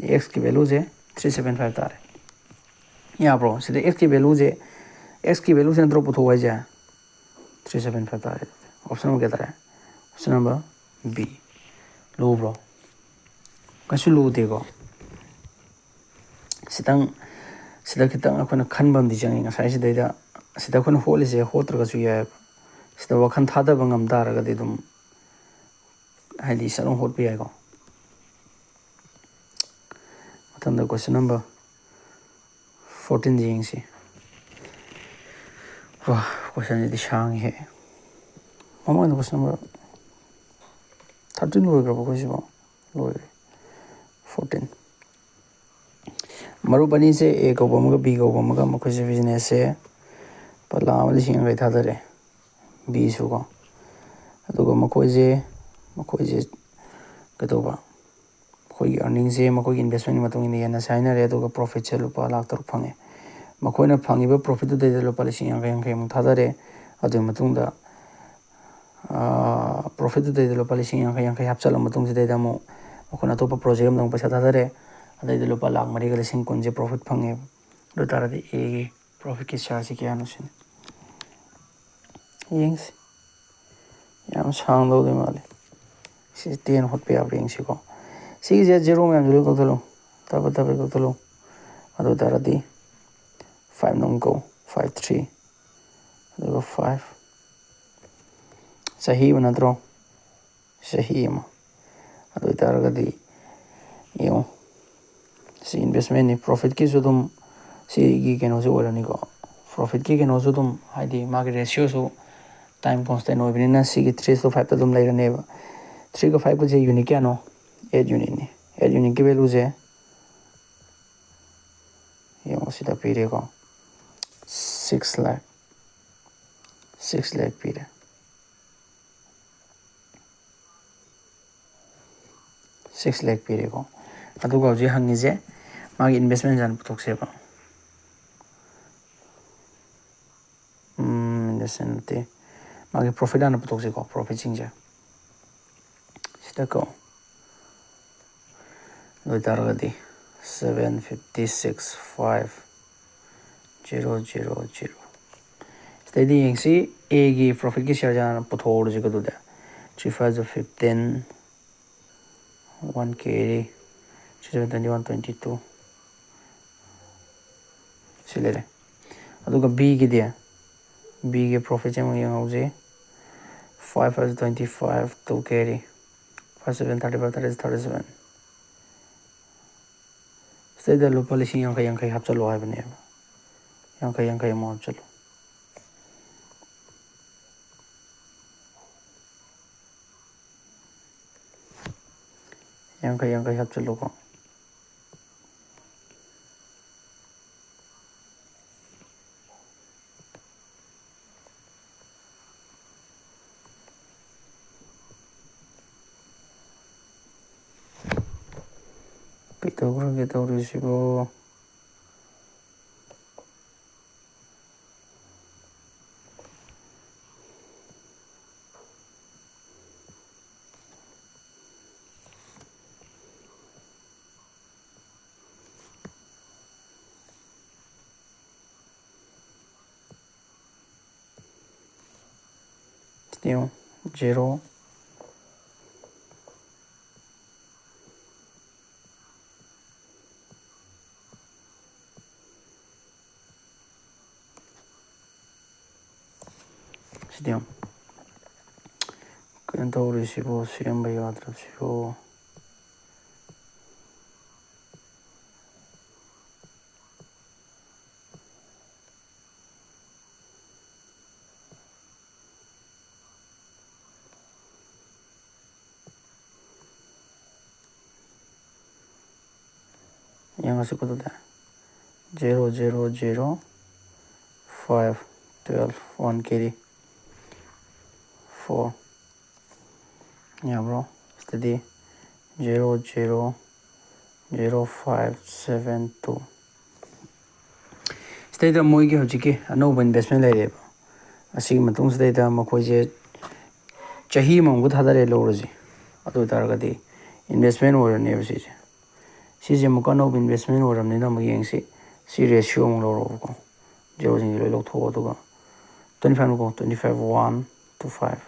X ꯀꯤ ꯚꯦꯂꯨꯁꯦ three seven five ꯇꯥꯔꯦ꯫ ꯌꯥꯕ꯭ꯔꯣ? ꯁꯤꯗ x ꯀꯤ ꯚꯦꯂꯨꯁꯦ, x ꯀꯤ ꯚꯦꯂꯨꯁꯦ ꯅꯠꯇ꯭ꯔꯣ ꯄꯨꯊꯣꯛꯑꯣ ꯍꯥꯏꯁꯦ? Three seven five ꯇꯥꯔꯦ꯫ Option number ꯀꯌꯥ ꯇꯥꯔꯦ? Option number B꯫ ꯂꯨꯕ꯭ꯔꯣ? ꯀꯩꯁꯨ ꯂꯨꯗꯦꯀꯣ꯫ ꯈꯤꯇꯪ, ꯁꯤꯗ ꯈꯤꯇꯪ ꯑꯩꯈꯣꯏꯅ ꯈꯟꯕ ꯑꯃꯗꯤ ꯆꯪꯉꯤ꯫ ꯉꯁꯥꯏ ꯁꯤꯗꯩꯗ, ꯁꯤꯗ ꯑꯩꯈꯣꯏꯅ ꯍꯣꯠꯂꯤꯁꯦ ꯍꯣꯠꯇ꯭ꯔꯒꯁꯨ ꯌꯥꯏꯑꯕ꯫ ꯁꯤꯗ ꯋꯥꯈꯜ ꯊꯥꯗꯕ ꯉꯝ ꯇꯥꯔꯒꯗꯤ ꯑꯗꯨꯝ, ꯍꯥꯏꯗꯤ, ꯁꯠ ꯑꯗꯨꯝ ꯍꯣꯠꯄ ꯌꯥꯏꯀꯣ꯫ ꯃꯊꯪꯗ question number fourteen ꯁꯦ ꯌꯦꯡꯁꯤ꯫ ꯋꯥ, question ꯁꯤꯗꯤ ꯁꯥꯡꯉꯤꯍꯦ꯫ ꯃꯃꯥꯡꯗ question number thirteen ꯂꯣꯏꯈ꯭ꯔꯕ ꯑꯩꯈꯣꯏꯁꯤꯕꯣ? ꯂꯣꯏꯈ꯭ꯔꯦ꯫ Fourteen꯫ ꯃꯔꯨꯞ ꯑꯅꯤꯁꯦ A ꯀꯧꯕ ꯑꯃꯒ B ꯀꯧꯕ ꯑꯃꯒ, ꯃꯈꯣꯏꯁꯦ business ꯁꯦ ꯂꯨꯄꯥ ꯂꯥꯈ ꯑꯃ ꯂꯤꯁꯤꯡ ꯌꯥꯡꯈꯩ ꯊꯥꯗꯔꯦ꯫ B ꯁꯨꯀꯣ꯫ ꯑꯗꯨꯒ ꯃꯈꯣꯏꯁꯦ, ꯃꯈꯣꯏꯁꯦ ꯀꯩꯗꯧꯕ? ꯃꯈꯣꯏꯒꯤ earning ꯁꯦ ꯃꯈꯣꯏꯒꯤ investment ꯀꯤ ꯃꯇꯨꯡ ꯏꯟꯅ ꯌꯦꯟꯅꯁꯦ ꯍꯥꯏꯅꯔꯦ, ꯑꯗꯨꯒ profit ꯁꯦ ꯂꯨꯄꯥ ꯂꯥꯈ ꯇꯔꯨꯛ ꯐꯪꯉꯦ꯫ ꯃꯈꯣꯏꯅ ꯐꯪꯉꯤꯕ profit ꯇꯨꯗꯩꯗ ꯂꯨꯄꯥ ꯂꯤꯁꯤꯡ ꯌꯥꯡꯈꯩ, ꯌꯥꯡꯈꯩꯃꯨꯛ ꯊꯥꯗꯔꯦ꯫ ꯑꯗꯨꯒꯤ ꯃꯇꯨꯡꯗ ꯄ꯭ꯔꯣꯐꯤꯠꯇꯨꯗꯩꯗ ꯂꯨꯄꯥ ꯂꯤꯁꯤꯡ ꯌꯥꯡꯈꯩ, ꯌꯥꯡꯈꯩ ꯍꯥꯞꯆꯤꯜꯂ ꯃꯇꯨꯡꯁꯤꯗꯩꯗ ꯑꯃꯨꯛ ꯑꯩꯈꯣꯏꯅ ꯑꯇꯣꯞꯄ ꯄ꯭ꯔꯣꯖꯦꯛ ꯑꯃꯗ ꯑꯃꯨꯛ ꯄꯩꯁꯥ ꯊꯥꯗꯔꯦ꯫ ꯑꯗꯩꯗ ꯂꯨꯄꯥ ꯂꯥꯛ ꯃꯔꯤꯒ ꯂꯤꯁꯤꯡ ꯀꯨꯟꯁꯦ ꯄ꯭ꯔꯣꯐꯤꯠ ꯐꯪꯉꯦꯕ꯫ ꯑꯗꯨ ꯑꯣꯏ ꯇꯥꯔꯗꯤ ꯑꯦꯒꯤ ꯄ꯭ꯔꯣꯐꯤꯠꯀꯤ ꯁꯤꯌꯥꯔꯁꯤ ꯀꯌꯥꯅꯣ ꯁꯤꯅꯤ꯫ ꯌꯦꯡꯁꯤ꯫ ꯌꯥꯝ ꯁꯥꯡꯗꯧꯗꯤ ꯃꯥꯜꯂꯤ꯫ ꯁꯤ ꯇꯦꯟ ꯍꯣꯠꯄ ꯌꯥꯕ꯭ꯔꯥ ꯌꯦꯡꯁꯤꯀꯣ꯫ ꯁꯤꯒꯤꯁꯦ ꯖꯦꯔꯣ ꯃꯌꯥꯝꯁꯦ ꯂꯣꯏ ꯀꯛꯊꯠꯂꯣ꯫ ꯇꯞ ꯇꯞ ꯀꯛꯊꯠꯂꯣ꯫ ꯑꯗꯨ ꯑꯣꯏ ꯇꯥꯔꯗꯤ ꯐꯥꯏꯚ ꯅꯨꯡ ꯀꯛꯎ꯫ Five three. ꯑꯗꯨꯒ ꯐꯥꯏꯚ꯫ ꯆꯍꯤ ꯑꯃ ꯅꯠꯇ꯭ꯔꯣ? ꯆꯍꯤ ꯑꯃ꯫ ꯑꯗꯨ ꯑꯣꯏ ꯇꯥꯔꯒꯗꯤ ꯌꯦꯡꯉꯣ꯫ ꯁꯤ ꯏꯟꯚꯦꯁꯃꯦꯟꯅꯤ꯫ ꯄ꯭ꯔꯣꯐꯤꯠꯀꯤꯁꯨ ꯑꯗꯨꯝ ꯁꯤꯒꯤ ꯀꯩꯅꯣꯁꯨ ꯑꯣꯏꯔꯅꯤꯀꯣ꯫ ꯄ꯭ꯔꯣꯐꯤꯠꯀꯤ ꯀꯩꯅꯣꯁꯨ ꯑꯗꯨꯝ, ꯍꯥꯏꯗꯤ ꯃꯥꯒꯤ ꯔꯦꯁꯤꯌꯣꯁꯨ ꯇꯥꯏꯝ ꯀꯣꯟꯁꯇꯦꯟ ꯑꯣꯏꯕꯅꯤꯅ ꯁꯤꯒꯤ ꯊ꯭ꯔꯤ ꯇꯨ ꯐꯥꯏꯚꯇ ꯑꯗꯨꯝ ꯂꯩꯔꯅꯦꯕ꯫ ꯊ꯭ꯔꯤꯒ ꯐꯥꯏꯚꯀꯁꯦ ꯌꯨꯅꯤꯠ ꯀꯌꯥꯅꯣ? ꯑꯦꯠ ꯌꯨꯅꯤꯠꯅꯤ꯫ ꯑꯦꯠ ꯌꯨꯅꯤꯠꯀꯤ ꯚꯦꯂꯨꯁꯦ ꯌꯦꯡꯉꯣ, ꯁꯤꯗ ꯄꯤꯔꯦꯀꯣ꯫ ꯁꯤꯛꯁ ꯂꯥꯈ꯫ ꯁꯤꯛꯁ ꯂꯥꯈ ꯄꯤꯔꯦ꯫ ꯁꯤꯛꯁ ꯂꯥꯈ ꯄꯤꯔꯦꯀꯣ꯫ ꯑꯗꯨꯒ ꯍꯧꯖꯤꯛ ꯍꯪꯉꯤꯁꯦ ꯃꯥꯒꯤ ꯏꯟꯚꯦꯁꯃꯦꯟꯁꯦ ꯍꯥꯟꯅ ꯄꯨꯊꯣꯛꯁꯦꯕ꯫ ꯎꯝ, ꯏꯟꯚꯦꯁꯃꯦꯟ ꯅꯠꯇꯦ, ꯃꯥꯒꯤ ꯄ꯭ꯔꯣꯐꯤꯠ ꯍꯥꯟꯅ ꯄꯨꯊꯣꯛꯁꯤꯀꯣ, ꯄ꯭ꯔꯣꯐꯤꯠꯁꯤꯡꯁꯦ꯫ ꯁꯤꯗ ꯀꯣ, ꯑꯗꯨ ꯑꯣꯏꯇꯥꯔꯒꯗꯤ seven fifty six five zero zero zero꯫ ꯁꯤꯗꯩꯗꯤ ꯌꯦꯡꯁꯤ, ꯑꯦꯒꯤ ꯄ꯭ꯔꯣꯐꯤꯠꯀꯤ ꯁꯤꯌꯥꯔꯁꯦ ꯍꯥꯟꯅ ꯄꯨꯊꯣꯛꯍꯧꯔꯁꯤꯀꯣ꯫ ꯑꯗꯨꯗꯤ three five fifteen, one carry, three seven twenty one, twenty two꯫ ꯁꯤ ꯂꯩꯔꯦ꯫ ꯑꯗꯨꯒ ꯕꯤꯒꯤꯗꯤ, ꯕꯤꯒꯤ ꯄ꯭ꯔꯣꯐꯤꯠꯁꯦ ꯑꯃꯨꯛ ꯌꯦꯡꯍꯧꯁꯤ꯫ Five five twenty five, two carry, five seven thirty five, thirty seven꯫ ꯁꯤꯗꯩꯗ ꯂꯨꯄꯥ ꯂꯤꯁꯤꯡ ꯌꯥꯡꯈꯩ ꯌꯥꯡꯈꯩ ꯍꯥꯞꯆꯜꯂꯣ ꯍꯥꯏꯕꯅꯦꯕ꯫ ꯌꯥꯡꯈꯩ ꯌꯥꯡꯈꯩ ꯑꯃꯨꯛ ꯍꯥꯞꯆꯜꯂꯣ꯫ ꯌꯥꯡꯈꯩ ꯌꯥꯡꯈꯩ ꯍꯥꯞꯆꯜꯂꯣꯀꯣ꯫ ꯀꯩꯗꯧꯈ꯭ꯔꯒꯦ ꯇꯧꯔꯤꯁꯤꯕꯣ? ꯌꯦꯡꯉꯨ, ꯖꯦꯔꯣ꯫ ꯁꯤꯗꯤ ꯌꯦꯡꯉꯨ꯫ ꯀꯩꯅꯣ ꯇꯧꯔꯤꯁꯤꯕꯣ, ꯁꯦꯝꯕ ꯌꯥꯗ꯭ꯔꯕꯁꯤꯕꯣ? ꯌꯦꯡꯉꯁꯤꯀꯣ ꯑꯗꯨꯗꯤ꯫ Zero zero zero five twelve, one carry, four꯫ ꯌꯥꯕ꯭ꯔꯣ? ꯁꯤꯗꯗꯤ zero zero zero five seven two꯫ ꯁꯤꯗꯩꯗ ꯃꯣꯏꯒꯤ ꯍꯧꯖꯤꯛꯀꯤ ꯑꯅꯧꯕ investment ꯂꯩꯔꯦꯕ꯫ ꯑꯁꯤꯒꯤ ꯃꯇꯨꯡꯁꯤꯗꯩꯗ ꯃꯈꯣꯏꯁꯦ ꯆꯍꯤ ꯑꯃꯃꯨꯛ ꯊꯥꯗꯔꯦ ꯂꯧꯔꯁꯦ꯫ ꯑꯗꯨ ꯑꯣꯏ ꯇꯥꯔꯒꯗꯤ investment ꯑꯣꯏꯔꯅꯦꯕ ꯁꯤꯁꯦ꯫ ꯁꯤꯁꯦ ꯑꯃꯨꯛꯀ ꯑꯅꯧꯕ investment ꯑꯣꯏꯔꯕꯅꯤꯅ ꯑꯃꯨꯛ ꯌꯦꯡꯁꯤ꯫ ꯁꯤ ratio ꯑꯃꯨꯛ ꯂꯧꯔꯛꯑꯣꯕꯀꯣ꯫ Zeroꯁꯤꯡꯁꯦ ꯂꯣꯏ ꯂꯧꯊꯣꯛꯑꯣ, ꯑꯗꯨꯒ twenty five ꯀꯣ, twenty five, one to five,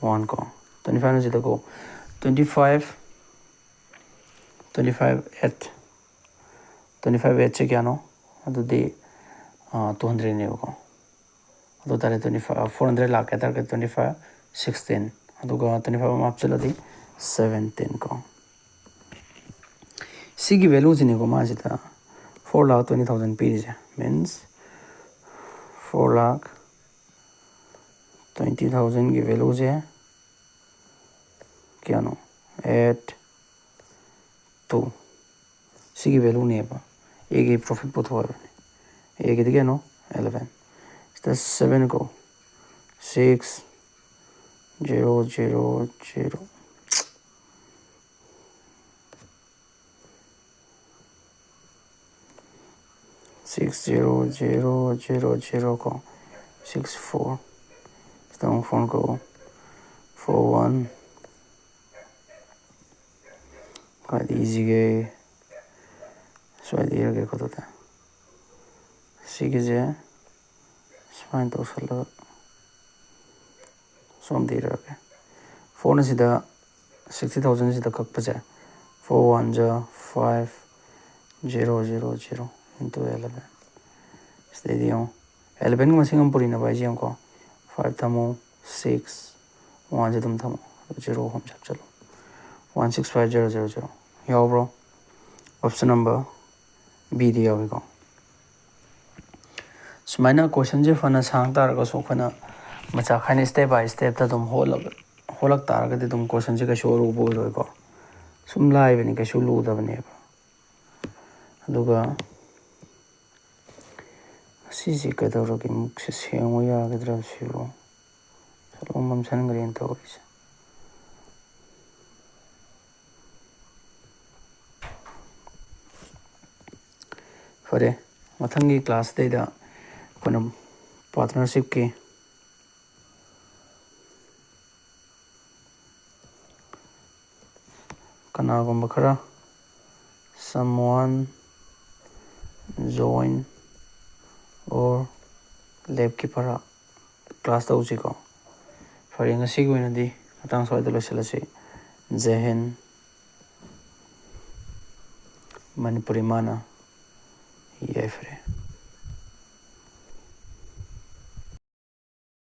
one ꯀꯣ, twenty five ꯑꯁꯤꯗꯀꯣ, twenty five, twenty five eight, twenty five eight ꯁꯦ ꯀꯌꯥꯅꯣ? ꯑꯗꯨꯗꯤ, ꯑꯥ, two hundredꯅꯦꯕꯀꯣ꯫ ꯑꯗꯨ ꯇꯥꯔꯦ twenty five, four hundred ꯂꯥꯛꯀꯦ ꯍꯥꯏꯇꯥꯔꯒꯗꯤ twenty five sixteen, ꯑꯗꯨꯒ twenty five ꯑꯃ ꯍꯥꯞꯆꯤꯜꯂꯗꯤ seventeen ꯀꯣ꯫ ꯁꯤꯒꯤ valueꯁꯤꯅꯦꯀꯣ ꯃꯥꯁꯤꯗ four lakh twenty thousand ꯄꯤꯔꯤꯁꯦ꯫ Means four lakh twenty thousandꯒꯤ valueꯁꯦ ꯀꯌꯥꯅꯣ? Eight two꯫ ꯁꯤꯒꯤ valueꯅꯦꯕ꯫ Aꯒꯤ profit ꯄꯨꯊꯣꯛꯑꯕꯅꯤ꯫ Aꯒꯤꯗꯤ ꯀꯌꯥꯅꯣ? Eleven꯫ ꯁꯤꯗ seven ꯀꯣ꯫ Six zero zero zero꯫ Six zero zero zero zero ꯀꯣ, six four꯫ ꯁꯤꯗ ꯑꯃꯨꯛ four ꯀꯣ, four one꯫ ꯀꯥꯏꯗ ꯏꯁꯤꯒꯦ? ꯁ꯭ꯋꯥꯏꯗ ꯏꯔꯒꯦꯀꯣ ꯑꯗꯨꯗꯤ꯫ ꯁꯤꯒꯤꯁꯦ ꯁꯨꯃꯥꯏꯅ ꯇꯧꯁꯜꯂꯒ ꯁꯣꯝꯗ ꯏꯔꯛꯑꯒꯦ꯫ Fourꯅ ꯁꯤꯗ sixty thousand ꯁꯤꯗ ꯀꯛꯄꯁꯦ, four one ꯖ five zero zero zero into eleven꯫ ꯁꯤꯗꯩꯗꯤ ꯌꯦꯡꯉꯣ, elevenꯒꯤ ꯃꯁꯤꯡ ꯑꯃ ꯄꯨꯔꯤꯅꯕ ꯍꯥꯏꯁꯦ ꯌꯦꯡꯉꯨꯀꯣ, five ꯊꯝꯃꯣ, six, oneꯁꯦ ꯑꯗꯨꯝ ꯊꯝꯃꯣ, zero ꯑꯍꯨꯝꯁꯦ ꯍꯥꯞꯆꯤꯜꯂꯣ, one six five zero zero zero꯫ ꯌꯥꯎꯕ꯭ꯔꯣ? Option number Bꯗꯤ ꯌꯥꯎꯏꯀꯣ꯫ ꯁꯨꯃꯥꯏꯅ questionꯁꯦ ꯐꯅ ꯁꯥꯡ ꯇꯥꯔꯒꯁꯨ ꯑꯩꯈꯣꯏꯅ ꯃꯆꯥ ꯈꯥꯏꯅ step by stepꯇ ꯑꯗꯨꯝ ꯍꯣꯠꯂꯒ, ꯍꯣꯠꯂꯛ ꯇꯥꯔꯒꯗꯤ ꯑꯗꯨꯝ questionꯁꯦ ꯀꯩꯁꯨ ꯑꯔꯨꯕ ꯑꯣꯏꯔꯣꯏꯀꯣ꯫ ꯁꯨꯝ ꯂꯥꯏꯕꯅꯤ, ꯀꯩꯁꯨ ꯂꯨꯗꯕꯅꯦꯕ꯫ ꯑꯗꯨꯒ ꯑꯁꯤꯁꯦ ꯀꯩꯗꯧꯔꯒꯦ? ꯃꯨꯛꯁꯦ ꯁꯦꯡꯉꯨ ꯌꯥꯒꯗ꯭ꯔꯥ ꯁꯤꯕꯨ? ꯁꯂꯣꯡ ꯃꯝꯁꯟꯈ꯭ꯔꯦꯅ ꯇꯧꯔꯤꯁꯦ꯫ ꯐꯔꯦ, ꯃꯊꯪꯒꯤ classꯇꯩꯗ ꯑꯩꯈꯣꯏꯅ partnershipꯀꯤ ꯀꯅꯥꯒꯨꯝꯕ ꯈꯔ, someone, join, or, ꯂꯦꯞꯀꯤꯄꯔꯥ class ꯇꯧꯁꯤꯀꯣ꯫ ꯐꯔꯦ, ꯉꯁꯤꯒꯤ ꯑꯣꯏꯅꯗꯤ ꯃꯇꯥꯡ ꯁ꯭ꯋꯥꯏꯗ ꯂꯣꯏꯁꯤꯜꯂꯁꯤ꯫ ꯖꯦ ꯍꯤꯟ꯫ ꯃꯅꯤꯄꯨꯔꯤ ꯃꯥꯅ ꯌꯥꯏꯐꯔꯦ꯫